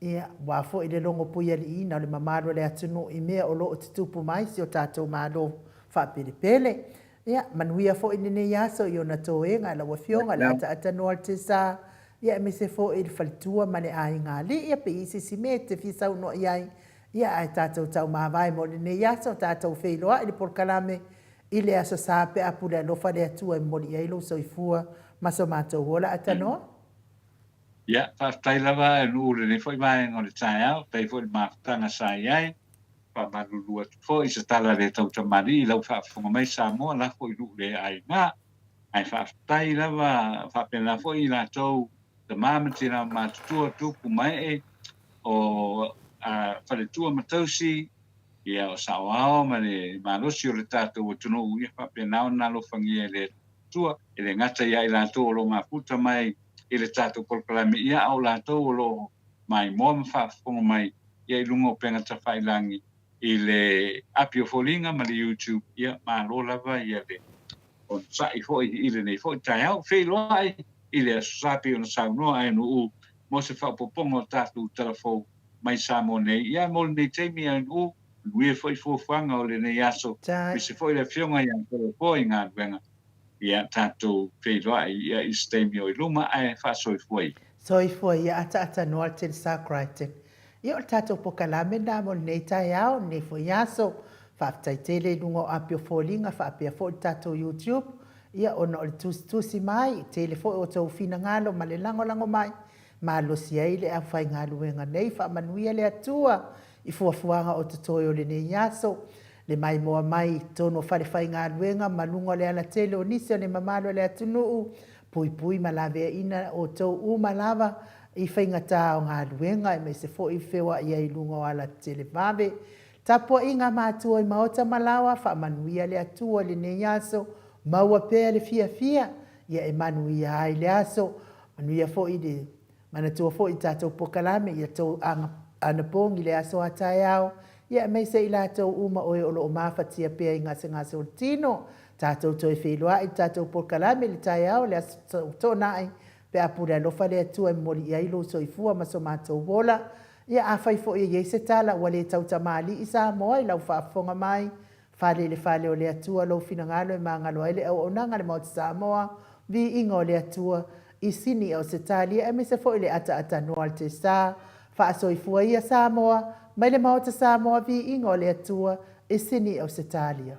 Ia, aua foi le logo puialiiina o le mamalu o le atunuu i mea o lo o tutupu mai si o tatou Malo faapelepele. Ia, manuia foi lenei aso i ona toega lau Afioga le ataatanoa o le Tesa, ia aemaise foi le faletua ma le aiga alii, ia pe i se isi mea e te fia saunoa i ai, ia ae tatou taumavae mo lenei aso, tatou feiloai le polokalame i le Aso Sa pe a pule alofa le Atua e momoli i ai lou soifua ma so matou ola atanoa. Ia, faafetai lava e Nu'u i lenei foi vaega o le taeao, faafetai foi i le mafutaga sa i ai. Faamalulu atu foi i se tala le tautamalii i lau faafofoga mai Samoa, lafo i Nu'u le aiga. Ae faafetai lava faapena foi i latou tama ma tina matutua, tupu ma ee o faletua ma tausi, ia o saoao ma le malosi o le tatou atunuu, ia faapena ona alofagia e le Atua, e le gata ia i latou o lo o mafuta mai i le tatou polokalame, ia a o latou o lo o maimoa ma faafofoga mai ia i luga o upega tafailagi i le api o foliga ma le YouTube, ia malo lava ia le onosai foi i lenei foi taeao. Feiloai i le Aso Sa pei ona saunoa ae Nu'u mo se faaopoopoga o tatou tala fou mai Samoa nei. Ia mo lenei taimi ae Nu'u, manuia foi fuafuaga o lenei aso, aemaise foi le Afioga ia Toleafoa i galuega. Ia tatou feiloai ia i se taimi o i luma ae faasoifua ia. Soifua ia ataatanoa le tele sa Crichton. Ia o le tatou pokalame lena mo lenei taeao, lenei foi aso. Faafetai tele i luga o api o foliga faapea foi le tatou YouTube, ia ona o le tusitusi mai, tele foi o outou finagalo ma le lagolago mai, malosi ai le aufaigaluega nei. Faamanuia le Atua i fuafuaga o totoe o lenei aso, le maimoa mai i totonu o falefaigaluega ma luga o le alatele o nisi o le mamalu o le atunuu, puipui ma laveaiina outou uma lava i faigata o galuega aemaise foi feoai ai i luga o alatetele vave. Tapuaiga a matua i maota ma laoa, faamanuia le Atua i lenei aso, maua pea le fiafia, ia e manuia ai le aso. Manuia foi le Manatua foi i tatou pokalame ia tou anapogi i le aso a taeao, ia aemaise i latou uma o e o lo o mafatia pea i gasegase o le tino. Tatou toe feiloai i le tatou pokalame i le taeao o le aso Toonai pe a pule alofa le Atua e momoli i ai lou soifua ma so matou ola. Ia afai foi e i ai se tala ua le tautamalii Samoa i lau faafofoga mai, Fale i le fale o le Atua lou finagalo e magalo ai le auaunaga a le Maota Samoa, viiga o le Atua, i Sini Ausetalia aemaise foi le ataaatanoa a le Tesa, faasoifua ia Samoa, mai le Maota Samoa viiga o le Atua, i Sini Ausetalia.